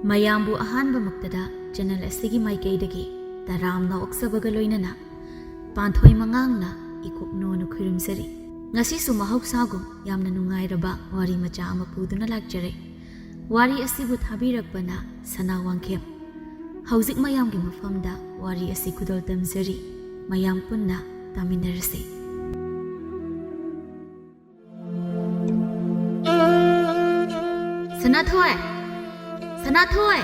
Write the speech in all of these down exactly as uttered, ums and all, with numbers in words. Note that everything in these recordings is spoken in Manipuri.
ꯃꯌꯥꯝꯕꯨ ꯑꯍꯥꯟꯕꯃꯛꯇꯗ ꯆꯦꯅꯦꯜ ꯑꯁꯤꯒꯤ ꯃꯥꯏꯀꯩꯗꯒꯤ ꯇꯔꯥꯝꯅ ꯑꯣꯛꯆꯕꯒ ꯂꯣꯏꯅꯅ ꯄꯥꯟꯊꯣꯏ ꯃꯉꯥꯡꯅ ꯏꯀꯨꯞꯅꯣꯅ ꯈꯨꯔꯨꯝꯖꯔꯤ꯫ ꯉꯁꯤꯁꯨ ꯃꯍꯧꯁꯥꯒꯨꯝ ꯌꯥꯝꯅ ꯅꯨꯡꯉꯥꯏꯔꯕ ꯋꯥꯔꯤ ꯃꯆꯥ ꯑꯃ ꯄꯨꯗꯨꯅ ꯂꯥꯛꯆꯔꯦ꯫ ꯋꯥꯔꯤ ꯑꯁꯤꯕꯨ ꯊꯥꯕꯤꯔꯛꯄꯅ ꯁꯅꯥ ꯋꯥꯡꯈꯦꯝ꯫ ꯍꯧꯖꯤꯛ ꯃꯌꯥꯝꯒꯤ ꯃꯐꯝꯗ ꯋꯥꯔꯤ ꯑꯁꯤ ꯈꯨꯗꯣꯜ ꯇꯝꯖꯔꯤ꯫ ꯃꯌꯥꯝ ꯄꯨꯟꯅ ꯇꯥꯃꯤꯟꯅꯔꯁꯤ꯫ ꯁꯅꯥꯊꯣꯏ! ꯁꯅꯥꯊꯣꯏ!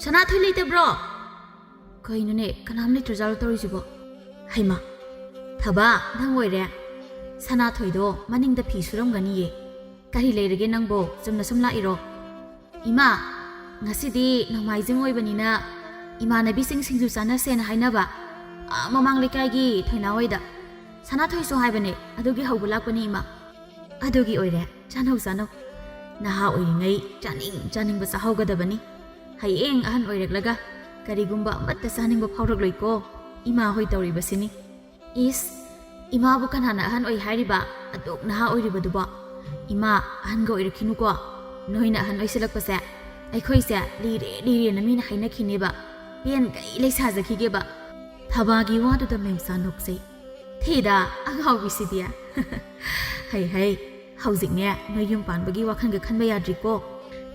ꯁꯅꯥꯊꯣꯏ ꯂꯩꯇꯕ꯭ꯔꯣ? ꯀꯩꯅꯣꯅꯦ, ꯀꯅꯥꯝ ꯂꯩꯇ꯭ꯔꯖꯥꯠꯂꯣ ꯇꯧꯔꯤꯁꯤꯕꯣ? ꯍꯩꯃꯥ, ꯊꯕꯥ, ꯅꯪ ꯑꯣꯏꯔꯦ꯫ ꯁꯅꯥꯊꯣꯏꯗꯣ ꯃꯅꯤꯡꯗ ꯐꯤ ꯁꯨꯔꯝꯒꯅꯤꯌꯦ꯫ ꯀꯔꯤ ꯂꯩꯔꯒꯦ ꯅꯪꯕꯣ? ꯆꯨꯝꯅ ꯁꯨꯝ ꯂꯥꯛꯏꯔꯣ? ꯏꯃꯥ, ꯉꯁꯤꯗꯤ ꯅꯣꯡꯃꯥꯏꯖꯤꯡ ꯑꯣꯏꯕꯅꯤꯅ ꯏꯃꯥꯟꯅꯕꯤꯁꯤꯡ ꯁꯤꯡꯖꯨ ꯆꯥꯅꯁꯦꯅ ꯍꯥꯏꯅꯕ꯫ ꯑꯥ, ꯃꯃꯥꯡ ꯂꯩꯀꯥꯏꯒꯤ ꯊꯣꯏꯅꯥ ꯍꯣꯏꯗ꯫ ꯁꯅꯥꯊꯣꯏꯁꯨ ꯍꯥꯏꯕꯅꯦ, ꯑꯗꯨꯒꯤ ꯍꯧꯕ ꯂꯥꯛꯄꯅꯤ ꯏꯃꯥ꯫ ꯑꯗꯨꯒꯤ ꯑꯣꯏꯔꯦ, ꯆꯥꯅꯧ ꯆꯥꯅꯧ꯫ ꯅꯍꯥ ꯑꯣꯏꯔꯤꯉꯩ ꯆꯥꯅꯤꯡ ꯆꯥꯅꯤꯡꯕ ꯆꯥꯍꯧꯒꯗꯕꯅꯤ꯫ ꯍꯌꯦꯡ ꯑꯍꯟ ꯑꯣꯏꯔꯛꯂꯒ ꯀꯔꯤꯒꯨꯝꯕ ꯑꯃꯠꯇ ꯆꯥꯅꯤꯡꯕ ꯐꯥꯎꯔꯛꯂꯣꯏꯀꯣ꯫ ꯏꯃꯥ ꯍꯣꯏ ꯇꯧꯔꯤꯕꯁꯤꯅꯤ꯫ ꯏꯁ, ꯏꯃꯥꯕꯨ ꯀꯅꯥꯅ ꯑꯍꯟ ꯑꯣꯏ ꯍꯥꯏꯔꯤꯕ? ꯑꯗꯨꯛ ꯅꯍꯥ ꯑꯣꯏꯔꯤꯕꯗꯨꯕꯣ? ꯏꯃꯥ, ꯑꯍꯟꯒ ꯑꯣꯏꯔꯛꯈꯤꯅꯨꯀꯣ꯫ ꯅꯣꯏꯅ ꯑꯍꯟ ꯑꯣꯏꯁꯤꯜꯂꯛꯄꯁꯦ ꯑꯩꯈꯣꯏꯁꯦ ꯂꯤꯔꯦ ꯂꯤꯔꯦꯅ ꯃꯤꯅ ꯍꯥꯏꯅꯈꯤꯅꯦꯕ꯫ ꯄꯦꯟꯈꯩ ꯂꯩꯁꯥꯖꯈꯤꯒꯦꯕ꯫ ꯊꯕꯥꯒꯤ ꯋꯥꯗꯨꯗ ꯃꯦꯝꯆꯥ ꯅꯣꯛꯆꯩ꯫ ꯊꯤꯗ, ꯑꯉꯥꯎꯕꯤꯁꯤꯗꯤ꯫ ꯍꯩ ꯍꯩ, ꯍꯧꯖꯤꯛꯅꯦ ꯅꯣꯏ ꯌꯨꯝ ꯄꯥꯟꯕꯒꯤ ꯋꯥꯈꯜꯒ ꯈꯟꯕ ꯌꯥꯗ꯭ꯔꯤꯀꯣ꯫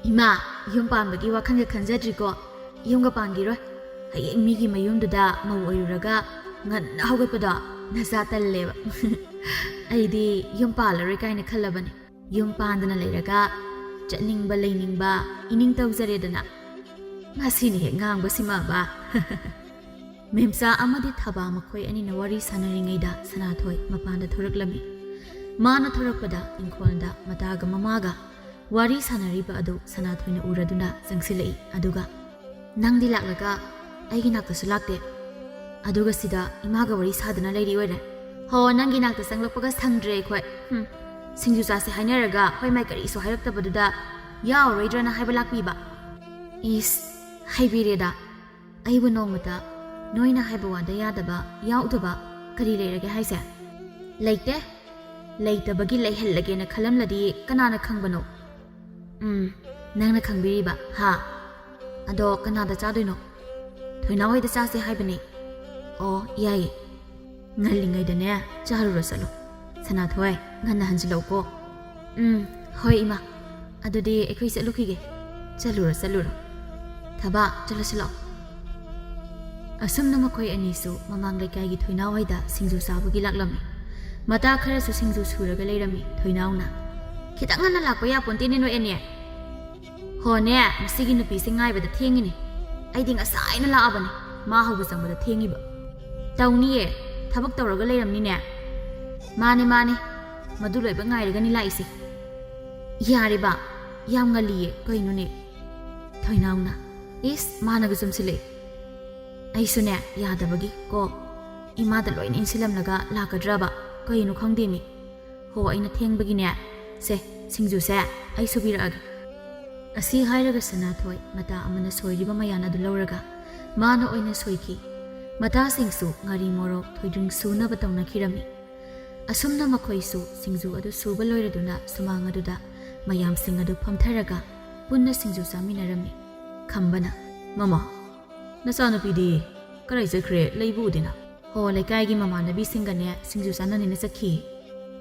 ꯏꯃꯥ, ꯌꯨꯝ ꯄꯥꯟꯕꯒꯤ ꯋꯥꯈꯜꯒ ꯈꯟꯖꯗ꯭ꯔꯤꯀꯣ꯫ ꯌꯨꯝꯒ ꯄꯥꯟꯈꯤꯔꯣꯏ꯫ ꯍꯌꯦꯡ ꯃꯤꯒꯤ ꯃꯌꯨꯝꯗꯨꯗ ꯃꯧ ꯑꯣꯏꯔꯨꯔꯒ ꯉꯟꯅ ꯍꯧꯒꯠꯄꯗꯣ ꯅꯆꯥ ꯇꯜꯂꯦꯕ꯫ ꯑꯩꯗꯤ ꯌꯨꯝ ꯄꯥꯜꯂꯔꯣꯏ ꯀꯥꯏꯅ ꯈꯜꯂꯕꯅꯦ꯫ ꯌꯨꯝ ꯄꯥꯟꯗꯅ ꯂꯩꯔꯒ ꯆꯠꯅꯤꯡꯕ ꯂꯩꯅꯤꯡꯕ ꯏꯅꯤꯡ ꯇꯧꯖꯔꯦꯗꯅ꯫ ꯃꯁꯤꯅ ꯍꯦꯛ ꯉꯥꯡꯕꯁꯤꯃꯕ꯫ ꯃꯦꯝꯆꯥ ꯑꯃꯗꯤ ꯊꯕꯥ ꯃꯈꯣꯏ ꯑꯅꯤꯅ ꯋꯥꯔꯤ ꯁꯥꯟꯅꯔꯤꯉꯩꯗ ꯁꯅꯥꯊꯣꯏ ꯃꯄꯥꯟꯗ ꯊꯣꯔꯛꯂꯝꯃꯤ꯫ ꯃꯥꯅ ꯊꯣꯔꯛꯄꯗ ꯏꯪꯈꯣꯜꯗ ꯃꯇꯥꯒ ꯃꯃꯥꯒ ꯋꯥꯔꯤ ꯁꯥꯟꯅꯔꯤꯕ ꯑꯗꯨ ꯁꯅꯥꯊꯣꯏꯅ ꯎꯔꯗꯨꯅ ꯆꯪꯁꯤꯜꯂꯛꯏ꯫ ꯑꯗꯨꯒ, "ꯅꯪꯗꯤ ꯂꯥꯛꯂꯒ ꯑꯩꯒꯤ ꯅꯥꯛꯇꯁꯨ ꯂꯥꯛꯇꯦ꯫ ꯑꯗꯨꯒ ꯁꯤꯗ ꯏꯃꯥꯒ ꯋꯥꯔꯤ ꯁꯥꯗꯨꯅ ꯂꯩꯔꯤ ꯑꯣꯏꯔꯦ꯫ ꯍꯣ, ꯅꯪꯒꯤ ꯅꯥꯛꯇ ꯆꯪꯂꯛꯄꯒ ꯁꯪꯗ꯭ꯔꯦ ꯑꯩꯈꯣꯏ꯫ ꯍꯨꯝ, ꯁꯤꯡꯖꯨ ꯆꯥꯁꯦ ꯍꯥꯏꯅꯔꯒ ꯍꯣꯏ ꯃꯥꯏ ꯀꯔꯤꯁꯨ ꯍꯥꯏꯔꯛꯇꯕꯗꯨꯗ ꯌꯥꯎꯔꯔꯣꯏꯗ꯭ꯔꯅ ꯍꯥꯏꯕ ꯂꯥꯛꯄꯤꯕ?" ꯏꯁ, ꯍꯩꯕꯤꯔꯦꯗ꯫ ꯑꯩꯕꯨ ꯅꯣꯡꯃꯇ ꯅꯣꯏꯅ ꯍꯥꯏꯕ ꯋꯥꯗ ꯌꯥꯗꯕ, ꯌꯥꯎꯗꯕ ꯀꯔꯤ ꯂꯩꯔꯒꯦ ꯍꯥꯏꯁꯦ? ꯂꯩꯇꯦ꯫ ꯂꯩꯇꯕꯒꯤ ꯂꯩꯍꯜꯂꯒꯦꯅ ꯈꯜꯂꯝꯂꯗꯤ ꯀꯅꯥꯅ ꯈꯪꯕꯅꯣ? ꯎꯝ, ꯅꯪꯅ ꯈꯪꯕꯤꯔꯤꯕ? ꯍꯥ? ꯑꯗꯣ ꯀꯅꯥꯗ ꯆꯥꯗꯣꯏꯅꯣ? ꯊꯣꯏꯅꯥꯎ ꯍꯣꯏꯗ ꯆꯥꯁꯦ ꯍꯥꯏꯕꯅꯦ꯫ ꯑꯣ, ꯌꯥꯏꯌꯦ꯫ ꯉꯜꯂꯤꯉꯩꯗꯅꯦ ꯆꯥꯔꯨꯔꯣ ꯆꯠꯂꯣ꯫ ꯁꯅꯥꯊꯣꯏ, ꯉꯟꯅ ꯍꯟꯖꯤꯜꯂꯛꯎꯀꯣ꯫ ꯎꯝ, ꯍꯣꯏ ꯏꯃꯥ꯫ ꯑꯗꯨꯗꯤ ꯑꯩꯈꯣꯏ ꯆꯠꯂꯨꯈꯤꯒꯦ꯫ ꯆꯠꯂꯨꯔꯣ, ꯆꯠꯂꯨꯔꯣ꯫ ꯊꯕꯥ, ꯆꯠꯂꯁꯤ ꯂꯥꯛꯑꯣ꯫ ꯑꯁꯨꯝꯅ ꯃꯈꯣꯏ ꯑꯅꯤꯁꯨ ꯃꯃꯥꯡ ꯂꯩꯀꯥꯏꯒꯤ ꯊꯣꯏꯅꯥꯎ ꯍꯣꯏꯗ ꯁꯤꯡꯖꯨ ꯆꯥꯕꯒꯤ ꯂꯥꯛꯂꯝꯃꯤ꯫ ꯃꯇꯥ ꯈꯔꯁꯨ ꯁꯤꯡꯖꯨ ꯁꯨꯔꯒ ꯂꯩꯔꯝꯃꯤ ꯊꯣꯏꯅꯥꯎꯅ꯫ "ꯈꯤꯇꯪ ꯉꯟꯅ ꯂꯥꯛꯄ ꯌꯥꯄꯣꯟꯇꯦꯅꯦ ꯅꯣꯏ ꯑꯅꯤ꯫ ꯍꯣꯅꯦ, ꯃꯁꯤꯒꯤ ꯅꯨꯄꯤꯁꯦ ꯉꯥꯏꯕꯗ ꯊꯦꯡꯉꯤꯅꯦ꯫ ꯑꯩꯗꯤ ꯉꯁꯥꯏꯅ ꯂꯥꯛꯑꯕꯅꯦ, ꯃꯥ ꯍꯧꯕ ꯆꯪꯕꯗ ꯊꯦꯡꯉꯤꯕ꯫ ꯇꯧꯅꯤꯌꯦ, ꯊꯕꯛ ꯇꯧꯔꯒ ꯂꯩꯔꯝꯅꯤꯅꯦ꯫ ꯃꯥꯅꯦ, ꯃꯥꯅꯦ, ꯃꯗꯨ ꯂꯣꯏꯕ ꯉꯥꯏꯔꯒꯅꯤ ꯂꯥꯛꯏꯁꯦ꯫ ꯌꯥꯔꯦꯕ, ꯌꯥꯝ ꯉꯜꯂꯤꯌꯦ, ꯀꯩꯅꯣꯅꯦ?" ꯊꯣꯏꯅꯥꯎꯅ꯫ ꯏꯁ, ꯃꯥꯅꯒ ꯆꯨꯝꯁꯤꯜꯂꯛꯑꯦ꯫ ꯑꯩꯁꯨꯅꯦ, ꯌꯥꯗꯕꯒꯤ ꯀꯣ꯫ ꯏꯃꯥꯗ ꯂꯣꯏꯅ ꯏꯟꯁꯤꯜꯂꯝꯂꯒ ꯂꯥꯛꯀꯗ꯭ꯔꯕ? ꯀꯩꯅꯣ ꯈꯪꯗꯦꯃꯤ꯫ ꯍꯣ, ꯑꯩꯅ ꯊꯦꯡꯕꯒꯤꯅꯦ꯫ ꯁꯦ, ꯁꯤꯡꯖꯨꯁꯦ ꯑꯩ ꯁꯨꯕꯤꯔꯛꯑꯒꯦ꯫ ꯑꯁꯤ ꯍꯥꯏꯔꯒ ꯁꯅꯥꯊꯣꯏ ꯃꯇꯥ ꯑꯃꯅ ꯁꯣꯏꯔꯤꯕ ꯃꯌꯥꯟ ꯑꯗꯨ ꯂꯧꯔꯒ ꯃꯥꯅ ꯑꯣꯏꯅ ꯁꯣꯏꯈꯤ꯫ ꯃꯇꯥꯁꯤꯡꯁꯨ ꯉꯥꯔꯤ ꯃꯣꯔꯣꯛ ꯊꯣꯏꯗ꯭ꯔꯤꯡ ꯁꯨꯅꯕ ꯇꯧꯅꯈꯤꯔꯝꯃꯤ꯫ ꯑꯁꯨꯝꯅ ꯃꯈꯣꯏꯁꯨ ꯁꯤꯡꯖꯨ ꯑꯗꯨ ꯁꯨꯕ ꯂꯣꯏꯔꯗꯨꯅ ꯁꯨꯃꯥꯡ ꯑꯗꯨꯗ ꯃꯌꯥꯝꯁꯤꯡ ꯑꯗꯨ ꯐꯝꯊꯔꯒ ꯄꯨꯟꯅ ꯁꯤꯡꯖꯨ ꯆꯥꯃꯤꯟꯅꯔꯝꯃꯤ꯫ ꯈꯝꯕꯅ, "ꯃꯃꯥ, ꯅꯆꯥꯅꯨꯄꯤꯗꯤ ꯀꯗꯥꯏ ꯆꯠꯈ꯭ꯔꯦ? ꯂꯩꯕꯨ ꯎꯗꯦꯅ?" "ꯍꯣ, ꯂꯩꯀꯥꯏꯒꯤ ꯃꯃꯥꯟꯅꯕꯤꯁꯤꯡꯒꯅꯦ ꯁꯤꯡꯖꯨ ꯆꯥꯅꯅꯤꯅ ꯆꯠꯈꯤ꯫"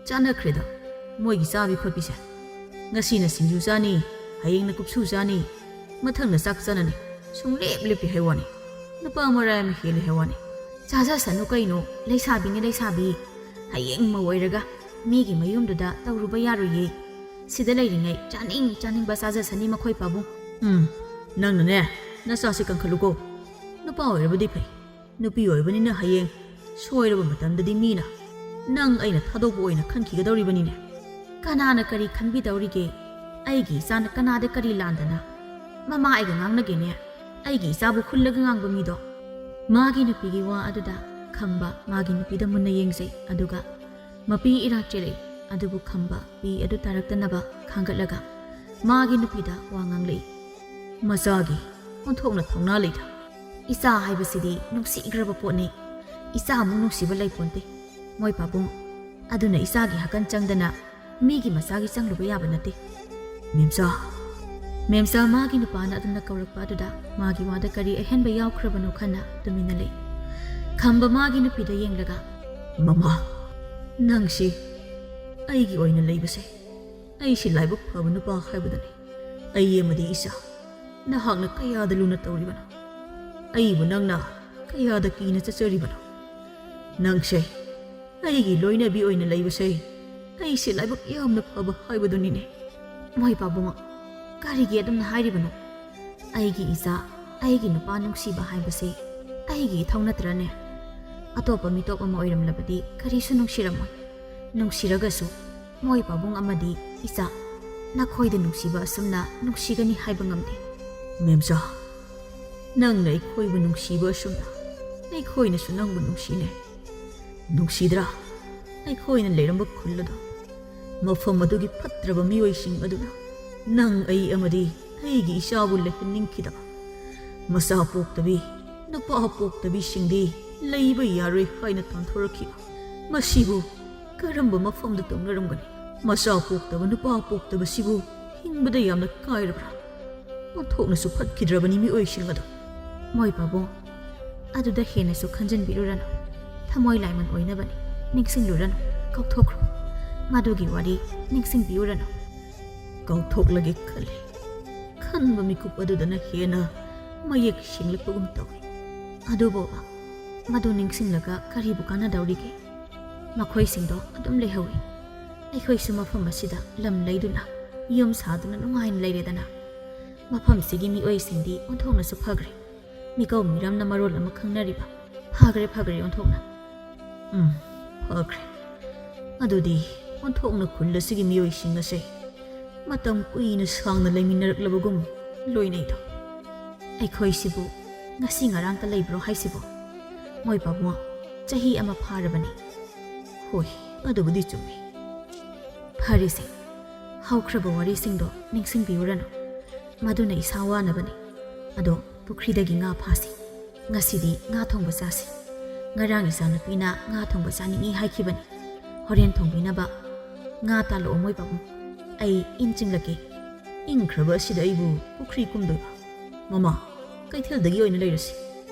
"ꯆꯥꯅꯈ꯭ꯔꯦꯗ ꯃꯣꯏꯒꯤ ꯆꯥꯕꯤ ꯈꯣꯠꯄꯤꯁꯦ꯫ ꯉꯁꯤꯅ ꯁꯤꯡꯖꯨ ꯆꯥꯅꯤ, ꯍꯌꯦꯡꯅ ꯀꯨꯞꯁꯨ ꯆꯥꯅꯤ, ꯃꯊꯪꯅ ꯆꯥꯛ ꯆꯥꯅꯅꯤ꯫ ꯁꯨꯡꯂꯦꯞ ꯂꯦꯞꯄꯤ ꯍꯥꯏ ꯋꯥꯅꯤ꯫ ꯅꯨꯄꯥ ꯃꯔꯥꯏ ꯑꯃ ꯍꯦꯜꯂꯤ ꯍꯥꯏ ꯋꯥꯅꯤ꯫" "ꯆꯥꯖꯁꯅꯨ ꯀꯩꯅꯣ, ꯂꯩꯁꯥꯕꯤꯅꯤ ꯂꯩꯁꯥꯕꯤ꯫ ꯍꯌꯦꯡ ꯃꯧ ꯑꯣꯏꯔꯒ ꯃꯤꯒꯤ ꯃꯌꯨꯝꯗꯨꯗ ꯇꯧꯔꯨꯕ ꯌꯥꯔꯣꯏꯌꯦ꯫ ꯁꯤꯗ ꯂꯩꯔꯤꯉꯩ ꯆꯥꯅꯤꯡ ꯆꯥꯅꯤꯡꯕ ꯆꯥꯖꯁꯅꯤ ꯃꯈꯣꯏ ꯄꯥꯕꯨꯡ꯫" "ꯎꯝ, ꯅꯪꯅꯅꯦ ꯅꯆꯥꯁꯤ ꯀꯟꯈꯠꯂꯨꯀꯣ꯫ ꯅꯨꯄꯥ ꯑꯣꯏꯔꯕꯗꯤ ꯐꯩ, ꯅꯨꯄꯤ ꯑꯣꯏꯕꯅꯤꯅ ꯍꯌꯦꯡ ꯁꯣꯏꯔꯕ ꯃꯇꯝꯗꯗꯤ ꯃꯤꯅ ꯅꯪ ꯑꯩꯅ ꯊꯥꯗꯣꯛꯄ ꯑꯣꯏꯅ ꯈꯟꯈꯤꯒꯗꯧꯔꯤꯕꯅꯤꯅꯦ꯫" "ꯀꯅꯥꯅ ꯀꯔꯤ ꯈꯟꯕꯤꯗꯧꯔꯤꯒꯦ? ꯑꯩꯒꯤ ꯏꯆꯥꯅ ꯀꯅꯥꯗ ꯀꯔꯤ ꯂꯥꯟꯗꯅ? ꯃꯃꯥ ꯑꯩꯒ ꯉꯥꯡꯅꯒꯦꯅꯦ, ꯑꯩꯒꯤ ꯏꯆꯥꯕꯨ ꯍꯨꯜꯂꯒ ꯉꯥꯡꯕ ꯃꯤꯗꯣ?" ꯃꯥꯒꯤ ꯅꯨꯄꯤꯒꯤ ꯋꯥ ꯑꯗꯨꯗ ꯈꯝꯕ ꯃꯥꯒꯤ ꯅꯨꯄꯤꯗ ꯃꯨꯟꯅ ꯌꯦꯡꯖꯩ꯫ ꯑꯗꯨꯒ ꯃꯄꯤ ꯏꯔꯥ ꯆꯦꯜꯂꯛꯏ꯫ ꯑꯗꯨꯕꯨ ꯈꯝꯕ ꯄꯤ ꯑꯗꯨ ꯇꯥꯔꯛꯇꯅꯕ ꯈꯥꯡꯒꯠꯂꯒ ꯃꯥꯒꯤ ꯅꯨꯄꯤꯗ ꯋꯥ ꯉꯥꯡꯂꯛꯏ꯫ "ꯃꯆꯥꯒꯤ ꯑꯣꯟꯊꯣꯛꯅ ꯊꯧꯅꯥ ꯂꯩꯗ꯫ ꯏꯆꯥ ꯍꯥꯏꯕꯁꯤꯗꯤ ꯅꯨꯡꯁꯤꯈ꯭ꯔꯕ ꯄꯣꯠꯅꯤ꯫ ꯏꯆꯥꯃꯨꯛ ꯅꯨꯡꯁꯤꯕ ꯂꯩꯄꯣꯟꯇꯦ ꯃꯣꯏ ꯄꯥꯕꯨꯡ꯫ ꯑꯗꯨꯅ ꯏꯆꯥꯒꯤ ꯍꯥꯀꯟ ꯆꯪꯗꯅ ꯃꯤꯒꯤ ꯃꯆꯥꯒꯤ ꯆꯪꯂꯨꯕ ꯌꯥꯕ ꯅꯠꯇꯦ꯫" "ꯃꯦꯝꯆꯥ, ꯃꯦꯝꯆꯥ ꯃꯥꯒꯤ ꯅꯨꯄꯥꯅ ꯑꯗꯨꯝꯅ ꯀꯧꯔꯛꯄ ꯑꯗꯨꯗ ꯃꯥꯒꯤ ꯋꯥꯗ ꯀꯔꯤ ꯑꯍꯦꯟꯕ ꯌꯥꯎꯈ꯭ꯔꯕꯅꯣ ꯈꯟꯅ ꯇꯨꯃꯤꯟꯅ ꯂꯩ꯫ ꯈꯝꯕ ꯃꯥꯒꯤ ꯅꯨꯄꯤꯗ ꯌꯦꯡꯂꯒ, "ꯃꯃꯥ, ꯅꯪꯁꯤ ꯑꯩꯒꯤ ꯑꯣꯏꯅ ꯂꯩꯕꯁꯦ, ꯑꯩꯁꯤ ꯂꯥꯏꯕꯛ ꯐꯕ ꯅꯨꯄꯥ ꯍꯥꯏꯕꯗꯨꯅꯤ꯫ ꯑꯩ ꯑꯃꯗꯤ ꯏꯆꯥ, ꯅꯍꯥꯛꯅ ꯀꯌꯥꯗ ꯂꯨꯅ ꯇꯧꯔꯤꯕꯅꯣ? ꯑꯩꯕꯨ ꯅꯪꯅ ꯀꯌꯥꯗ ꯀꯤꯅ ꯆꯠꯆꯔꯤꯕꯅꯣ? ꯅꯪꯁꯦ ꯑꯩꯒꯤ ꯂꯣꯏꯅꯕꯤ ꯑꯣꯏꯅ ꯂꯩꯕꯁꯦ ꯑꯩꯁꯦ ꯂꯥꯏꯕꯛ ꯌꯥꯝꯅ ꯐꯕ ꯍꯥꯏꯕꯗꯨꯅꯤꯅꯦ꯫" "ꯃꯣꯏ ꯄꯥꯕꯨꯡ, ꯀꯔꯤꯒꯤ ꯑꯗꯨꯝꯅ ꯍꯥꯏꯔꯤꯕꯅꯣ? ꯑꯩꯒꯤ ꯏꯆꯥ, ꯑꯩꯒꯤ ꯅꯨꯄꯥ ꯅꯨꯡꯁꯤꯕ ꯍꯥꯏꯕꯁꯦ ꯑꯩꯒꯤ ꯏꯊꯧ ꯅꯠꯇ꯭ꯔꯅꯦ? ꯑꯇꯣꯞꯄ ꯃꯤꯇꯣꯞ ꯑꯃ ꯑꯣꯏꯔꯝꯂꯕꯗꯤ ꯀꯔꯤꯁꯨ ꯅꯨꯡꯁꯤꯔꯝꯃꯣꯏ꯫ ꯅꯨꯡꯁꯤꯔꯒꯁꯨ ꯃꯣꯏ ꯄꯥꯕꯨꯡ ꯑꯃꯗꯤ ꯏꯆꯥ, ꯅꯈꯣꯏꯗ ꯅꯨꯡꯁꯤꯕ ꯑꯁꯨꯝꯅ ꯅꯨꯡꯁꯤꯒꯅꯤ ꯍꯥꯏꯕ ꯉꯝꯗꯦ꯫" "ꯃꯦꯝꯆꯥ, ꯅꯪꯅ ꯑꯩꯈꯣꯏꯕꯨ ꯅꯨꯡꯁꯤꯕ ꯑꯁꯨꯝꯅ ꯑꯩꯈꯣꯏꯅꯁꯨ ꯅꯪꯕꯨ ꯅꯨꯡꯁꯤꯅꯦ꯫ ꯅꯨꯡꯁꯤꯗ꯭ꯔꯥ? ꯑꯩꯈꯣꯏꯅ ꯂꯩꯔꯝꯕ ꯈꯨꯜ ꯑꯗꯣ, ꯃꯐꯝ ꯑꯗꯨꯒꯤ ꯐꯠꯇ꯭ꯔꯕ ꯃꯤꯑꯣꯏꯁꯤꯡ ꯑꯗꯨꯅ ꯅꯪ, ꯑꯩ ꯑꯃꯗꯤ ꯑꯩꯒꯤ ꯏꯆꯥꯕꯨ ꯂꯩꯍꯟꯅꯤꯡꯈꯤꯗꯕ, ꯃꯆꯥ ꯄꯣꯛꯇꯕꯤ, ꯅꯨꯄꯥ ꯄꯣꯛꯇꯕꯤꯁꯤꯡꯗꯤ ꯂꯩꯕ ꯌꯥꯔꯣꯏ ꯍꯥꯏꯅ ꯇꯥꯟꯊꯣꯔꯛꯈꯤꯕ꯫ ꯃꯁꯤꯕꯨ ꯀꯔꯝꯕ ꯃꯐꯝꯗ ꯇꯧꯅꯔꯝꯒꯅꯤ? ꯃꯆꯥ ꯄꯣꯛꯇꯕ, ꯅꯨꯄꯥ ꯄꯣꯛꯇꯕꯁꯤꯕꯨ ꯍꯤꯡꯕꯗ ꯌꯥꯝꯅ ꯀꯥꯏꯔꯕ꯭ꯔꯥ? ꯑꯣꯟꯊꯣꯛꯅꯁꯨ ꯐꯠꯈꯤꯗ꯭ꯔꯕꯅꯤ ꯃꯤꯑꯣꯏꯁꯤꯡ ꯑꯗꯣ꯫" "ꯃꯣꯏ ꯄꯥꯕꯨꯡ, ꯑꯗꯨꯗ ꯍꯦꯟꯅꯁꯨ ꯈꯟꯖꯤꯟꯕꯤꯔꯨꯔꯅꯨ꯫ ꯊꯃꯣꯏ ꯂꯥꯏꯃꯟ ꯑꯣꯏꯅꯕꯅꯤ꯫ ꯅꯤꯡꯁꯤꯡꯂꯨꯔꯅꯨ꯫ ꯀꯥꯎꯊꯣꯛꯈ꯭ꯔꯣ꯫ ꯃꯗꯨꯒꯤ ꯋꯥꯔꯤ ꯅꯤꯡꯁꯤꯡꯕꯤꯔꯨꯔꯅꯨ꯫" "ꯀꯥꯎꯊꯣꯛꯂꯒꯦ ꯈꯜꯂꯤ, ꯈꯟꯕ ꯃꯤꯀꯨꯞ ꯑꯗꯨꯗꯅ ꯍꯦꯟꯅ ꯃꯌꯦꯛ ꯁꯦꯡꯂꯛꯄꯒꯨꯝ ꯇꯧꯏ꯫ ꯑꯗꯨꯕꯨ ꯃꯗꯨ ꯅꯤꯡꯁꯤꯡꯂꯒ ꯀꯔꯤꯕꯨ ꯀꯥꯟꯅꯗꯧꯔꯤꯒꯦ? ꯃꯈꯣꯏꯁꯤꯡꯗꯣ ꯑꯗꯨꯝ ꯂꯩꯍꯧꯏ꯫ ꯑꯩꯈꯣꯏꯁꯨ ꯃꯐꯝ ꯑꯁꯤꯗ ꯂꯝ ꯂꯩꯗꯨꯅ, ꯌꯨꯝ ꯁꯥꯗꯨꯅ ꯅꯨꯡꯉꯥꯏꯅ ꯂꯩꯔꯦꯗꯅ꯫ ꯃꯐꯝꯁꯤꯒꯤ ꯃꯤꯑꯣꯏꯁꯤꯡꯗꯤ ꯑꯣꯟꯊꯣꯛꯅꯁꯨ ꯐꯈ꯭ꯔꯦ꯫ ꯃꯤꯀꯧ ꯃꯤꯔꯝꯅ ꯃꯔꯣꯜ ꯑꯃ ꯈꯪꯅꯔꯤꯕ꯫ ꯐꯈ꯭ꯔꯦ, ꯐꯈ꯭ꯔꯦ ꯑꯣꯟꯊꯣꯛꯅ꯫" "ꯎꯝ, ꯐꯈ꯭ꯔꯦ꯫ ꯑꯗꯨꯗꯤ ꯑꯣꯟꯊꯣꯛꯅ ꯈꯨꯜ ꯑꯁꯤꯒꯤ ꯃꯤꯑꯣꯏꯁꯤꯡ ꯑꯁꯦ ꯃꯇꯝ ꯀꯨꯏꯅ ꯁꯥꯡꯅ ꯂꯩꯃꯤꯟꯅꯔꯛꯂꯕꯒꯨꯝ ꯂꯣꯏꯅꯩꯗꯣ꯫" "ꯑꯩꯈꯣꯏꯁꯤꯕꯨ ꯉꯁꯤ ꯉꯔꯥꯡꯇ ꯂꯩꯕ꯭ꯔꯣ ꯍꯥꯏꯁꯤꯕꯣ? ꯃꯣꯏ ꯄꯥꯕꯨꯡ, ꯆꯍꯤ ꯑꯃ ꯐꯥꯔꯕꯅꯤ꯫" "ꯍꯣꯏ, ꯑꯗꯨꯕꯨꯗꯤ ꯆꯨꯝꯃꯤ꯫" "ꯐꯔꯦꯁꯦ, ꯍꯧꯈ꯭ꯔꯕ ꯋꯥꯔꯤꯁꯤꯡꯗꯣ ꯅꯤꯡꯁꯤꯡꯕꯤꯔꯨꯔꯅꯨ꯫ ꯃꯗꯨꯅ ꯏꯁꯥ ꯋꯥꯅꯕꯅꯤ꯫ ꯑꯗꯣ ꯄꯨꯈ꯭ꯔꯤꯗꯒꯤ ꯉꯥ ꯐꯥꯁꯤ꯫ ꯉꯁꯤꯗꯤ ꯉꯥ ꯊꯣꯡꯕ ꯆꯥꯁꯤ꯫ ꯉꯔꯥꯡ ꯏꯆꯥꯅꯨꯄꯤꯅ ꯉꯥ ꯊꯣꯡꯕ ꯆꯥꯅꯤꯡꯏ ꯍꯥꯏꯈꯤꯕꯅꯤ꯫ ꯍꯣꯔꯦꯟ ꯊꯣꯡꯕꯤꯅꯕ ꯉꯥ ꯇꯥꯜꯂꯛꯑꯣ ꯃꯣꯏ ꯄꯥꯕꯨꯡ꯫ ꯑꯩ ꯏꯟ ꯆꯤꯡꯂꯛꯀꯦ꯫ ꯏꯪꯈ꯭ꯔꯕ ꯑꯁꯤꯗ ꯑꯩꯕꯨ ꯄꯨꯈ꯭ꯔꯤ ꯀꯨꯝꯗꯣꯏꯕ? ꯃꯃꯥ, ꯀꯩꯊꯦꯜꯗꯒꯤ ꯑꯣꯏꯅ ꯂꯩꯔꯁꯤ꯫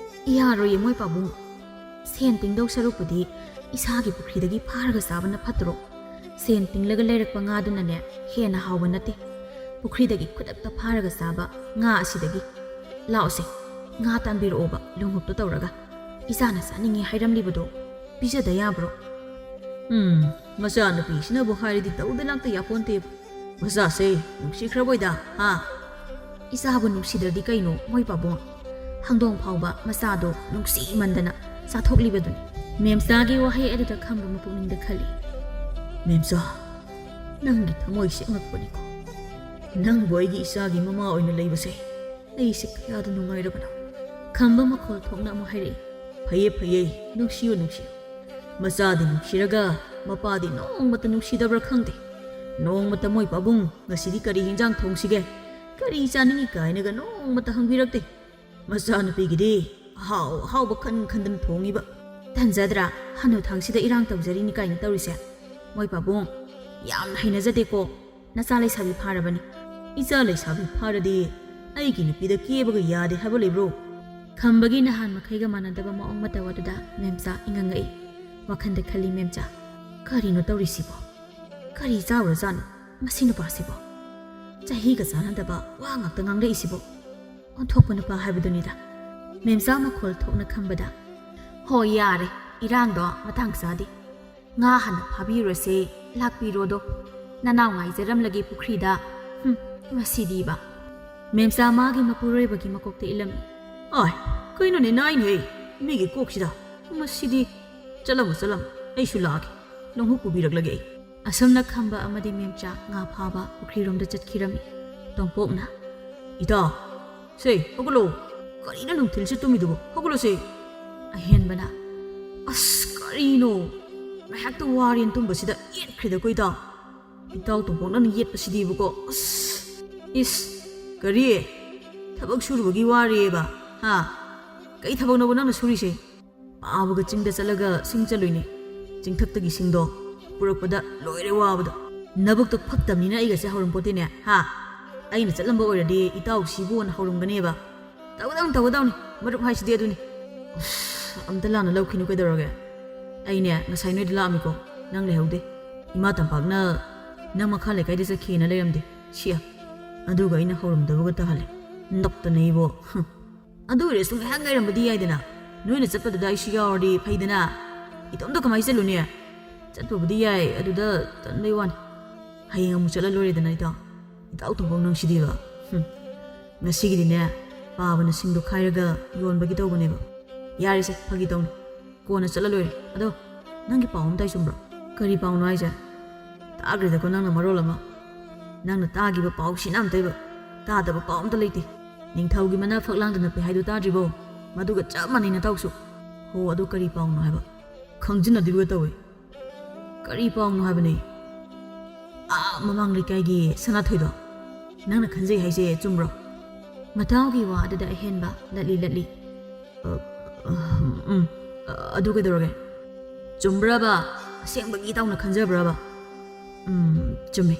ꯌꯥꯔꯣꯏꯌꯦ ꯃꯣꯏ ꯄꯥꯕꯨꯡ, ꯁꯦꯟ ꯇꯤꯡꯗꯧ ꯁꯔꯨꯛꯄꯨꯗꯤ ꯏꯁꯥꯒꯤ ꯄꯨꯈ꯭ꯔꯤꯗꯒꯤ ꯐꯥꯔꯒ ꯆꯥꯕꯅ ꯐꯠꯇ꯭ꯔꯣ? ꯁꯦꯟ ꯇꯤꯡꯂꯒ ꯂꯩꯔꯛꯄ ꯉꯥꯗꯨꯅꯅꯦ ꯍꯦꯟꯅ ꯍꯥꯎꯕ ꯅꯠꯇꯦ ꯄꯨꯈ꯭ꯔꯤꯗꯒꯤ ꯈꯨꯗꯛꯇ ꯐꯥꯔꯒ ꯆꯥꯕ ꯉꯥ ꯑꯁꯤꯗꯒꯤ꯫ ꯂꯥꯛꯑꯣꯁꯦ, ꯉꯥ ꯇꯥꯟꯕꯤꯔꯛꯑꯣꯕ ꯂꯣꯡꯍꯨꯞꯇꯣ ꯇꯧꯔꯒ꯫ ꯏꯆꯥꯅ ꯆꯥꯅꯤꯡꯉꯤ ꯍꯥꯏꯔꯝꯂꯤꯕꯗꯣ ꯄꯤꯖꯗ ꯌꯥꯕ꯭ꯔꯣ? ꯎꯝ, ꯃꯆꯥꯅꯨꯄꯤꯁꯤꯅꯕꯨ ꯍꯥꯏꯔꯗꯤ ꯇꯧꯗ ꯂꯥꯛꯇ ꯌꯥꯄꯣꯟꯇꯦꯕ꯫ ꯃꯆꯥꯁꯦ ꯅꯨꯡꯁꯤꯈ꯭ꯔꯕꯣꯏꯗ, ꯍꯥ? ꯏꯆꯥꯕꯨ ꯅꯨꯡꯁꯤꯗ꯭ꯔꯗꯤ ꯀꯩꯅꯣ ꯃꯣꯏ ꯄꯥꯕꯨꯡ? ꯍꯪꯗꯣꯡ ꯐꯥꯎꯕ ꯃꯆꯥꯗꯣ ꯅꯨꯡꯁꯤꯃꯟꯗꯅ ꯆꯥꯊꯣꯛꯂꯤꯕꯗꯨꯅꯤ꯫ ꯃꯦꯝꯆꯥꯒꯤ ꯋꯥꯍꯩ ꯑꯗꯨꯗ ꯈꯝꯕ ꯃꯄꯨꯛꯅꯤꯡꯗ ꯈꯜꯂꯤ꯫ ꯃꯦꯝꯆꯥ, ꯅꯪꯒꯤ ꯊꯃꯣꯏꯁꯦ ꯑꯉꯛꯄꯅꯤꯀꯣ꯫ ꯅꯪꯕꯨ ꯑꯩꯒꯤ ꯏꯆꯥꯒꯤ ꯃꯃꯥ ꯑꯣꯏꯅ ꯂꯩꯕꯁꯦ ꯑꯩꯁꯦ ꯀꯌꯥꯗ ꯅꯨꯡꯉꯥꯏꯔꯕꯅꯣ꯫ ꯈꯝꯕ ꯃꯈꯣꯜ ꯊꯣꯛꯅ ꯑꯃꯨꯛ ꯍꯥꯏꯔꯛꯏ꯫ ꯐꯩꯌꯦ, ꯐꯩꯌꯦ, ꯅꯨꯡꯁꯤꯌꯨ, ꯅꯨꯡꯁꯤꯌꯨ꯫ ꯃꯆꯥꯗꯤ ꯅꯨꯡꯁꯤꯔꯒ ꯃꯄꯥꯗꯤ ꯅꯣꯡꯃꯇ ꯅꯨꯡꯁꯤꯗꯕ꯭ꯔꯥ ꯈꯪꯗꯦ꯫ ꯅꯣꯡꯃꯇ ꯃꯣꯏ ꯄꯥꯕꯨꯡ ꯉꯁꯤꯗꯤ ꯀꯔꯤ ꯍꯤꯟꯖꯥꯡ ꯊꯣꯡꯁꯤꯒꯦ, ꯀꯔꯤ ꯆꯥꯅꯤꯡꯉꯤ ꯀꯥꯏꯅꯒ ꯅꯣꯡꯃꯇ ꯍꯪꯕꯤꯔꯛꯇꯦ꯫ ꯃꯆꯥꯅꯨꯄꯤꯒꯤꯗꯤ ꯑꯍꯥꯎ ꯑꯍꯥꯎꯕ ꯈꯟ ꯈꯟꯗꯅ ꯊꯣꯡꯉꯤꯕ꯫ ꯇꯟꯖꯗ꯭ꯔꯥ, ꯍꯅꯨꯊꯪꯁꯤꯗ ꯏꯔꯥꯡ ꯇꯧꯖꯔꯤꯅꯤ ꯀꯥꯏꯅ ꯇꯧꯔꯤꯁꯦ? ꯃꯣꯏ ꯄꯥꯕꯨꯡ, ꯌꯥꯝꯅ ꯍꯩꯅꯖꯗꯦꯀꯣ꯫ ꯅꯆꯥ ꯂꯩꯁꯥꯕꯤ ꯐꯥꯔꯕꯅꯤ꯫ ꯏꯆꯥ ꯂꯩꯁꯥꯕꯤ ꯐꯥꯔꯗꯤ ꯑꯩꯒꯤ ꯅꯨꯄꯤꯗ ꯀꯦꯕꯒ ꯌꯥꯗꯦ ꯍꯥꯏꯕ ꯂꯩꯕ꯭ꯔꯣ? ꯈꯝꯕꯒꯤ ꯅꯍꯥꯟ ꯃꯈꯩꯒ ꯃꯥꯟꯅꯗꯕ ꯃꯑꯣꯡ ꯃꯇꯧ ꯑꯗꯨꯗ ꯃꯦꯝꯆꯥ ꯏꯉꯛꯉꯛꯏ꯫ ꯋꯥꯈꯟꯗ ꯈꯜꯂꯤ ꯃꯦꯝꯆꯥ, ꯀꯔꯤꯅꯣ ꯇꯧꯔꯤꯁꯤꯕꯣ? ꯀꯔꯤ ꯆꯥꯎꯔꯖꯥꯠꯅꯣ ꯃꯁꯤ ꯅꯨꯄꯥꯁꯤꯕꯣ? ꯆꯍꯤꯒ ꯆꯥꯟꯅꯗꯕ ꯋꯥ ꯉꯥꯛꯇ ꯉꯥꯡꯂꯛꯏꯁꯤꯕꯣ? ꯑꯣꯟꯊꯣꯛꯄ ꯅꯨꯄꯥ ꯍꯥꯏꯕꯗꯨꯅꯤꯗ꯫ ꯃꯦꯝꯆꯥ ꯃꯈꯣꯜ ꯊꯣꯛꯅ ꯈꯝꯕꯗ, ꯍꯣꯏ ꯌꯥꯔꯦ, ꯏꯔꯥꯡꯗꯣ ꯃꯇꯥꯡ ꯆꯥꯗꯦ꯫ ꯉꯥ ꯍꯥꯟꯅ ꯐꯥꯕꯤꯔꯨꯔꯁꯦ, ꯂꯥꯛꯄꯤꯔꯣꯗꯣ꯫ ꯅꯅꯥꯎ ꯉꯥꯏꯖꯔꯝꯂꯒꯦ ꯄꯨꯈ꯭ꯔꯤꯗ꯫ ꯍꯨꯝ, ꯃꯁꯤꯗꯤꯕ꯫ ꯃꯦꯝꯆꯥ ꯃꯥꯒꯤ ꯃꯄꯨꯔꯣꯏꯕꯒꯤ ꯃꯀꯣꯛꯇ ꯏꯜꯂꯝꯃꯤ꯫ ꯑꯥꯏ, ꯀꯩꯅꯣꯅꯦ ꯅꯥꯏꯅꯦꯍꯦ, ꯃꯤꯒꯤ ꯀꯣꯛꯁꯤꯗ꯫ ꯃꯁꯤꯗꯤ꯫ ꯆꯠꯂꯝꯃꯣ, ꯆꯠꯂꯝꯃꯣ, ꯑꯩꯁꯨ ꯂꯥꯛꯑꯒꯦ꯫ ꯂꯣꯡꯍꯨꯞ ꯄꯨꯕꯤꯔꯛꯂꯒꯦ ꯑꯩ꯫ ꯑꯁꯨꯝꯅ ꯈꯝꯕ ꯑꯃꯗꯤ ꯃꯦꯝꯆꯥ ꯉꯥ ꯐꯥꯕ ꯄꯨꯈ꯭ꯔꯤꯔꯣꯝꯗ ꯆꯠꯈꯤꯔꯝꯃꯤ꯫ ꯇꯣꯝꯄꯣꯛꯅ, ꯏꯇꯥꯎ, ꯁꯦ, ꯍꯧꯒꯠꯂꯣ꯫ ꯀꯔꯤꯅꯣ ꯅꯨꯡꯊꯤꯜꯁꯦ ꯇꯨꯝꯃꯤꯗꯨꯕꯨ? ꯍꯧꯒꯠꯂꯣꯁꯦ꯫ ꯑꯍꯦꯟꯕꯅ, ꯑꯁ, ꯀꯔꯤꯅꯣ? ꯉꯥꯏꯍꯥꯛꯇ ꯋꯥꯔꯦꯅ ꯇꯨꯝꯕꯁꯤꯗ ꯌꯦꯠꯈ꯭ꯔꯦꯗꯀꯣ, ꯏꯇꯥꯎ꯫ ꯏꯇꯥꯎ ꯇꯣꯝꯄꯣꯛꯅ ꯌꯦꯠꯄꯁꯤꯗꯤꯕꯀꯣ, ꯑꯁ, ꯏꯁ, ꯀꯔꯤ? ꯊꯕꯛ ꯁꯨꯔꯨꯕꯒꯤ ꯋꯥꯔꯦꯕ? ꯍꯥ? ꯀꯩ ꯊꯕꯛꯅꯣꯕ ꯅꯪꯅ ꯁꯨꯔꯤꯁꯦ? ꯑꯥꯕꯒ ꯆꯤꯡꯗ ꯆꯠꯂꯒ ꯁꯤꯡ ꯆꯠꯂꯨꯏꯅꯦ꯫ ꯆꯤꯡꯊꯛꯇꯒꯤ ꯁꯤꯡꯗꯣ ꯄꯨꯔꯛꯄꯗ ꯂꯣꯏꯔꯦ ꯋꯥꯕꯗ꯫ ꯅꯕꯨꯛꯇꯣ ꯐꯛꯇꯕꯅꯤꯅ ꯑꯩꯒꯁꯦ ꯍꯧꯔꯝꯄꯣꯠꯇꯦꯅꯦ, ꯍꯥ? ꯑꯩꯅ ꯆꯠꯂꯝꯕ ꯑꯣꯏꯔꯗꯤ ꯏꯇꯥꯎ ꯁꯤꯕꯨꯅ ꯍꯧꯔꯝꯒꯅꯦꯕ꯫ ꯇꯧꯒꯗꯧꯅꯤ, ꯇꯧꯒꯗꯧꯅꯤ, ꯃꯔꯨꯞ ꯍꯥꯏꯁꯤꯗꯤ ꯑꯗꯨꯅꯤ꯫ ꯑꯁ, ꯑꯝꯇ ꯂꯥꯟꯅ ꯂꯧꯈꯤꯅꯨ, ꯀꯩꯗꯧꯔꯒꯦ? ꯑꯩꯅꯦ ꯉꯁꯥꯏ ꯅꯣꯏꯗ ꯂꯥꯛꯑꯝꯃꯤꯀꯣ, ꯅꯪ ꯂꯩꯍꯧꯗꯦ꯫ ꯏꯃꯥ ꯇꯝꯄꯥꯛꯅ ꯅꯪ ꯃꯈꯥ ꯂꯩꯀꯥꯏꯗ ꯆꯠꯈꯤꯅ ꯂꯩꯔꯝꯗꯦ꯫ ꯁꯤꯌꯥ, ꯑꯗꯨꯒ ꯑꯩꯅ ꯍꯧꯔꯝꯗꯕꯒ ꯇꯥꯍꯜꯂꯦ꯫ ꯅꯞꯇꯅ ꯑꯩꯕꯣ꯫ ꯍꯨꯝ꯫ ꯑꯗꯨ ꯑꯣꯏꯔꯁꯨ ꯉꯥꯏꯍꯥꯛ ꯉꯥꯏꯔꯝꯕꯗꯤ ꯌꯥꯏꯗꯅ꯫ ꯅꯣꯏꯅ ꯆꯠꯄꯗꯨꯗ ꯑꯩꯁꯨ ꯌꯥꯎꯔꯗꯤ ꯐꯩꯗꯅ꯫ ꯏꯇꯣꯝꯇ ꯀꯃꯥꯏꯅ ꯆꯠꯂꯨꯅꯤ? ꯆꯠꯄꯕꯨꯗꯤ ꯌꯥꯏ, ꯑꯗꯨꯗ ꯇꯟꯕꯩ ꯋꯥꯅꯤ꯫ ꯍꯌꯦꯡ ꯑꯃꯨꯛ ꯆꯠꯂ ꯂꯣꯏꯔꯦꯗꯅ, ꯏꯇꯥꯎ꯫ ꯏꯇꯥꯎ ꯇꯣꯝꯕꯧ ꯅꯪꯁꯤꯗꯤꯕ꯫ ꯍꯨꯝ꯫ ꯉꯁꯤꯒꯤꯗꯤꯅꯦ, ꯄꯥꯕꯅ ꯁꯤꯡꯗꯣ ꯈꯥꯏꯔꯒ ꯌꯣꯟꯕꯒꯤ ꯇꯧꯕꯅꯦꯕ꯫ ꯌꯥꯔꯦꯁꯦ, ꯐꯥꯒꯤ ꯇꯧꯅꯤ꯫ ꯀꯣꯟꯅ ꯆꯠꯂ ꯂꯣꯏꯔꯦ꯫ ꯑꯗꯣ, ꯅꯪꯒꯤ ꯄꯥꯎ ꯑꯃ ꯇꯥꯏ, ꯆꯨꯝꯕ꯭ꯔꯣ? ꯀꯔꯤ ꯄꯥꯎꯅꯣ ꯍꯥꯏꯁꯦ? ꯇꯥꯈ꯭ꯔꯦꯗꯀꯣ ꯅꯪꯅ ꯃꯔꯣꯜ ꯑꯃ꯫ ꯅꯪꯅ ꯇꯥꯈꯤꯕ ꯄꯥꯎꯁꯤꯅ ꯑꯝꯇꯩꯕ꯫ ꯇꯥꯗꯕ ꯄꯥꯎ ꯑꯝꯇ ꯂꯩꯇꯦ꯫ ꯅꯤꯡꯊꯧꯒꯤ ꯃꯅꯥ ꯐꯛꯂꯥꯡꯗ ꯅꯞꯄꯦ ꯍꯥꯏꯗꯣ ꯇꯥꯗ꯭ꯔꯤꯕꯣ? ꯃꯗꯨꯒ ꯆꯞ ꯃꯥꯟꯅꯩ ꯅꯇꯥꯎꯁꯨ꯫ ꯍꯣ, ꯑꯗꯨ ꯀꯔꯤ ꯄꯥꯎꯅꯣ ꯍꯥꯏꯕ? ꯈꯪꯖꯤꯟꯅꯗꯣꯏꯕꯒ ꯇꯧꯋꯦ꯫ ꯀꯔꯤ ꯄꯥꯎꯅꯣ ꯍꯥꯏꯕꯅꯦ? ꯑꯥ, ꯃꯃꯥꯡ ꯂꯩꯀꯥꯏꯒꯤ ꯁꯅꯥꯊꯣꯏꯗꯣ꯫ ꯅꯪꯅ ꯈꯟꯖꯩ ꯍꯥꯏꯁꯦ ꯆꯨꯝꯕ꯭ꯔꯣ? ꯃꯇꯥꯎꯒꯤ ꯋꯥ ꯑꯗꯨꯗ ꯑꯍꯦꯟꯕ ꯂꯠꯂꯤ ꯂꯠꯂꯤ꯫ ꯑ, ꯑ, ꯎꯝ, ꯑ, ꯑꯗꯨ ꯀꯩꯗꯧꯔꯒꯦ? ꯆꯨꯝꯕ꯭ꯔꯕ? ꯑꯁꯦꯡꯕꯒꯤ ꯏꯇꯥꯎꯅ ꯈꯟꯖꯕ꯭ꯔꯕ? ꯎꯝ, ꯆꯨꯝꯃꯦ꯫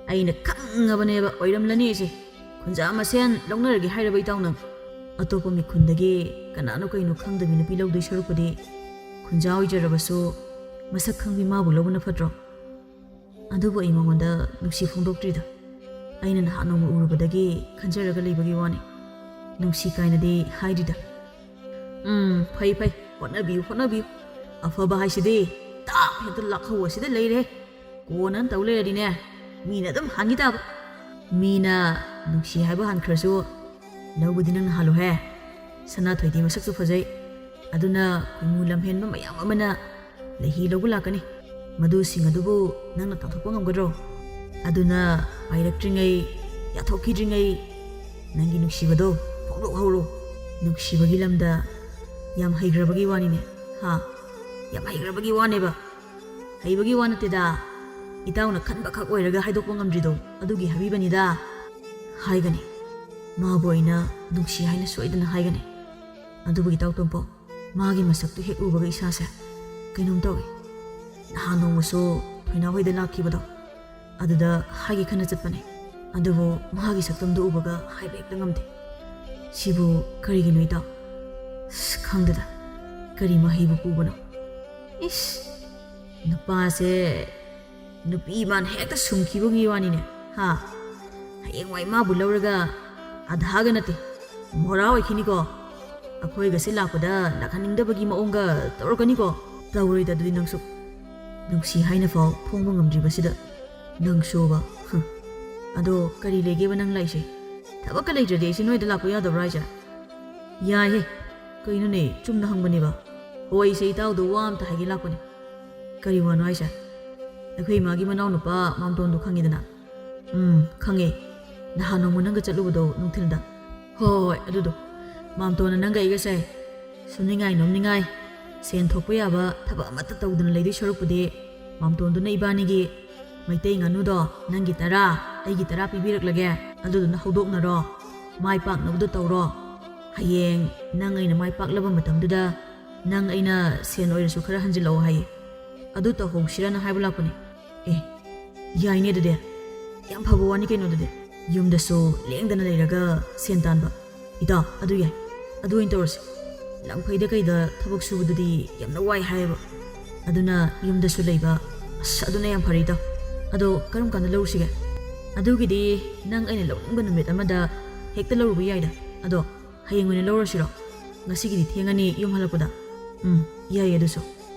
ꯑꯩꯅ ꯈꯪꯉꯕꯅꯦꯕ, ꯑꯣꯏꯔꯝꯂꯅꯤ ꯑꯩꯁꯦ꯫ ꯈꯨꯟꯖꯥ ꯃꯁꯦꯟ ꯂꯧꯅꯔꯒꯦ ꯍꯥꯏꯔꯕ ꯏꯇꯥꯎꯅ? ꯑꯇꯣꯞꯄ ꯃꯤꯈꯨꯟꯗꯒꯤ ꯀꯅꯥꯅꯣ ꯀꯩꯅꯣ ꯈꯪꯗꯕꯤ ꯅꯨꯄꯤ ꯂꯧꯗꯣꯏ ꯁꯔꯨꯛꯄꯨꯗꯤ, ꯈꯨꯟꯖꯥ ꯑꯣꯏꯖꯔꯕꯁꯨ ꯃꯁꯛ ꯈꯪꯕꯤ ꯃꯥꯕꯨ ꯂꯧꯕꯅ ꯐꯠꯇ꯭ꯔꯣ? ꯑꯗꯨꯕꯨ ꯑꯩ ꯃꯉꯣꯟꯗ ꯅꯨꯡꯁꯤ ꯐꯣꯡꯗꯣꯛꯇ꯭ꯔꯤꯗ꯫ ꯑꯩꯅ ꯅꯍꯥꯟ ꯅꯣꯡꯃ ꯎꯔꯨꯕꯗꯒꯤ ꯈꯟꯖꯔꯒ ꯂꯩꯕꯒꯤ ꯋꯥꯅꯤ꯫ ꯅꯨꯡꯁꯤ ꯀꯥꯏꯅꯗꯤ ꯍꯥꯏꯗ꯭ꯔꯤꯗ꯫ ꯎꯝ, ꯐꯩ, ꯐꯩ꯫ ꯍꯣꯠꯅꯕꯤꯌꯨ, ꯍꯣꯠꯅꯕꯤꯌꯨ꯫ ꯑꯐꯕ ꯍꯥꯏꯁꯤꯗꯤ ꯇꯥꯞ ꯍꯦꯛꯇ ꯂꯥꯛꯍꯧ ꯑꯁꯤꯗ ꯂꯩꯔꯦ꯫ ꯀꯣꯟꯅ ꯇꯧ ꯂꯩꯔꯗꯤꯅꯦ, ꯃꯤꯅ ꯑꯗꯨꯝ ꯍꯥꯟꯈꯤ ꯇꯥꯕ꯫ ꯃꯤꯅ ꯅꯨꯡꯁꯤ ꯍꯥꯏꯕ ꯍꯥꯟꯈ꯭ꯔꯁꯨ, ꯂꯧꯕꯗꯤ ꯅꯪꯅ ꯍꯥꯜꯂꯨꯍꯦ꯫ ꯁꯅꯥꯊꯣꯏꯗꯤ ꯃꯁꯛꯁꯨ ꯐꯖꯩ꯫ ꯑꯗꯨꯅ ꯈꯣꯏꯃꯨ ꯂꯝꯍꯦꯟꯕ ꯃꯌꯥꯝ ꯑꯃꯅ ꯂꯩꯍꯤ ꯂꯧꯕ ꯂꯥꯛꯀꯅꯤ꯫ ꯃꯗꯨꯁꯤꯡ ꯑꯗꯨꯕꯨ ꯅꯪꯅ ꯇꯥꯟꯊꯣꯛꯄ ꯉꯝꯒꯗ꯭ꯔꯣ? ꯑꯗꯨꯅ ꯄꯥꯏꯔꯛꯇ꯭ꯔꯤꯉꯩ, ꯌꯥꯊꯣꯛꯈꯤꯗ꯭ꯔꯤꯉꯩ ꯅꯪꯒꯤ ꯅꯨꯡꯁꯤꯕꯗꯣ ꯐꯣꯡꯗꯣꯛꯍꯧꯔꯣ꯫ ꯅꯨꯡꯁꯤꯕꯒꯤ ꯂꯝꯗ ꯌꯥꯝ ꯍꯩꯈ꯭ꯔꯕꯒꯤ ꯋꯥꯅꯤꯅꯦ꯫ ꯍꯥ? ꯌꯥꯝ ꯍꯩꯈ꯭ꯔꯕꯒꯤ ꯋꯥꯅꯦꯕ꯫ ꯍꯩꯕꯒꯤ ꯋꯥ ꯅꯠꯇꯦꯗ꯫ ꯏꯇꯥꯎꯅ ꯈꯟꯕꯈꯛ ꯑꯣꯏꯔꯒ ꯍꯥꯏꯗꯣꯛꯄ ꯉꯝꯗ꯭ꯔꯤꯗꯣ ꯑꯗꯨꯒꯤ ꯍꯥꯏꯕꯤꯕꯅꯤꯗ꯫ ꯍꯥꯏꯒꯅꯤ꯫ ꯃꯥꯕꯨ ꯑꯩꯅ ꯅꯨꯡꯁꯤ ꯍꯥꯏꯅ ꯁꯣꯏꯗꯅ ꯍꯥꯏꯒꯅꯤ꯫ ꯑꯗꯨꯕꯨ ꯏꯇꯥꯎ ꯇꯣꯝꯄꯣꯛ, ꯃꯥꯒꯤ ꯃꯁꯛꯇꯨ ꯍꯦꯛ ꯎꯕꯒ ꯏꯁꯥꯁꯦ ꯀꯩꯅꯣꯝ ꯇꯧꯏ꯫ ꯅꯍꯥꯟ ꯅꯣꯡꯃꯁꯨ ꯊꯣꯏꯅꯥꯎ ꯍꯣꯏꯗ ꯂꯥꯛꯈꯤꯕꯗꯣ, ꯑꯗꯨꯗ ꯍꯥꯏꯒꯦ ꯈꯟꯅ ꯆꯠꯄꯅꯦ꯫ ꯑꯗꯨꯕꯨ ꯃꯍꯥꯛꯀꯤ ꯁꯛꯇꯝꯗꯨ ꯎꯕꯒ ꯍꯥꯏꯕ ꯍꯦꯛꯇ ꯉꯝꯗꯦ꯫ ꯁꯤꯕꯨ ꯀꯔꯤꯒꯤꯅꯣ ꯏꯇꯥꯎ? ꯑꯁ, ꯈꯪꯗꯦꯗ, ꯀꯔꯤ ꯃꯍꯩꯕꯨ ꯄꯨꯕꯅꯣ? ꯏꯁ, ꯅꯨꯄꯥꯁꯦ ꯅꯨꯄꯤ ꯏꯃꯥꯅ ꯍꯦꯛꯇ ꯁꯨꯝꯈꯤꯕꯒꯤ ꯋꯥꯅꯤꯅꯦ, ꯍꯥ? ꯍꯌꯦꯡꯋꯥꯏ ꯃꯥꯕꯨ ꯂꯧꯔꯒ ꯑꯙꯥꯒ ꯅꯠꯇꯦ, ꯃꯣꯔꯥ ꯑꯣꯏꯈꯤꯅꯤꯀꯣ꯫ ꯑꯩꯈꯣꯏꯒꯁꯦ ꯂꯥꯛꯄꯗ ꯂꯥꯛꯍꯟꯅꯤꯡꯗꯕꯒꯤ ꯃꯑꯣꯡꯒ ꯇꯧꯔꯛꯀꯅꯤꯀꯣ꯫ ꯇꯧꯔꯣꯏꯗ ꯑꯗꯨꯗꯤ ꯅꯪꯁꯨ꯫ ꯅꯨꯡꯁꯤ ꯍꯥꯏꯅ ꯐꯥꯎ ꯐꯣꯡꯕ ꯉꯝꯗ꯭ꯔꯤꯕꯁꯤꯗ ꯅꯪꯁꯨꯕ꯫ ꯍꯨꯝ꯫ ꯑꯗꯣ ꯀꯔꯤ ꯂꯩꯒꯦꯕ ꯅꯪ ꯂꯥꯛꯏꯁꯦ? ꯊꯕꯛꯀ ꯂꯩꯇ꯭ꯔꯗꯤ ꯑꯩꯁꯦ ꯅꯣꯏꯗ ꯂꯥꯛꯄ ꯌꯥꯗꯕ꯭ꯔꯥ ꯍꯥꯏꯁꯦ? ꯌꯥꯏꯍꯦ꯫ ꯀꯩꯅꯣꯅꯦ, ꯆꯨꯝꯅ ꯍꯪꯕꯅꯦꯕ꯫ ꯍꯣꯏ, ꯏꯆꯦ, ꯏꯇꯥꯎꯗꯣ ꯋꯥ ꯑꯝꯇ ꯍꯥꯏꯒꯦ ꯂꯥꯛꯄꯅꯦ꯫ ꯀꯔꯤ ꯋꯥꯅꯣ ꯍꯥꯏꯁꯦ? ꯑꯩꯈꯣꯏ ꯏꯃꯥꯒꯤ ꯃꯅꯥꯎꯅꯨꯄꯥ ꯃꯥꯝꯇꯣꯟꯗꯣ ꯈꯪꯉꯤꯗꯅ? ꯎꯝ, ꯈꯪꯉꯦ꯫ ꯅꯍꯥꯟ ꯅꯣꯡꯃ ꯅꯪꯒ ꯆꯠꯂꯨꯕꯗꯣ ꯅꯨꯡꯊꯤꯜꯗ꯫ ꯍꯣꯏ, ꯍꯣꯏ, ꯍꯣꯏ, ꯑꯗꯨꯗꯣ꯫ ꯃꯥꯝꯇꯣꯟꯅ ꯅꯪꯒ ꯑꯩꯒꯁꯦ ꯁꯨꯅꯤꯡꯉꯥꯏ ꯅꯣꯝꯅꯤꯡꯉꯥꯏ, ꯁꯦꯟ ꯊꯣꯛꯄ ꯌꯥꯕ ꯊꯕꯛ ꯑꯃꯠꯇ ꯇꯧꯗꯅ ꯂꯩꯗꯣꯏ ꯁꯔꯨꯛꯄꯨꯗꯤ, ꯃꯥꯝꯇꯣꯟꯗꯨꯅ ꯏꯕꯥꯅꯤꯒꯤ ꯃꯩꯇꯩ ꯉꯥꯅꯨꯗꯣ ꯅꯪꯒꯤ ꯇꯔꯥ, ꯑꯩꯒꯤ ꯇꯔꯥ ꯄꯤꯕꯤꯔꯛꯂꯒꯦ꯫ ꯑꯗꯨꯗꯨꯅ ꯍꯧꯗꯣꯛꯅꯔꯣ꯫ ꯃꯥꯏ ꯄꯥꯛꯅꯕꯗꯣ ꯇꯧꯔꯣ꯫ ꯍꯌꯦꯡ ꯅꯪ ꯑꯩꯅ ꯃꯥꯏ ꯄꯥꯛꯂꯕ ꯃꯇꯝꯗꯨꯗ ꯅꯪ ꯑꯩꯅ ꯁꯦꯟ ꯑꯣꯏꯔꯁꯨ ꯈꯔ ꯍꯟꯖꯤꯜꯂꯛꯑꯣ ꯍꯥꯏꯌꯦ꯫ ꯑꯗꯨ ꯇꯧꯍꯧꯁꯤꯔꯅ ꯍꯥꯏꯕ ꯂꯥꯛꯄꯅꯦ꯫ ꯑꯦ, ꯌꯥꯏꯅꯦ ꯑꯗꯨꯗꯤ꯫ ꯌꯥꯝ ꯐꯕ ꯋꯥꯅꯤ ꯀꯩꯅꯣ ꯑꯗꯨꯗꯤ꯫ ꯌꯨꯝꯗꯁꯨ ꯂꯦꯡꯗꯅ ꯂꯩꯔꯒ ꯁꯦꯟ ꯇꯥꯟꯕ꯫ ꯏꯇꯥꯎ, ꯑꯗꯨ ꯌꯥꯏ꯫ ꯑꯗꯨ ꯑꯣꯏꯅ ꯇꯧꯔꯁꯤ꯫ ꯂꯪꯐꯩꯗ ꯀꯩꯗ ꯊꯕꯛ ꯁꯨꯕꯗꯨꯗꯤ ꯌꯥꯝꯅ ꯋꯥꯏ ꯍꯥꯏꯌꯦꯕ꯫ ꯑꯗꯨꯅ ꯌꯨꯝꯗꯁꯨ ꯂꯩꯕ꯫ ꯑꯁ, ꯑꯗꯨꯅ ꯌꯥꯝ ꯐꯔꯦ ꯏꯇꯥꯎ꯫ ꯑꯗꯣ ꯀꯔꯝ ꯀꯥꯟꯗ ꯂꯧꯔꯨꯁꯤꯒꯦ? ꯑꯗꯨꯒꯤꯗꯤ ꯅꯪ ꯑꯩꯅ ꯂꯧꯅꯤꯡꯕ ꯅꯨꯃꯤꯠ ꯑꯃꯗ ꯍꯦꯛꯇ ꯂꯧꯔꯨꯕ ꯌꯥꯏꯗ꯫ ꯑꯗꯣ ꯍꯌꯦꯡ ꯑꯣꯏꯅ ꯂꯧꯔꯁꯤꯔꯣ? ꯉꯁꯤꯒꯤꯗꯤ ꯊꯦꯡꯉꯅꯤ ꯌꯨꯝ ꯍꯜꯂꯛꯄꯗ꯫ ꯎꯝ, ꯌꯥꯏꯌꯦ ꯑꯗꯨꯁꯨ꯫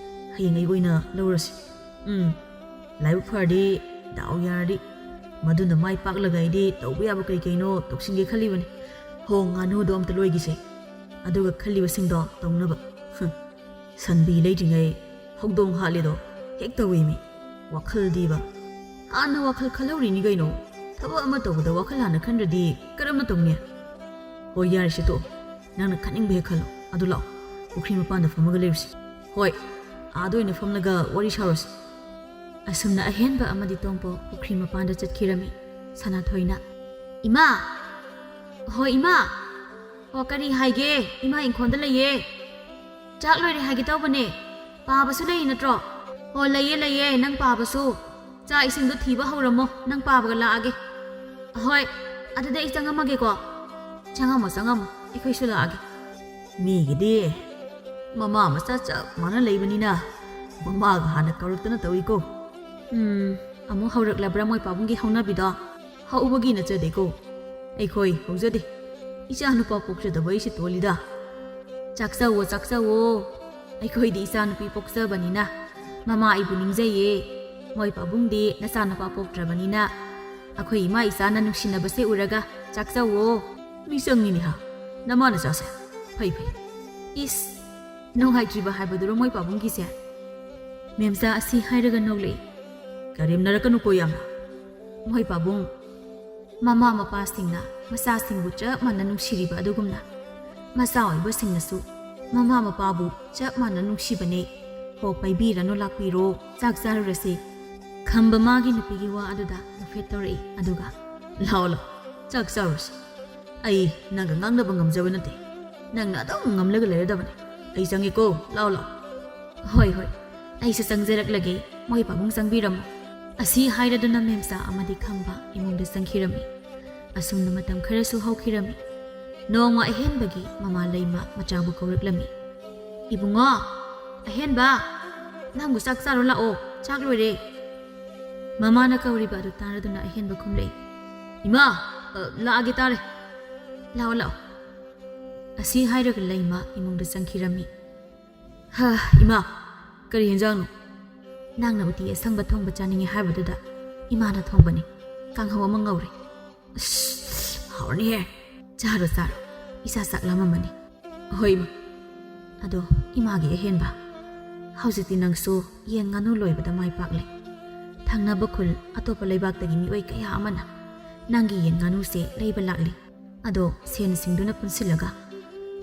ꯍꯌꯦꯡ ꯑꯌꯨꯛ ꯑꯣꯏꯅ ꯂꯧꯔꯁꯤ꯫ ꯎꯝ, ꯂꯥꯏꯕꯛ ꯐꯔꯗꯤ, ꯗꯥꯎ ꯌꯥꯔꯗꯤ, ꯃꯗꯨꯅ ꯃꯥꯏ ꯄꯥꯛꯂꯒ ꯑꯩꯗꯤ ꯇꯧꯕ ꯌꯥꯕ ꯀꯩ ꯀꯩꯅꯣ ꯇꯧꯁꯤꯟꯒꯦ ꯈꯜꯂꯤꯕꯅꯤ꯫ ꯍꯣ, ꯉꯥꯅꯨꯗꯣ ꯑꯝꯇ ꯂꯣꯏꯈꯤꯁꯦ꯫ ꯑꯗꯨꯒ ꯈꯜꯂꯤꯕꯁꯤꯡꯗꯣ ꯇꯧꯅꯕ꯫ ꯍꯨꯝ, ꯁꯟꯕꯤ ꯂꯩꯇ꯭ꯔꯤꯉꯩ ꯍꯧꯗꯣꯡ ꯍꯥꯠꯂꯦꯗꯣ ꯍꯦꯛ ꯇꯧꯋꯦꯃꯤ꯫ ꯋꯥꯈꯜꯗꯤꯕ꯫ ꯍꯥꯟꯅ ꯋꯥꯈꯜ ꯈꯜꯍꯧꯔꯤꯅꯤ ꯀꯩꯅꯣ꯫ ꯊꯕꯛ ꯑꯃ ꯇꯧꯕꯗ ꯋꯥꯈꯜ ꯍꯥꯟꯅ ꯈꯟꯗ꯭ꯔꯗꯤ ꯀꯔꯝꯅ ꯇꯧꯅꯤ? ꯍꯣꯏ, ꯌꯥꯔꯦꯁꯦ, ꯇꯣꯛꯑꯣ꯫ ꯅꯪꯅ ꯈꯟꯅꯤꯡꯕ ꯍꯦꯛ ꯈꯜꯂꯣ꯫ ꯑꯗꯨ ꯂꯥꯛꯑꯣ, ꯄꯨꯈ꯭ꯔꯤ ꯃꯄꯥꯟꯗ ꯐꯝꯃꯒ ꯂꯩꯔꯨꯁꯤ꯫ ꯍꯣꯏ, ꯑꯥꯗ ꯑꯣꯏꯅ ꯐꯝꯂꯒ ꯋꯥꯔꯤ ꯁꯥꯔꯨꯁꯤ꯫ ꯑꯁꯨꯝꯅ ꯑꯍꯦꯟꯕ ꯑꯃꯗꯤ ꯇꯣꯡꯄꯣ ꯄꯨꯈ꯭ꯔꯤ ꯃꯄꯥꯟꯗ ꯆꯠꯈꯤꯔꯝꯃꯤ꯫ ꯁꯅꯥꯊꯣꯏꯅ, "ꯏꯃꯥ! ꯍꯣ, ꯏꯃꯥ! ꯍꯣ, ꯀꯔꯤ ꯍꯥꯏꯒꯦ? ꯏꯃꯥ ꯏꯪꯈꯣꯜꯗ ꯂꯩꯌꯦ꯫ ꯆꯥꯛ ꯂꯣꯏꯔꯦ ꯍꯥꯏꯒꯦ ꯇꯧꯕꯅꯦ꯫ ꯄꯥꯕꯁꯨ ꯂꯩ ꯅꯠꯇ꯭ꯔꯣ?" "ꯍꯣ, ꯂꯩꯌꯦ, ꯂꯩꯌꯦ, ꯅꯪ ꯄꯥꯕꯁꯨ꯫ ꯆꯥꯛ ꯏꯁꯤꯡꯗꯣ ꯊꯤꯕ ꯍꯧꯔꯝꯃꯣ, ꯅꯪ ꯄꯥꯕꯒ ꯂꯥꯛꯑꯒꯦ꯫" ꯍꯣꯏ, ꯑꯗꯨꯗꯤ ꯑꯩ ꯆꯪꯉꯝꯃꯒꯦꯀꯣ꯫ ꯆꯪꯉꯝꯃꯣ, ꯆꯪꯉꯝꯃꯣ, ꯑꯩꯈꯣꯏꯁꯨ ꯂꯥꯛꯑꯒꯦ꯫ ꯃꯤꯒꯤꯗꯤ ꯃꯃꯥ ꯃꯆꯥ ꯆꯞ ꯃꯥꯟꯅ ꯂꯩꯕꯅꯤꯅ ꯃꯃꯥꯒ ꯍꯥꯟꯅ ꯀꯧꯔꯛꯇꯅ ꯇꯧꯏꯀꯣ꯫ ꯎꯝ, ꯑꯃꯨꯛ ꯍꯧꯔꯛꯂꯕ꯭ꯔꯥ ꯃꯣꯏ ꯄꯥꯕꯨꯡꯒꯤ ꯍꯧꯅꯕꯤꯗꯣ? ꯍꯧꯕꯒꯤ ꯅꯠꯆꯗꯦꯀꯣ꯫ ꯑꯩꯈꯣꯏ ꯍꯧꯖꯗꯦ꯫ ꯏꯆꯥ ꯅꯨꯄꯥ ꯄꯣꯛꯆꯗꯕ ꯑꯩꯁꯦ ꯇꯣꯜꯂꯤꯗ꯫ ꯆꯥꯛꯆꯧꯋꯣ, ꯆꯥꯛꯆꯧꯋꯣ꯫ ꯑꯩꯈꯣꯏꯗꯤ ꯏꯆꯥ ꯅꯨꯄꯤ ꯄꯣꯛꯆꯕꯅꯤꯅ ꯃꯃꯥ ꯑꯩꯕꯨ ꯅꯤꯡꯖꯩꯌꯦ꯫ ꯃꯣꯏ ꯄꯥꯕꯨꯡꯗꯤ ꯅꯆꯥ ꯅꯨꯄꯥ ꯄꯣꯛꯇ꯭ꯔꯕꯅꯤꯅ ꯑꯩꯈꯣꯏ ꯏꯃꯥ ꯏꯆꯥꯅ ꯅꯨꯡꯁꯤꯅꯕꯁꯦ ꯎꯔꯒ ꯆꯥꯛꯆꯧꯋꯣ꯫ ꯃꯤꯆꯪꯅꯤꯅꯦ ꯍꯥ, ꯅꯃꯥ ꯅꯆꯥꯁꯦ꯫ ꯐꯩ, ꯐꯩ꯫ ꯏꯁ, ꯅꯨꯡꯉꯥꯏꯇ꯭ꯔꯤꯕ ꯍꯥꯏꯕꯗꯨꯔꯣ ꯃꯣꯏ ꯄꯥꯕꯨꯡꯒꯤꯁꯦ? ꯃꯦꯝꯆꯥ ꯑꯁꯤ ꯍꯥꯏꯔꯒ ꯅꯣꯛꯂꯛꯏ꯫ ꯀꯔꯦꯝꯅꯔꯛꯀꯅꯨꯀꯣ ꯌꯥꯝꯅ꯫ ꯃꯣꯏ ꯄꯥꯕꯨꯡ, ꯃꯃꯥ ꯃꯄꯥꯁꯤꯡꯅ ꯃꯆꯥꯁꯤꯡꯕꯨ ꯆꯞ ꯃꯥꯟꯅ ꯅꯨꯡꯁꯤꯔꯤꯕ ꯑꯗꯨꯒꯨꯝꯅ, ꯃꯆꯥ ꯑꯣꯏꯕꯁꯤꯡꯅꯁꯨ ꯃꯃꯥ ꯃꯄꯥꯕꯨ ꯆꯞ ꯃꯥꯟꯅ ꯅꯨꯡꯁꯤꯕꯅꯦ꯫ ꯍꯣ, ꯄꯥꯏꯕꯤꯔꯅꯨ, ꯂꯥꯛꯄꯤꯔꯣ, ꯆꯥꯛ ꯆꯥꯔꯨꯔꯁꯤ꯫ ꯈꯝꯕ ꯃꯥꯒꯤ ꯅꯨꯄꯤꯒꯤ ꯋꯥ ꯑꯗꯨꯗ ꯅꯣꯛꯐꯦꯠ ꯇꯧꯔꯛꯏ, ꯑꯗꯨꯒ, "ꯂꯥꯛꯑꯣ, ꯂꯥꯛꯑꯣ, ꯆꯥꯛ ꯆꯥꯔꯨꯔꯁꯤ꯫ ꯑꯩ ꯅꯪꯒ ꯉꯥꯡꯅꯕ ꯉꯝꯖꯕ ꯅꯠꯇꯦ꯫ ꯅꯪꯅ ꯑꯗꯨꯝ ꯉꯝꯂꯒ ꯂꯩꯔꯗꯕꯅꯦ꯫ ꯑꯩ ꯆꯪꯉꯦꯀꯣ, ꯂꯥꯛꯑꯣ, ꯂꯥꯛꯑꯣ꯫" "ꯍꯣꯏ, ꯍꯣꯏ, ꯑꯩꯁꯨ ꯆꯪꯖꯔꯛꯂꯒꯦ꯫ ꯃꯣꯏ ꯄꯥꯕꯨꯡ ꯆꯪꯕꯤꯔꯝꯃꯣ꯫" ꯑꯁꯤ ꯍꯥꯏꯔꯗꯨꯅ ꯃꯦꯝꯆꯥ ꯑꯃꯗꯤ ꯈꯝꯕ ꯏꯃꯨꯡꯗ ꯆꯪꯈꯤꯔꯝꯃꯤ꯫ ꯑꯁꯨꯝꯅ ꯃꯇꯝ ꯈꯔꯁꯨ ꯍꯧꯈꯤꯔꯝꯃꯤ꯫ ꯅꯣꯡꯃ ꯑꯍꯦꯟꯕꯒꯤ ꯃꯃꯥ ꯂꯩꯃ ꯃꯆꯥꯕꯨ ꯀꯧꯔꯛꯂꯝꯃꯤ꯫ "ꯏꯕꯨꯡꯉꯣ, ꯑꯍꯦꯟꯕ, ꯅꯪꯕꯨ ꯆꯥꯛ ꯆꯥꯔꯣ ꯂꯥꯛꯑꯣ, ꯆꯥꯛ ꯂꯣꯏꯔꯦ꯫" ꯃꯃꯥꯅ ꯀꯧꯔꯤꯕ ꯑꯗꯨ ꯇꯥꯔꯗꯨꯅ ꯑꯍꯦꯟꯕ ꯈꯨꯝꯂꯛꯏ꯫ "ꯏꯃꯥ, ꯑ, ꯂꯥꯛꯑꯒꯦ ꯇꯥꯔꯦ꯫ ꯂꯥꯛꯑꯣ, ꯂꯥꯛꯑꯣ꯫" ꯑꯁꯤ ꯍꯥꯏꯔꯒ ꯂꯩꯃ ꯏꯃꯨꯡꯗ ꯆꯪꯈꯤꯔꯝꯃꯤ꯫ "ꯍꯥ, ꯏꯃꯥ, ꯀꯔꯤ ꯌꯦꯟꯖꯥꯡꯅꯣ?" "ꯅꯪꯅ ꯎꯇꯤ ꯑꯁꯪꯕ ꯊꯣꯡꯕ ꯆꯥꯅꯤꯡꯉꯦ ꯍꯥꯏꯕꯗꯨꯗ ꯏꯃꯥꯅ ꯊꯣꯡꯕꯅꯤ꯫ ꯀꯥꯡꯍꯧ ꯑꯃ ꯉꯧꯔꯦ꯫" "ꯑꯁ, ꯍꯥꯎꯔꯅꯤꯍꯦ꯫ ꯆꯥꯔꯣ, ꯆꯥꯔꯣ꯫ ꯏꯆꯥ ꯆꯥꯛ ꯂꯥꯝꯃꯝꯃꯅꯤ꯫" "ꯍꯣꯏ, ꯏꯃꯥ꯫" "ꯑꯗꯣ, ꯏꯃꯥꯒꯤ ꯑꯍꯦꯟꯕ, ꯍꯧꯖꯤꯛꯇꯤ ꯅꯪꯁꯨ ꯌꯦꯟ ꯉꯥꯅꯨ ꯂꯣꯏꯕꯗ ꯃꯥꯏ ꯄꯥꯛꯂꯦ꯫ ꯊꯪꯅꯕ ꯈꯨꯜ, ꯑꯇꯣꯞꯄ ꯂꯩꯕꯥꯛꯇꯒꯤ ꯃꯤꯑꯣꯏ ꯀꯌꯥ ꯑꯃꯅ ꯅꯪꯒꯤ ꯌꯦꯟ ꯉꯥꯅꯨꯁꯦ ꯂꯩꯕ ꯂꯥꯛꯂꯤ꯫ ꯑꯗꯣ, ꯁꯦꯟ ꯁꯤꯡꯗꯨꯅ ꯄꯨꯟꯁꯤꯜꯂꯒ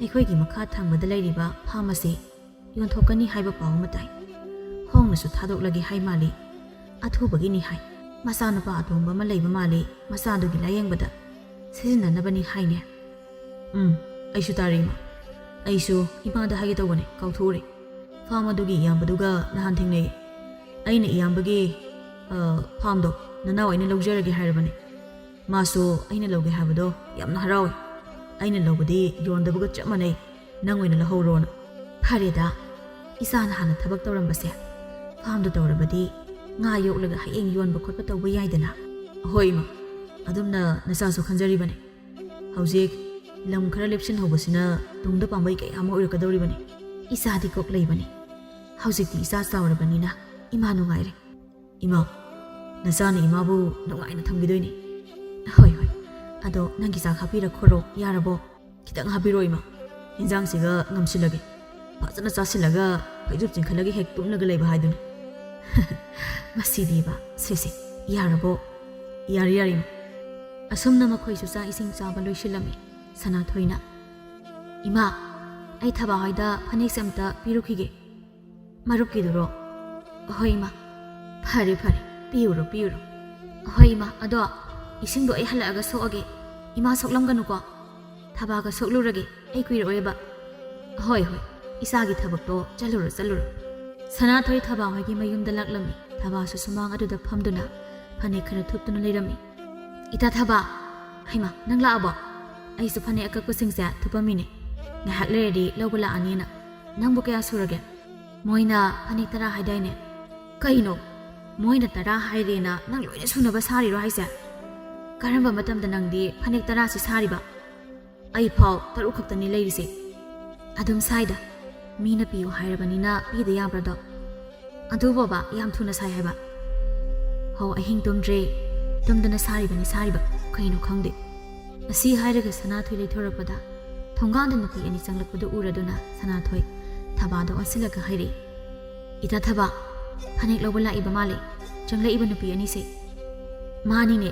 ꯑꯩꯈꯣꯏꯒꯤ ꯃꯈꯥ ꯊꯪꯕꯗ ꯂꯩꯔꯤꯕ ꯐꯥꯔꯝ ꯑꯁꯤ ꯌꯣꯟꯊꯣꯛꯀꯅꯤ ꯍꯥꯏꯕ ꯄꯥꯎ ꯑꯃ ꯇꯥꯏ꯫ ꯍꯣꯡꯅꯁꯨ ꯊꯥꯗꯣꯛꯂꯒꯦ ꯍꯥꯏ ꯃꯥꯜꯂꯤ꯫ ꯑꯊꯨꯕꯒꯤꯅꯤ ꯍꯥꯏ꯫ ꯃꯆꯥꯅꯨꯄꯥ ꯑꯇꯣꯝꯕ ꯑꯃ ꯂꯩꯕ ꯃꯥꯜꯂꯤ, ꯃꯆꯥꯗꯨꯒꯤ ꯂꯥꯌꯦꯡꯕꯗ ꯁꯤꯖꯤꯟꯅꯅꯕꯅꯤ ꯍꯥꯏꯅꯦ꯫" "ꯎꯝ, ꯑꯩꯁꯨ ꯇꯥꯔꯦ, ꯏꯃꯥ꯫ ꯑꯩꯁꯨ ꯏꯃꯥꯗ ꯍꯥꯏꯒꯦ ꯇꯧꯕꯅꯦ, ꯀꯥꯎꯊꯣꯛꯎꯔꯦ꯫ ꯐꯥꯝ ꯑꯗꯨꯒꯤ ꯏꯌꯥꯝꯕꯗꯨꯒ ꯅꯍꯥꯟ ꯊꯦꯡꯅꯩ꯫ ꯑꯩꯅ ꯏꯌꯥꯝꯕꯒꯤ, ꯑ, ꯐꯥꯝꯗꯣ ꯅꯅꯥꯎ ꯑꯩꯅ ꯂꯧꯖꯔꯒꯦ ꯍꯥꯏꯔꯕꯅꯦ꯫" ꯃꯥꯁꯨ ꯑꯩꯅ ꯂꯧꯒꯦ ꯍꯥꯏꯕꯗꯣ ꯌꯥꯝꯅ ꯍꯔꯥꯎꯏ꯫ ꯑꯩꯅ ꯂꯧꯕꯗꯤ ꯌꯣꯟꯗꯕꯒ ꯆꯞ ꯃꯥꯟꯅꯩ, ꯅꯪ ꯑꯣꯏꯅ ꯂꯧꯍꯧꯔꯣꯅ꯫ ꯐꯔꯦꯗ, ꯏꯆꯥꯅ ꯍꯥꯟꯅ ꯊꯕꯛ ꯇꯧꯔꯝꯕꯁꯦ ꯐꯥꯝꯗ ꯇꯧꯔꯕꯗꯤ ꯉꯥ ꯌꯣꯛꯂꯒ ꯍꯌꯦꯡ ꯌꯣꯟꯕ ꯈꯣꯠꯄ ꯇꯧꯕ ꯌꯥꯏꯗꯅ꯫ ꯍꯣꯏ ꯏꯃꯥ, ꯑꯗꯨꯝꯅ ꯅꯆꯥꯁꯨ ꯈꯟꯖꯔꯤꯕꯅꯤ꯫ ꯍꯧꯖꯤꯛ ꯂꯝ ꯈꯔ ꯂꯦꯞꯁꯤꯟꯍꯧꯕꯁꯤꯅ ꯇꯨꯡꯗ ꯄꯥꯝꯕꯩ ꯀꯌꯥ ꯑꯃ ꯑꯣꯏꯔꯛꯀꯗꯧꯔꯤꯕꯅꯤ꯫ ꯏꯆꯥꯗꯤ ꯀꯣꯛ ꯂꯩꯕꯅꯤ꯫ ꯍꯧꯖꯤꯛꯇꯤ ꯏꯆꯥ ꯆꯥꯎꯔꯕꯅꯤꯅ ꯏꯃꯥ ꯅꯨꯡꯉꯥꯏꯔꯦ꯫ ꯏꯃꯥ, ꯅꯆꯥꯅ ꯏꯃꯥꯕꯨ ꯅꯨꯡꯉꯥꯏꯅ ꯊꯝꯈꯤꯗꯣꯏꯅꯤ꯫ ꯍꯣꯏ, ꯍꯣꯏ꯫ ꯑꯗꯣ ꯅꯪꯒꯤ ꯆꯥꯛ ꯍꯥꯞꯄꯤꯔꯛꯈꯣꯔꯣ, ꯌꯥꯔꯕꯣ? ꯈꯤꯇꯪ ꯍꯥꯞꯄꯤꯔꯣ ꯏꯃꯥ꯫ ꯏꯟꯖꯥꯡꯁꯤꯒ ꯉꯝꯁꯤꯜꯂꯒꯦ꯫ ꯐꯖꯅ ꯆꯥꯁꯤꯜꯂꯒ ꯐꯩꯖꯨꯞ ꯆꯤꯡꯈꯠꯂꯒ ꯍꯦꯛ ꯇꯨꯝꯂꯒ ꯂꯩꯕ ꯍꯥꯏꯗꯨꯅꯤ꯫ ꯃꯁꯤꯗꯤꯕ, ꯁꯦ ꯁꯦ, ꯌꯥꯔꯕꯣ? ꯌꯥꯔꯦ, ꯌꯥꯔꯦ ꯏꯃꯥ꯫ ꯑꯁꯨꯝꯅ ꯃꯈꯣꯏꯁꯨ ꯆꯥꯛ ꯏꯁꯤꯡ ꯆꯥꯕ ꯂꯣꯏꯁꯤꯜꯂꯝꯃꯤ꯫ ꯁꯅꯥꯊꯣꯏꯅ, "ꯏꯃꯥ, ꯑꯩ ꯊꯕꯥ ꯍꯣꯏꯗ ꯐꯅꯦꯛꯁꯦ ꯑꯝꯇ ꯄꯤꯔꯨꯈꯤꯒꯦ꯫ ꯃꯔꯨꯞꯀꯤꯗꯨꯔꯣ?" "ꯍꯣꯏ ꯏꯃꯥ꯫ ꯐꯔꯦ, ꯐꯔꯦ, ꯄꯤꯔꯨꯔꯣ, ꯄꯤꯔꯨꯔꯣ꯫ ꯍꯣꯏ ꯏꯃꯥ, ꯑꯗꯣ ꯏꯁꯤꯡꯗꯣ ꯑꯩ ꯍꯜꯂꯛꯑꯒ ꯁꯣꯛꯑꯒꯦ꯫ ꯏꯃꯥ ꯁꯣꯛꯂꯝꯒꯅꯨꯀꯣ꯫ ꯊꯕꯥꯒ ꯁꯣꯛꯂꯨꯔꯒꯦ, ꯑꯩ ꯀꯨꯏꯔꯛꯑꯣꯏꯕ꯫ ꯍꯣꯏ, ꯍꯣꯏ, ꯏꯆꯥꯒꯤ ꯊꯕꯛꯇꯣ ꯆꯠꯂꯨꯔꯣ, ꯆꯠꯂꯨꯔꯣ꯫" ꯁꯅꯥꯊꯣꯏ ꯊꯕꯥ ꯍꯣꯏꯒꯤ ꯃꯌꯨꯝꯗ ꯂꯥꯛꯂꯝꯃꯤ꯫ ꯊꯕꯥꯁꯨ ꯁꯨꯃꯥꯡ ꯑꯗꯨꯗ ꯐꯝꯗꯨꯅ ꯐꯅꯦꯛ ꯈꯔ ꯊꯨꯞꯇꯨꯅ ꯂꯩꯔꯝꯃꯤ꯫ "ꯏꯇꯥ ꯊꯕꯥ, ꯍꯩꯃꯥ, ꯅꯪ ꯂꯥꯛꯑꯕꯣ? ꯑꯩꯁꯨ ꯐꯅꯦꯛ ꯑꯀꯛꯄꯁꯤꯡꯁꯦ ꯊꯨꯞꯄꯝꯃꯤꯅꯦ꯫ ꯉꯥꯏꯍꯥꯛ ꯂꯩꯔꯗꯤ ꯂꯧꯕ ꯂꯥꯛꯑꯅꯤꯅ꯫ ꯅꯪꯕꯨ ꯀꯌꯥ ꯁꯨꯔꯒꯦ?" "ꯃꯣꯏꯅ ꯐꯅꯦꯛ ꯇꯔꯥ ꯍꯥꯏꯗꯥꯏꯅꯦ?" "ꯀꯩꯅꯣ? ꯃꯣꯏꯅ ꯇꯔꯥ ꯍꯥꯏꯔꯦꯅ ꯅꯪ ꯂꯣꯏꯅ ꯁꯨꯅꯕ ꯁꯥꯔꯤꯔꯣ ꯍꯥꯏꯁꯦ? ꯀꯔꯝꯕ ꯃꯇꯝꯗ ꯅꯪꯗꯤ ꯐꯅꯦꯛ ꯇꯔꯥꯁꯤ ꯁꯥꯔꯤꯕ? ꯑꯩ ꯐꯥꯎ ꯇꯔꯨꯛ ꯈꯛꯇꯅꯤ ꯂꯩꯔꯤꯁꯦ꯫" "ꯑꯗꯨꯝ ꯁꯥꯏꯗ, ꯃꯤꯅ ꯄꯤꯌꯨ ꯍꯥꯏꯔꯕꯅꯤꯅ ꯄꯤꯗ ꯌꯥꯕ꯭ꯔꯗꯣ?" "ꯑꯗꯨꯕꯣꯕ, ꯌꯥꯝ ꯊꯨꯅ ꯁꯥꯏ ꯍꯥꯏꯕ?" "ꯍꯣ, ꯑꯍꯤꯡ ꯇꯨꯝꯗ꯭ꯔꯦ, ꯇꯨꯝꯗꯅ ꯁꯥꯔꯤꯕꯅꯤ, ꯁꯥꯔꯤꯕ, ꯀꯩꯅꯣ ꯈꯪꯗꯦ꯫" ꯑꯁꯤ ꯍꯥꯏꯔꯒ ꯁꯅꯥꯊꯣꯏ ꯂꯩꯊꯣꯔꯛꯄꯗ ꯊꯣꯡꯒꯥꯟꯗ ꯅꯨꯄꯤ ꯑꯅꯤ ꯆꯪꯂꯛꯄꯗꯨ ꯎꯔꯗꯨꯅ ꯁꯅꯥꯊꯣꯏ ꯊꯕꯥꯗ ꯑꯣꯟꯁꯤꯜꯂꯒ ꯍꯥꯏꯔꯛꯏ, "ꯏꯇꯥ ꯊꯕꯥ, ꯐꯅꯦꯛ ꯂꯧꯕ ꯂꯥꯛꯏꯕ ꯃꯥꯜꯂꯦ, ꯆꯪꯂꯛꯏꯕ ꯅꯨꯄꯤ ꯑꯅꯤꯁꯦ꯫" "ꯃꯥꯅꯤꯅꯦ꯫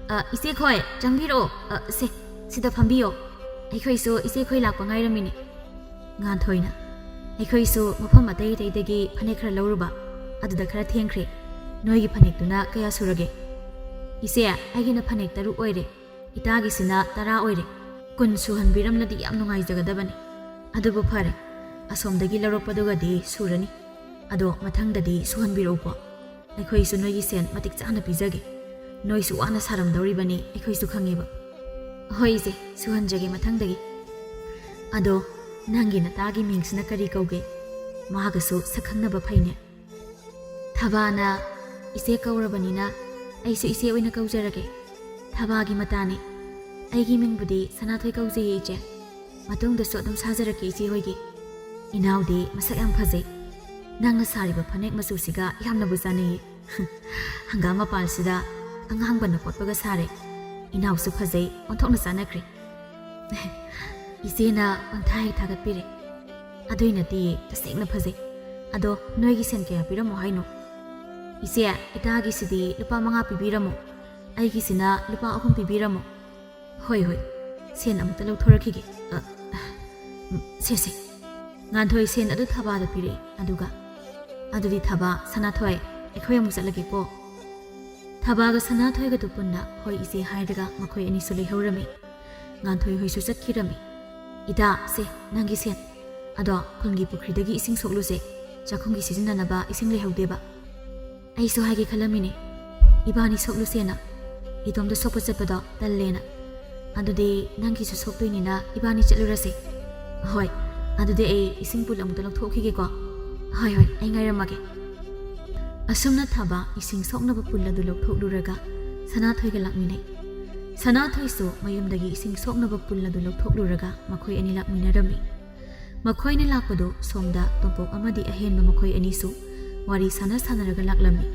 ꯑ, ꯏꯆꯦꯈꯣꯏ, ꯆꯪꯕꯤꯔꯛꯑꯣ꯫ ꯑ, ꯁꯦ, ꯁꯤꯗ ꯐꯝꯕꯤꯌꯣ꯫ ꯑꯩꯈꯣꯏꯁꯨ ꯏꯆꯦꯈꯣꯏ ꯂꯥꯛꯄ ꯉꯥꯏꯔꯝꯃꯤꯅꯦ꯫" ꯉꯥꯟꯊꯣꯏꯅ, "ꯑꯩꯈꯣꯏꯁꯨ ꯃꯐꯝ ꯑꯇꯩ ꯑꯇꯩꯗꯒꯤ ꯐꯅꯦꯛ ꯈꯔ ꯂꯧꯔꯨꯕ, ꯑꯗꯨꯗ ꯈꯔ ꯊꯦꯡꯈ꯭ꯔꯦ꯫ ꯅꯣꯏꯒꯤ ꯐꯅꯦꯛꯇꯨꯅ ꯀꯌꯥ ꯁꯨꯔꯒꯦ?" "ꯏꯆꯦ, ꯑꯩꯒꯤꯅ ꯐꯅꯦꯛ ꯇꯔꯨꯛ ꯑꯣꯏꯔꯦ, ꯏꯇꯥꯒꯤꯁꯤꯅ ꯇꯔꯥ ꯑꯣꯏꯔꯦ꯫ ꯀꯨꯟ ꯁꯨꯍꯟꯕꯤꯔꯝꯂꯗꯤ ꯌꯥꯝ ꯅꯨꯡꯉꯥꯏꯖꯒꯗꯕꯅꯤ꯫ ꯑꯗꯨꯕꯨ ꯐꯔꯦ, ꯑꯁꯣꯝꯗꯒꯤ ꯂꯧꯔꯛꯄꯗꯨꯒꯗꯤ ꯁꯨꯔꯅꯤ꯫ ꯑꯗꯣ ꯃꯊꯪꯗꯗꯤ ꯁꯨꯍꯟꯕꯤꯔꯛꯎꯀꯣ꯫ ꯑꯩꯈꯣꯏꯁꯨ ꯅꯣꯏꯒꯤ ꯁꯦꯟ ꯃꯇꯤꯛ ꯆꯥꯅ ꯄꯤꯖꯒꯦ꯫" ꯅꯣꯏꯁꯨ ꯋꯥꯅ ꯁꯥꯔꯝꯗꯧꯔꯤꯕꯅꯤ, ꯑꯩꯈꯣꯏꯁꯨ ꯈꯪꯉꯦꯕ꯫ ꯍꯣꯏ ꯏꯆꯦ, ꯁꯨꯍꯟꯖꯒꯦ ꯃꯊꯪꯗꯒꯤ꯫ ꯑꯗꯣ ꯅꯪꯒꯤ ꯅꯇꯥꯒꯤ ꯃꯤꯡꯁꯤꯅ ꯀꯔꯤ ꯀꯧꯒꯦ? ꯃꯥꯒꯁꯨ ꯁꯛ ꯈꯪꯅꯕ ꯐꯩꯅꯦ꯫ ꯊꯕꯥꯅ ꯏꯆꯦ ꯀꯧꯔꯕꯅꯤꯅ ꯑꯩꯁꯨ ꯏꯆꯦ ꯑꯣꯏꯅ ꯀꯧꯖꯔꯒꯦ꯫ ꯊꯕꯥꯒꯤ ꯃꯇꯥꯅꯤ꯫ ꯑꯩꯒꯤ ꯃꯤꯡꯕꯨꯗꯤ ꯁꯅꯥꯊꯣꯏ ꯀꯧꯖꯩꯌꯦ ꯏꯆꯦ꯫ ꯃꯇꯨꯡꯗꯁꯨ ꯑꯗꯨꯝ ꯁꯥꯖꯔꯛꯀꯦ ꯏꯆꯦ ꯍꯣꯏꯒꯤ꯫ ꯏꯅꯥꯎꯗꯤ ꯃꯁꯛ ꯌꯥꯝ ꯐꯖꯩ꯫ ꯅꯪꯅ ꯁꯥꯔꯤꯕ ꯐꯅꯦꯛ ꯃꯆꯨꯁꯤꯒ ꯌꯥꯝꯅꯕꯨ ꯆꯥꯅꯩꯌꯦ꯫ ꯍꯪꯒꯥꯝ ꯃꯄꯥꯜꯁꯤꯗ ꯑꯉꯥꯡꯕꯅ ꯀꯣꯠꯄꯒ ꯁꯥꯔꯦ꯫ ꯏꯅꯥꯎꯁꯨ ꯐꯖꯩ, ꯑꯣꯟꯊꯣꯛꯅ ꯆꯥꯟꯅꯈ꯭ꯔꯦ꯫ ꯏꯆꯦꯅ ꯄꯪꯊꯥ ꯍꯦꯛ ꯊꯥꯒꯠꯄꯤꯔꯦ꯫ ꯑꯗꯨꯏ ꯅꯠꯇꯦ, ꯇꯁꯦꯡꯅ ꯐꯖꯩ꯫ ꯑꯗꯣ ꯅꯣꯏꯒꯤ ꯁꯦꯟ ꯀꯌꯥ ꯄꯤꯔꯝꯃꯣ ꯍꯥꯏꯅꯣ? ꯏꯆꯦ, ꯏꯇꯥꯒꯤꯁꯤꯗꯤ ꯂꯨꯄꯥ ꯃꯉꯥ ꯄꯤꯕꯤꯔꯝꯃꯣ, ꯑꯩꯒꯤꯁꯤꯅ ꯂꯨꯄꯥ ꯑꯍꯨꯝ ꯄꯤꯕꯤꯔꯝꯃꯣ꯫ ꯍꯣꯏ, ꯍꯣꯏ, ꯁꯦꯟ ꯑꯃꯨꯛꯇ ꯂꯧꯊꯣꯔꯛꯈꯤꯒꯦ꯫ ꯑ, ꯎꯝ, ꯁꯦ, ꯁꯦ꯫ ꯉꯥꯟꯊꯣꯏ ꯁꯦꯟ ꯑꯗꯨ ꯊꯕꯥꯗ ꯄꯤꯔꯛꯏ, ꯑꯗꯨꯒ, "ꯑꯗꯨꯗꯤ ꯊꯕꯥ, ꯁꯅꯥꯊꯣꯏ, ꯑꯩꯈꯣꯏ ꯑꯃꯨꯛ ꯆꯠꯂꯒꯦꯀꯣ꯫" ꯊꯕꯥꯒ ꯁꯅꯥꯊꯣꯏꯒꯗꯨ ꯄꯨꯟꯅ "ꯍꯣꯏ ꯏꯆꯦ" ꯍꯥꯏꯔꯒ ꯃꯈꯣꯏ ꯑꯅꯤꯁꯨ ꯂꯩꯍꯧꯔꯝꯃꯤ꯫ ꯉꯥꯟꯊꯣꯏ ꯍꯣꯏꯁꯨ ꯆꯠꯈꯤꯔꯝꯃꯤ꯫ "ꯏꯇꯥ, ꯁꯦ, ꯅꯪꯒꯤ ꯁꯦꯟ꯫ ꯑꯗꯣ ꯈꯨꯜꯒꯤ ꯄꯨꯈ꯭ꯔꯤꯗꯒꯤ ꯏꯁꯤꯡ ꯁꯣꯛꯂꯨꯁꯦ, ꯆꯥꯛꯈꯨꯝꯒꯤ ꯁꯤꯖꯤꯟꯅꯅꯕ ꯏꯁꯤꯡ ꯂꯩꯍꯧꯗꯦꯕ꯫" "ꯑꯩꯁꯨ ꯍꯥꯏꯒꯦ ꯈꯜꯂꯝꯃꯤꯅꯦ, ꯏꯕꯥꯅꯤ ꯁꯣꯛꯂꯨꯁꯦꯅ꯫ ꯏꯇꯣꯝꯇ ꯁꯣꯛꯄ ꯆꯠꯄꯗꯣ ꯇꯜꯂꯦꯅ꯫ ꯑꯗꯨꯗꯤ ꯅꯪꯒꯤꯁꯨ ꯁꯣꯛꯇꯣꯏꯅꯤꯅ ꯏꯕꯥꯅꯤ ꯆꯠꯂꯨꯔꯁꯦ꯫" "ꯍꯣꯏ, ꯑꯗꯨꯗꯤ ꯑꯩ ꯏꯁꯤꯡ ꯄꯨꯜ ꯑꯃꯨꯛꯇ ꯂꯧꯊꯣꯛꯈꯤꯒꯦꯀꯣ꯫" "ꯍꯣꯏ, ꯍꯣꯏ, ꯑꯩ ꯉꯥꯏꯔꯝꯃꯒꯦ꯫" ꯑꯁꯨꯝꯅ ꯊꯕꯥ ꯏꯁꯤꯡ ꯁꯣꯛꯅꯕ ꯄꯨꯜ ꯑꯗꯨ ꯂꯧꯊꯣꯛꯂꯨꯔꯒ ꯁꯅꯥꯊꯣꯏꯒ ꯂꯥꯛꯃꯤꯟꯅꯩ꯫ ꯁꯅꯥꯊꯣꯏꯁꯨ ꯃꯌꯨꯝꯗꯒꯤ ꯏꯁꯤꯡ ꯁꯣꯛꯅꯕ ꯄꯨꯜ ꯑꯗꯨ ꯂꯧꯊꯣꯛꯂꯨꯔꯒ ꯃꯈꯣꯏ ꯑꯅꯤ ꯂꯥꯛꯃꯤꯟꯅꯔꯝꯃꯤ꯫ ꯃꯈꯣꯏꯅ ꯂꯥꯛꯄꯗꯨ ꯁꯣꯝꯗ ꯇꯣꯝꯄꯣꯛ ꯑꯃꯗꯤ ꯑꯍꯦꯟꯕ ꯃꯈꯣꯏ ꯑꯅꯤꯁꯨ ꯋꯥꯔꯤ ꯁꯥꯟꯅ ꯁꯥꯟꯅꯔꯒ ꯂꯥꯛꯂꯝꯃꯤ꯫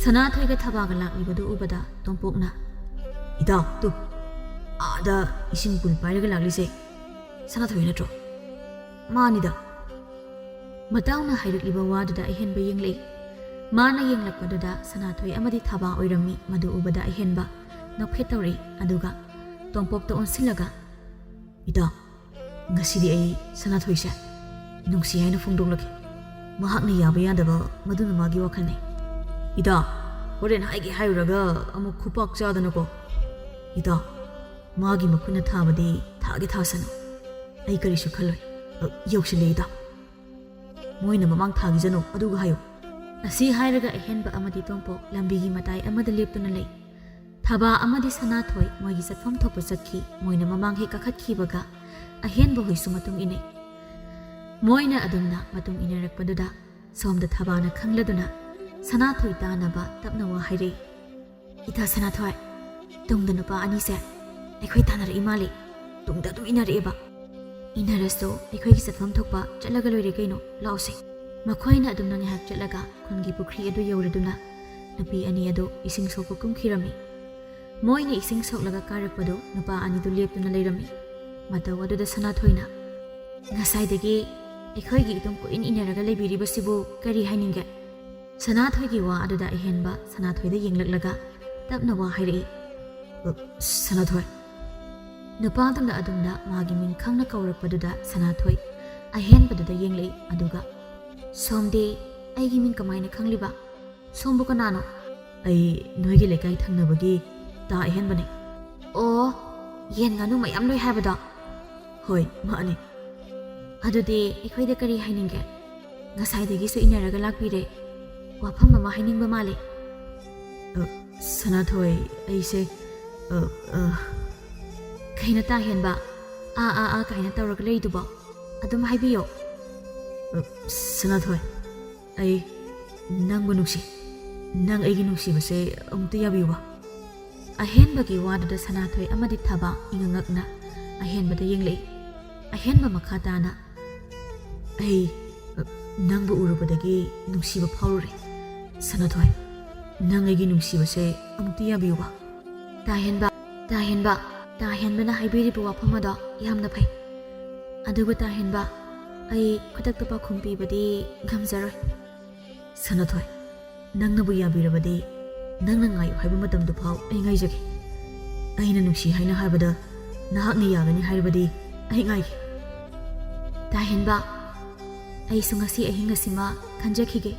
ꯁꯅꯥꯊꯣꯏꯒ ꯊꯕꯥꯒ ꯂꯥꯛꯂꯤꯕꯗꯨ ꯎꯕꯗ ꯇꯣꯝꯄꯣꯛꯅ, "ꯏꯇꯥꯎ, ꯇꯨ, ꯑꯥꯗ ꯏꯁꯤꯡ ꯄꯨꯜ ꯄꯥꯏꯔꯒ ꯂꯥꯛꯂꯤꯁꯦ ꯁꯅꯥꯊꯣꯏ ꯅꯠꯇ꯭ꯔꯣ?" "ꯃꯥꯅꯤꯗ꯫" ꯃꯇꯥꯎꯅ ꯍꯥꯏꯔꯛꯂꯤꯕ ꯋꯥꯗꯨꯗ ꯑꯍꯦꯟꯕ ꯌꯦꯡꯂꯛꯏ꯫ ꯃꯥꯅ ꯌꯦꯡꯂꯛꯄꯗꯨꯗ ꯁꯅꯥꯊꯣꯏ ꯑꯃꯗꯤ ꯊꯕꯥ ꯑꯣꯏꯔꯝꯃꯤ꯫ ꯃꯗꯨ ꯎꯕꯗ ꯑꯍꯦꯟꯕ ꯅꯣꯛꯐꯦꯠ ꯇꯧꯔꯛꯏ꯫ ꯑꯗꯨꯒ ꯇꯣꯝꯄꯣꯛꯇ ꯑꯣꯟꯁꯤꯜꯂꯒ, "ꯏꯇꯥꯎ, ꯉꯁꯤꯗꯤ ꯑꯩ ꯁꯅꯥꯊꯣꯏꯁꯦ ꯅꯨꯡꯁꯤ ꯍꯥꯏꯅ ꯐꯣꯡꯗꯣꯛꯂꯒꯦ꯫ ꯃꯍꯥꯛꯅ ꯌꯥꯕ ꯌꯥꯗꯕ ꯃꯗꯨꯅ ꯃꯥꯒꯤ ꯋꯥꯈꯜꯅꯤ꯫ ꯏꯇꯥꯎ, ꯍꯣꯔꯦꯟ ꯍꯥꯏꯒꯦ ꯍꯥꯏꯔꯨꯔꯒ ꯑꯃꯨꯛ ꯈꯨꯄꯥꯛ ꯆꯥꯗꯅꯀꯣ꯫ ꯏꯇꯥꯎ, ꯃꯥꯒꯤ ꯃꯈꯨꯠꯅ ꯊꯥꯕꯗꯤ ꯊꯥꯒꯦ ꯊꯥꯁꯅꯨ꯫ ꯑꯩ ꯀꯔꯤꯁꯨ ꯈꯜꯂꯣꯏ꯫ ꯑ, ꯌꯧꯁꯤꯜꯂꯦ ꯏꯇꯥꯎ꯫ ꯃꯣꯏꯅ ꯃꯃꯥꯡ ꯊꯥꯈꯤꯁꯅꯨ, ꯑꯗꯨꯒ ꯍꯥꯏꯌꯨ꯫" ꯑꯁꯤ ꯍꯥꯏꯔꯒ ꯑꯍꯦꯟꯕ ꯑꯃꯗꯤ ꯇꯣꯝꯄꯣꯛ ꯂꯝꯕꯤꯒꯤ ꯃꯇꯥꯏ ꯑꯃꯗ ꯂꯦꯞꯇꯨꯅ ꯂꯩ꯫ ꯊꯥꯕ ꯑꯃꯗꯤ ꯁꯅꯥꯊꯣꯏ ꯃꯣꯏꯒꯤ ꯆꯠꯐꯝ ꯊꯣꯛꯄ ꯆꯠꯈꯤ꯫ ꯃꯣꯏꯅ ꯃꯃꯥꯡ ꯍꯦꯛ ꯀꯥꯈꯠꯈꯤꯕꯒ ꯑꯍꯦꯟꯕ ꯍꯣꯏꯁꯨ ꯃꯇꯨꯡ ꯏꯟꯅꯩ꯫ ꯃꯣꯏꯅ ꯑꯗꯨꯝꯅ ꯃꯇꯨꯡ ꯏꯟꯅꯔꯛꯄꯗꯨꯗ ꯁꯣꯝꯗ ꯊꯥꯕꯅ ꯈꯪꯂꯗꯨꯅ ꯁꯅꯥꯊꯣꯏ ꯇꯥꯅꯕ ꯇꯞꯅ ꯋꯥ ꯍꯥꯏꯔꯛꯏ꯫ "ꯏꯇꯥ ꯁꯅꯥꯊꯣꯏ, ꯇꯨꯡꯗ ꯅꯨꯄꯥ ꯑꯅꯤꯁꯦ ꯑꯩꯈꯣꯏ ꯇꯥꯟꯅꯔꯛꯏ ꯃꯥꯜꯂꯤ꯫ ꯇꯨꯡꯗ ꯑꯗꯨꯝ ꯏꯟꯅꯔꯛꯑꯦꯕ꯫ ꯏꯟꯅꯔꯁꯨ ꯑꯩꯈꯣꯏꯒꯤ ꯆꯠꯐꯝ ꯊꯣꯛꯄ ꯆꯠꯂꯒ ꯂꯣꯏꯔꯦ ꯀꯩꯅꯣ, ꯂꯥꯛꯑꯣꯁꯦ꯫" ꯃꯈꯣꯏꯅ ꯑꯗꯨꯝꯅ ꯉꯥꯏꯍꯥꯛ ꯆꯠꯂꯒ ꯈꯨꯟꯒꯤ ꯄꯨꯈ꯭ꯔꯤ ꯑꯗꯨ ꯌꯧꯔꯗꯨꯅ ꯅꯨꯄꯤ ꯑꯅꯤ ꯑꯗꯨ ꯏꯁꯤꯡ ꯁꯣꯛꯄ ꯀꯨꯝꯈꯤꯔꯝꯃꯤ꯫ ꯃꯣꯏꯅ ꯏꯁꯤꯡ ꯁꯣꯛꯂꯒ ꯀꯥꯔꯛꯄꯗꯨ ꯅꯨꯄꯥ ꯑꯅꯤꯗꯨ ꯂꯦꯞꯇꯨꯅ ꯂꯩꯔꯝꯃꯤ꯫ ꯃꯇꯧ ꯑꯗꯨꯗ ꯁꯅꯥꯊꯣꯏꯅ, "ꯉꯁꯥꯏꯗꯒꯤ ꯑꯩꯈꯣꯏꯒꯤ ꯏꯇꯨꯡ ꯀꯣꯏꯏꯟ ꯏꯟꯅꯔꯒ ꯂꯩꯕꯤꯔꯤꯕꯁꯤꯕꯨ ꯀꯔꯤ ꯍꯥꯏꯅꯤꯡꯒꯦ?" ꯁꯅꯥꯊꯣꯏꯒꯤ ꯋꯥ ꯑꯗꯨꯗ ꯑꯍꯦꯟꯕ ꯁꯅꯥꯊꯣꯏꯗ ꯌꯦꯡꯂꯛꯂꯒ ꯇꯞꯅ ꯋꯥ ꯍꯥꯏꯔꯛꯏ꯫ "ꯑ, ꯁꯅꯥꯊꯣꯏ꯫" ꯅꯨꯄꯥꯗꯨꯅ ꯑꯗꯨꯝꯅ ꯃꯥꯒꯤ ꯃꯤꯡ ꯈꯪꯅ ꯀꯧꯔꯛꯄꯗꯨꯗ ꯁꯅꯥꯊꯣꯏ ꯑꯍꯦꯟꯕꯗꯨꯗ ꯌꯦꯡꯂꯛꯏ꯫ ꯑꯗꯨꯒ, "ꯁꯣꯝꯗꯤ ꯑꯩꯒꯤ ꯃꯤꯡ ꯀꯃꯥꯏꯅ ꯈꯪꯂꯤꯕ? ꯁꯣꯝꯕꯨ ꯀꯅꯥꯅꯣ?" "ꯑꯩ ꯅꯣꯏꯒꯤ ꯂꯩꯀꯥꯏ ꯊꯪꯅꯕꯒꯤ ꯇꯥ ꯑꯍꯦꯟꯕꯅꯦ꯫" "ꯑꯣ, ꯌꯦꯟ ꯉꯥꯅꯨ ꯃꯌꯥꯝ ꯂꯣꯏ ꯍꯥꯏꯕꯗꯣ?" "ꯍꯣꯏ, ꯃꯥꯅꯦ꯫" "ꯑꯗꯨꯗꯤ ꯑꯩꯈꯣꯏꯗ ꯀꯔꯤ ꯍꯥꯏꯅꯤꯡꯒꯦ? ꯉꯁꯥꯏꯗꯒꯤꯁꯨ ꯏꯟꯅꯔꯒ ꯂꯥꯛꯄꯤꯔꯦ꯫ ꯋꯥꯐꯝ ꯑꯃ ꯍꯥꯏꯅꯤꯡꯕ ꯃꯥꯜꯂꯦ꯫" "ꯑ, ꯁꯅꯥꯊꯣꯏ, ꯑꯩꯁꯦ, ꯑ, ꯑ꯫" "ꯀꯩꯅꯣ ꯇꯥ ꯍꯦꯟꯕ? ꯑꯥ, ꯑꯥ, ꯑꯥ ꯀꯥꯏꯅ ꯇꯧꯔꯒ ꯂꯩꯗꯨꯕꯣ? ꯑꯗꯨꯝ ꯍꯥꯏꯕꯤꯌꯣ꯫" "ꯑ, ꯁꯅꯥꯊꯣꯏ, ꯑꯩ ꯅꯪꯕꯨ ꯅꯨꯡꯁꯤ꯫ ꯅꯪ ꯑꯩꯒꯤ ꯅꯨꯡꯁꯤꯕꯁꯦ ꯑꯃꯨꯛꯇ ꯌꯥꯕꯤꯌꯨꯕ꯫" ꯑꯍꯦꯟꯕꯒꯤ ꯋꯥꯗꯨꯗ ꯁꯅꯥꯊꯣꯏ ꯑꯃꯗꯤ ꯊꯥꯕ ꯏꯉꯛꯉꯛꯅ ꯑꯍꯦꯟꯕꯗ ꯌꯦꯡꯂꯛꯏ꯫ ꯑꯍꯦꯟꯕ ꯃꯈꯥ ꯇꯥꯅ, "ꯑꯩ, ꯑ, ꯅꯪꯕꯨ ꯎꯔꯨꯕꯗꯒꯤ ꯅꯨꯡꯁꯤꯕ ꯐꯥꯎꯔꯨꯔꯦ꯫ ꯁꯅꯥꯊꯣꯏ, ꯅꯪ ꯑꯩꯒꯤ ꯅꯨꯡꯁꯤꯕꯁꯦ ꯑꯃꯨꯛꯇ ꯌꯥꯕꯤꯌꯨꯕ꯫" "ꯇꯥ ꯍꯦꯟꯕ, ꯇꯥ ꯍꯦꯟꯕ, ꯇꯥ ꯍꯦꯟꯕꯅ ꯍꯥꯏꯕꯤꯔꯤꯕ ꯋꯥꯐꯝ ꯑꯗꯣ ꯌꯥꯝꯅ ꯐꯩ꯫ ꯑꯗꯨꯕꯨ ꯇꯥ ꯍꯦꯟꯕ, ꯑꯩ ꯈꯨꯗꯛꯇ ꯄꯥꯎꯈꯨꯝ ꯄꯤꯕꯗꯤ ꯉꯝꯖꯔꯣꯏ꯫" "ꯁꯅꯥꯊꯣꯏ, ꯅꯪꯅꯕꯨ ꯌꯥꯕꯤꯔꯕꯗꯤ ꯅꯪꯅ ꯉꯥꯏꯌꯨ ꯍꯥꯏꯕ ꯃꯇꯝꯗꯨ ꯐꯥꯎ ꯑꯩ ꯉꯥꯏꯖꯒꯦ꯫ ꯑꯩꯅ ꯅꯨꯡꯁꯤ ꯍꯥꯏꯅ ꯍꯥꯏꯕꯗ ꯅꯍꯥꯛꯅ ꯌꯥꯒꯅꯤ ꯍꯥꯏꯔꯕꯗꯤ ꯑꯩ ꯉꯥꯏꯒꯦ꯫" "ꯇꯥ ꯍꯦꯟꯕ, ꯑꯩꯁꯨ ꯉꯁꯤ ꯑꯍꯤꯡ ꯑꯁꯤꯃ ꯈꯟꯖꯈꯤꯒꯦ꯫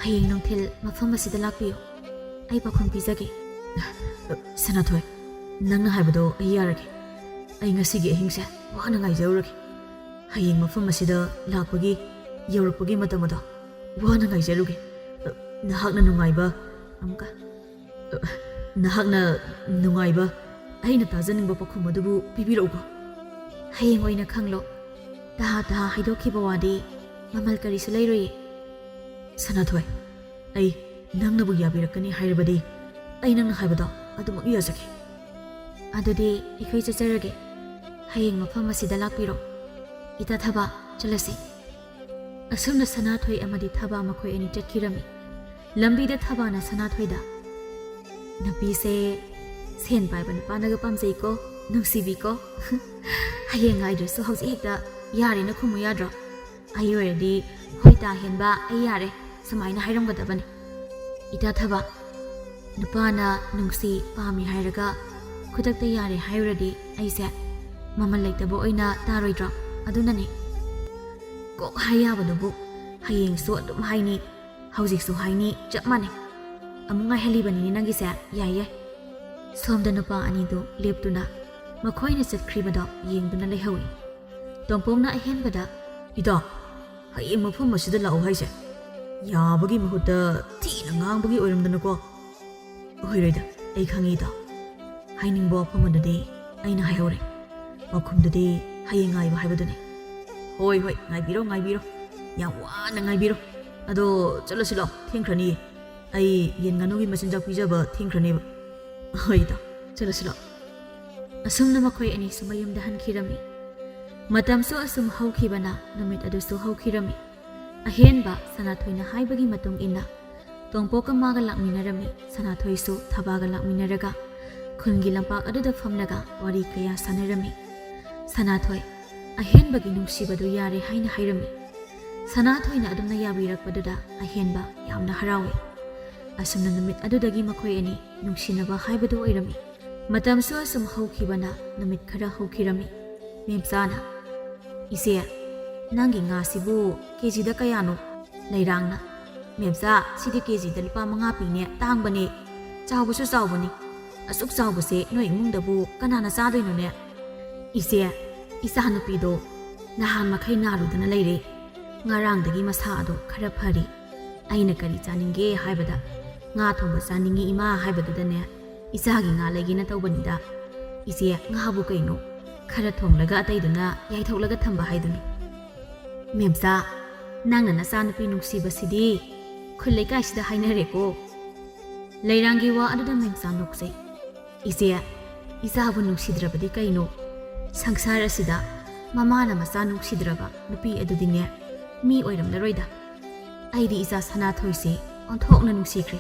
ꯍꯌꯦꯡ ꯅꯨꯡꯊꯤꯜ ꯃꯐꯝ ꯑꯁꯤꯗ ꯂꯥꯛꯄꯤꯌꯨ꯫ ꯑꯩ ꯄꯥꯎꯈꯨꯝ ꯄꯤꯖꯒꯦ꯫" "ꯁꯅꯥꯊꯣꯏ, ꯅꯪꯅ ꯍꯥꯏꯕꯗꯣ ꯑꯩ ꯌꯥꯔꯒꯦ꯫ ꯑꯩ ꯉꯁꯤꯒꯤ ꯑꯍꯤꯡꯁꯦ ꯋꯥꯅ ꯉꯥꯏꯖꯔꯨꯔꯒꯦ꯫ ꯍꯌꯦꯡ ꯃꯐꯝ ꯑꯁꯤꯗ ꯂꯥꯛꯄꯒꯤ, ꯌꯧꯔꯛꯄꯒꯤ ꯃꯇꯝ ꯑꯗꯣ ꯋꯥꯅ ꯉꯥꯏꯖꯔꯨꯒꯦ꯫ ꯅꯍꯥꯛꯅ ꯅꯨꯡꯉꯥꯏꯕ ꯑꯃꯨꯛꯀ, ꯅꯍꯥꯛꯅ ꯅꯨꯡꯉꯥꯏꯕ, ꯑꯩꯅ ꯇꯥꯖꯅꯤꯡꯕ ꯄꯥꯎꯈꯨꯝ ꯑꯗꯨꯕꯨ ꯄꯤꯕꯤꯔꯛꯎꯀꯣ꯫ ꯍꯌꯦꯡ ꯑꯣꯏꯅ ꯈꯪꯂꯣ꯫ ꯇꯍꯥ ꯇꯍꯥ ꯍꯥꯏꯗꯣꯛꯈꯤꯕ ꯋꯥꯗꯤ ꯃꯃꯜ ꯀꯔꯤꯁꯨ ꯂꯩꯔꯣꯏꯌꯦ꯫ ꯁꯅꯥꯊꯣꯏ, ꯑꯩ ꯅꯪꯅꯕꯨ ꯌꯥꯕꯤꯔꯛꯀꯅꯤ ꯍꯥꯏꯔꯕꯗꯤ ꯑꯩ ꯅꯪꯅ ꯍꯥꯏꯕꯗꯣ ꯑꯗꯨꯃꯛ ꯌꯥꯖꯒꯦ꯫ ꯑꯗꯨꯗꯤ ꯑꯩꯈꯣꯏ ꯆꯠꯆꯔꯒꯦ꯫ ꯍꯌꯦꯡ ꯃꯐꯝ ꯑꯁꯤꯗ ꯂꯥꯛꯄꯤꯔꯣ꯫ ꯏꯇꯥ ꯊꯕꯥ, ꯆꯠꯂꯁꯤ꯫ ꯑꯁꯨꯝꯅ ꯁꯅꯥꯊꯣꯏ ꯑꯃꯗꯤ ꯊꯕꯥ ꯃꯈꯣꯏ ꯑꯅꯤ ꯆꯠꯈꯤꯔꯝꯃꯤ꯫ ꯂꯝꯕꯤꯗ ꯊꯕꯥꯅ ꯁꯅꯥꯊꯣꯏꯗ, "ꯅꯨꯄꯤꯁꯦ ꯁꯦꯟ ꯄꯥꯏꯕ ꯅꯨꯄꯥꯅꯒ ꯄꯥꯝꯖꯩꯀꯣ, ꯅꯨꯡꯁꯤꯕꯤꯀꯣ꯫ ꯍꯌꯦꯡ ꯉꯥꯏꯗ꯭ꯔꯁꯨ ꯍꯧꯖꯤꯛ ꯍꯦꯛꯇ ꯌꯥꯔꯦꯅ ꯈꯨꯝꯃꯨ ꯌꯥꯗ꯭ꯔꯣ? ꯑꯩ ꯑꯣꯏꯔꯗꯤ ꯍꯣꯏ ꯇꯥ ꯍꯦꯟꯕ ꯑꯩ ꯌꯥꯔꯦ" ꯁꯨꯃꯥꯏꯅ ꯍꯥꯏꯔꯝꯒꯗꯕꯅꯤ꯫ ꯏꯇꯥ ꯊꯕꯥ, ꯅꯨꯄꯥꯅ ꯅꯨꯡꯁꯤ ꯄꯥꯝꯃꯤ ꯍꯥꯏꯔꯒ ꯈꯨꯗꯛꯇ ꯌꯥꯔꯦ ꯍꯥꯏꯔꯨꯔꯗꯤ ꯑꯩꯁꯦ ꯃꯃꯜ ꯂꯩꯇꯕ ꯑꯣꯏꯅ ꯇꯥꯔꯣꯏꯗ꯭ꯔꯣ? ꯑꯗꯨꯅꯅꯦ꯫ ꯀꯣꯛ ꯍꯥꯏ ꯌꯥꯕꯗꯨꯕꯨ ꯍꯌꯦꯡꯁꯨ ꯑꯗꯨꯝ ꯍꯥꯏꯅꯤ, ꯍꯧꯖꯤꯛꯁꯨ ꯍꯥꯏꯅꯤ, ꯆꯞ ꯃꯥꯟꯅꯩ꯫ ꯑꯃꯨꯛ ꯉꯥꯏꯍꯜꯂꯤꯕꯅꯤꯅꯦ ꯅꯪꯒꯤꯁꯦ꯫ ꯌꯥꯏ, ꯌꯥꯏ꯫ ꯁꯣꯝꯗ ꯅꯨꯄꯥ ꯑꯅꯤꯗꯨ ꯂꯦꯞꯇꯨꯅ ꯃꯈꯣꯏꯅ ꯆꯠꯈ꯭ꯔꯤꯕꯗꯣ ꯌꯦꯡꯗꯨꯅ ꯂꯩꯍꯧꯏ꯫ ꯇꯣꯝꯄꯣꯛꯅ ꯑꯍꯦꯟꯕꯗ, "ꯏꯇꯥ, ꯍꯌꯦꯡ ꯃꯐꯝ ꯑꯁꯤꯗ ꯂꯥꯛꯎ ꯍꯥꯏꯁꯦ ꯌꯥꯕꯒꯤ ꯃꯍꯨꯠꯇ ꯊꯤꯅ ꯉꯥꯡꯕꯒꯤ ꯑꯣꯏꯔꯝꯗꯅꯀꯣ?" "ꯑꯣꯏꯔꯣꯏꯗ, ꯑꯩ ꯈꯪꯉꯤ ꯏꯇꯥ꯫ ꯍꯥꯏꯅꯤꯡꯕ ꯋꯥꯐꯝ ꯑꯗꯨꯗꯤ ꯑꯩꯅ ꯍꯥꯏꯍꯧꯔꯦ꯫ ꯄꯥꯎꯈꯨꯝꯗꯨꯗꯤ ꯍꯌꯦꯡ ꯉꯥꯏꯕ ꯍꯥꯏꯕꯗꯨꯅꯤ꯫" "ꯍꯣꯏ, ꯍꯣꯏ, ꯉꯥꯏꯕꯤꯔꯣ, ꯉꯥꯏꯕꯤꯔꯣ꯫ ꯌꯥꯝ ꯋꯥꯅ ꯉꯥꯏꯕꯤꯔꯣ꯫ ꯑꯗꯣ ꯆꯠꯂꯁꯤ ꯂꯥꯛꯑꯣ, ꯊꯦꯡꯈ꯭ꯔꯅꯤꯌꯦ꯫ ꯑꯩ ꯌꯦꯟ ꯉꯥꯅꯨꯒꯤ ꯃꯆꯤꯟꯖꯥꯛ ꯄꯤꯖꯕ ꯊꯦꯡꯈ꯭ꯔꯅꯦꯕ꯫" "ꯍꯣꯏ ꯏꯇꯥ, ꯆꯠꯂꯁꯤ ꯂꯥꯛꯑꯣ꯫" ꯑꯁꯨꯝꯅ ꯃꯈꯣꯏ ꯑꯅꯤꯁꯨ ꯃꯌꯨꯝꯗ ꯍꯟꯈꯤꯔꯝꯃꯤ꯫ ꯃꯇꯝꯁꯨ ꯑꯁꯨꯝ ꯍꯧꯈꯤꯕꯅ ꯅꯨꯃꯤꯠ ꯑꯗꯨꯁꯨ ꯍꯧꯈꯤꯔꯝꯃꯤ꯫ ꯑꯍꯦꯟꯕ ꯁꯅꯥꯊꯣꯏꯅ ꯍꯥꯏꯕꯒꯤ ꯃꯇꯨꯡ ꯏꯟꯅ ꯇꯣꯝꯄꯣꯛꯀ ꯃꯥꯒ ꯂꯥꯛꯃꯤꯟꯅꯔꯝꯃꯤ꯫ ꯁꯅꯥꯊꯣꯏꯁꯨ ꯊꯕꯥꯒ ꯂꯥꯛꯃꯤꯟꯅꯔꯒ ꯈꯨꯟꯒꯤ ꯂꯝꯄꯥꯛ ꯑꯗꯨꯗ ꯐꯝꯂꯒ ꯋꯥꯔꯤ ꯀꯌꯥ ꯁꯥꯟꯅꯔꯝꯃꯤ꯫ ꯁꯅꯥꯊꯣꯏ, ꯑꯍꯦꯟꯕꯒꯤ ꯅꯨꯡꯁꯤꯕꯗꯨ ꯌꯥꯔꯦ ꯍꯥꯏꯅ ꯍꯥꯏꯔꯝꯃꯤ꯫ ꯁꯅꯥꯊꯣꯏꯅ ꯑꯗꯨꯝꯅ ꯌꯥꯕꯤꯔꯛꯄꯗꯨꯗ ꯑꯍꯦꯟꯕ ꯌꯥꯝꯅ ꯍꯔꯥꯎꯏ꯫ ꯑꯁꯨꯝꯅ ꯅꯨꯃꯤꯠ ꯑꯗꯨꯗꯒꯤ ꯃꯈꯣꯏ ꯑꯅꯤ ꯅꯨꯡꯁꯤꯅꯕ ꯍꯥꯏꯕꯗꯨ ꯑꯣꯏꯔꯝꯃꯤ꯫ ꯃꯇꯝꯁꯨ ꯑꯁꯨꯝ ꯍꯧꯈꯤꯕꯅ ꯅꯨꯃꯤꯠ ꯈꯔ ꯍꯧꯈꯤꯔꯝꯃꯤ꯫ ꯃꯦꯝꯆꯥꯅ, "ꯏꯆꯦ, ꯅꯪꯒꯤ ꯉꯥꯁꯤꯕꯨ ꯀꯦꯖꯤꯗ ꯀꯌꯥꯅꯣ?" ꯂꯩꯔꯥꯡꯅ, "ꯃꯦꯝꯆꯥ, ꯁꯤꯗꯤ ꯀꯦꯖꯤꯗ ꯂꯨꯄꯥ ꯃꯉꯥ ꯄꯤꯅꯦ, ꯇꯥꯡꯕꯅꯦ꯫ ꯆꯥꯎꯕꯁꯨ ꯆꯥꯎꯕꯅꯤ꯫ ꯑꯁꯨꯛ ꯆꯥꯎꯕꯁꯦ ꯅꯣꯏ ꯏꯃꯨꯡꯗꯕꯨ ꯀꯅꯥꯅ ꯆꯥꯗꯣꯏꯅꯣꯅꯦ?" "ꯏꯆꯦ, ꯏꯆꯥ ꯅꯨꯄꯤꯗꯣ ꯅꯍꯥꯟ ꯃꯈꯩ ꯅꯥꯔꯨꯗꯅ ꯂꯩꯔꯦ꯫ ꯉꯔꯥꯡꯗꯒꯤ ꯃꯁꯥ ꯑꯗꯣ ꯈꯔ ꯐꯔꯤ꯫ ꯑꯩꯅ ꯀꯔꯤ ꯆꯥꯅꯤꯡꯒꯦ ꯍꯥꯏꯕꯗ, 'ꯉꯥ ꯊꯣꯡꯕ ꯆꯥꯅꯤꯡꯉꯤ ꯏꯃꯥ' ꯍꯥꯏꯕꯗꯨꯗꯅꯦ, ꯏꯆꯥꯒꯤ ꯉꯥ ꯂꯩꯒꯦꯅ ꯇꯧꯕꯅꯤꯗ꯫ ꯏꯆꯦ, ꯉꯥꯕꯨ ꯀꯩꯅꯣ, ꯈꯔ ꯊꯣꯡꯂꯒ ꯑꯇꯩꯗꯨꯅ ꯌꯥꯏꯊꯣꯛꯂꯒ ꯊꯝꯕ ꯍꯥꯏꯗꯨꯅꯤ꯫ ꯃꯦꯝꯆꯥ, ꯅꯪꯅ ꯅꯆꯥꯅꯨꯄꯤ ꯅꯨꯡꯁꯤꯕꯁꯤꯗꯤ ꯈꯨꯜ ꯂꯩꯀꯥꯏꯁꯤꯗ ꯍꯥꯏꯅꯔꯦꯀꯣ꯫ ꯂꯩꯔꯥꯡꯒꯤ ꯋꯥ ꯑꯗꯨꯗ ꯃꯦꯝꯆꯥ ꯅꯣꯛꯆꯩ꯫ ꯏꯆꯦ, ꯏꯆꯥꯕꯨ ꯅꯨꯡꯁꯤꯗ꯭ꯔꯕꯗꯤ ꯀꯩꯅꯣ? ꯁꯪꯁꯥꯔ ꯑꯁꯤꯗ ꯃꯃꯥꯅ ꯃꯆꯥ ꯅꯨꯡꯁꯤꯗ꯭ꯔꯕ ꯅꯨꯄꯤ ꯑꯗꯨꯗꯤꯅꯦ, ꯃꯤ ꯑꯣꯏꯔꯝꯂꯔꯣꯏꯗ꯫ ꯑꯩꯗꯤ ꯏꯆꯥ ꯁꯅꯥꯊꯣꯏꯁꯦ ꯑꯣꯟꯊꯣꯛꯅ ꯅꯨꯡꯁꯤꯈ꯭ꯔꯦ꯫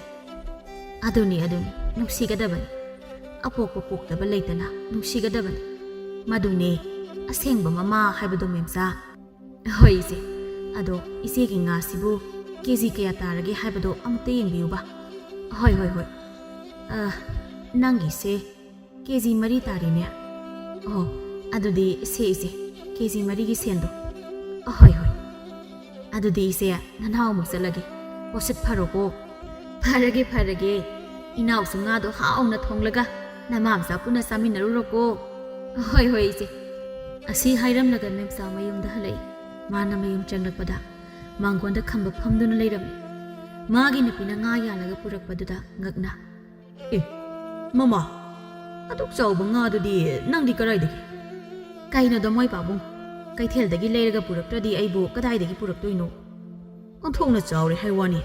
ꯑꯗꯨꯅꯤ, ꯑꯗꯨꯅꯤ, ꯅꯨꯡꯁꯤꯒꯗꯕꯅꯤ꯫ ꯑꯄꯣꯛꯄ ꯄꯣꯛꯇꯕ ꯂꯩꯇꯅ ꯅꯨꯡꯁꯤꯒꯗꯕꯅꯤ꯫ ꯃꯗꯨꯅꯦ ꯑꯁꯦꯡꯕ ꯃꯃꯥ ꯍꯥꯏꯕꯗꯣ, ꯃꯦꯝꯆꯥ꯫ ꯍꯣꯏ, ꯏꯆꯦ꯫ ꯑꯗꯣ ꯏꯆꯦꯒꯤ ꯉꯥꯁꯤꯕꯨ ꯀꯦ ꯖꯤ ꯀꯌꯥ ꯇꯥꯔꯒꯦ ꯍꯥꯏꯕꯗꯣ ꯑꯃꯨꯛꯇ ꯌꯦꯡꯕꯤꯌꯨꯕ꯫ ꯍꯣꯏ, ꯍꯣꯏ, ꯍꯣꯏ꯫ ꯑ, ꯅꯪꯒꯤꯁꯦ ꯀꯦ ꯖꯤ ꯃꯔꯤ ꯇꯥꯔꯦꯅꯦ꯫ ꯑꯣ, ꯑꯗꯨꯗꯤ ꯁꯦ ꯏꯆꯦ, ꯀꯦ ꯖꯤ ꯃꯔꯤꯒꯤ ꯁꯦꯟꯗꯣ꯫ ꯍꯣꯏ, ꯍꯣꯏ꯫ ꯑꯗꯨꯗꯤ ꯏꯆꯦ, ꯅꯅꯥꯎ ꯑꯃꯨꯛ ꯆꯠꯂꯒꯦ꯫ ꯄꯣꯠꯁꯤꯠ ꯐꯔꯣꯀꯣ꯫ ꯐꯔꯒꯦ, ꯐꯔꯒꯦ꯫ ꯏꯅꯥꯎꯁꯨ ꯉꯥꯗꯣ ꯍꯥꯎꯅ ꯊꯣꯡꯂꯒ ꯅꯃꯥ ꯃꯆꯥ ꯄꯨꯟꯅ ꯆꯥꯃꯤꯟꯅꯔꯨꯔꯣꯀꯣ꯫ ꯍꯣꯏ, ꯍꯣꯏ, ꯏꯆꯦ꯫ ꯑꯁꯤ ꯍꯥꯏꯔꯝꯂꯒ ꯃꯦꯝꯆꯥ ꯃꯌꯨꯝꯗ ꯍꯜꯂꯛꯏ꯫ ꯃꯥꯅ ꯃꯌꯨꯝ ꯆꯪꯂꯛꯄꯗ ꯃꯥꯡꯒꯣꯟꯗ ꯈꯝꯕ ꯐꯝꯗꯨꯅ ꯂꯩꯔꯝꯃꯤ꯫ ꯃꯥꯒꯤ ꯅꯨꯄꯤꯅ ꯉꯥ ꯌꯥꯜꯂꯒ ꯄꯨꯔꯛꯄꯗꯨꯗ ꯉꯛꯅ, "ꯑꯦ, ꯃꯃꯥ, ꯑꯗꯨꯛ ꯆꯥꯎꯕ ꯉꯥꯗꯨꯗꯤ ꯅꯪꯗꯤ ꯀꯗꯥꯏꯗꯒꯤ?" "ꯀꯩꯅꯣꯗ ꯃꯣꯏ ꯄꯥꯕꯨꯡ, ꯀꯩꯊꯦꯜꯗꯒꯤ ꯂꯩꯔꯒ ꯄꯨꯔꯛꯇ꯭ꯔꯗꯤ ꯑꯩꯕꯨ ꯀꯗꯥꯏꯗꯒꯤ ꯄꯨꯔꯛꯇꯣꯏꯅꯣ? ꯑꯣꯟꯊꯣꯛꯅ ꯆꯥꯎꯔꯦ ꯍꯥꯏ ꯋꯥꯅꯤ꯫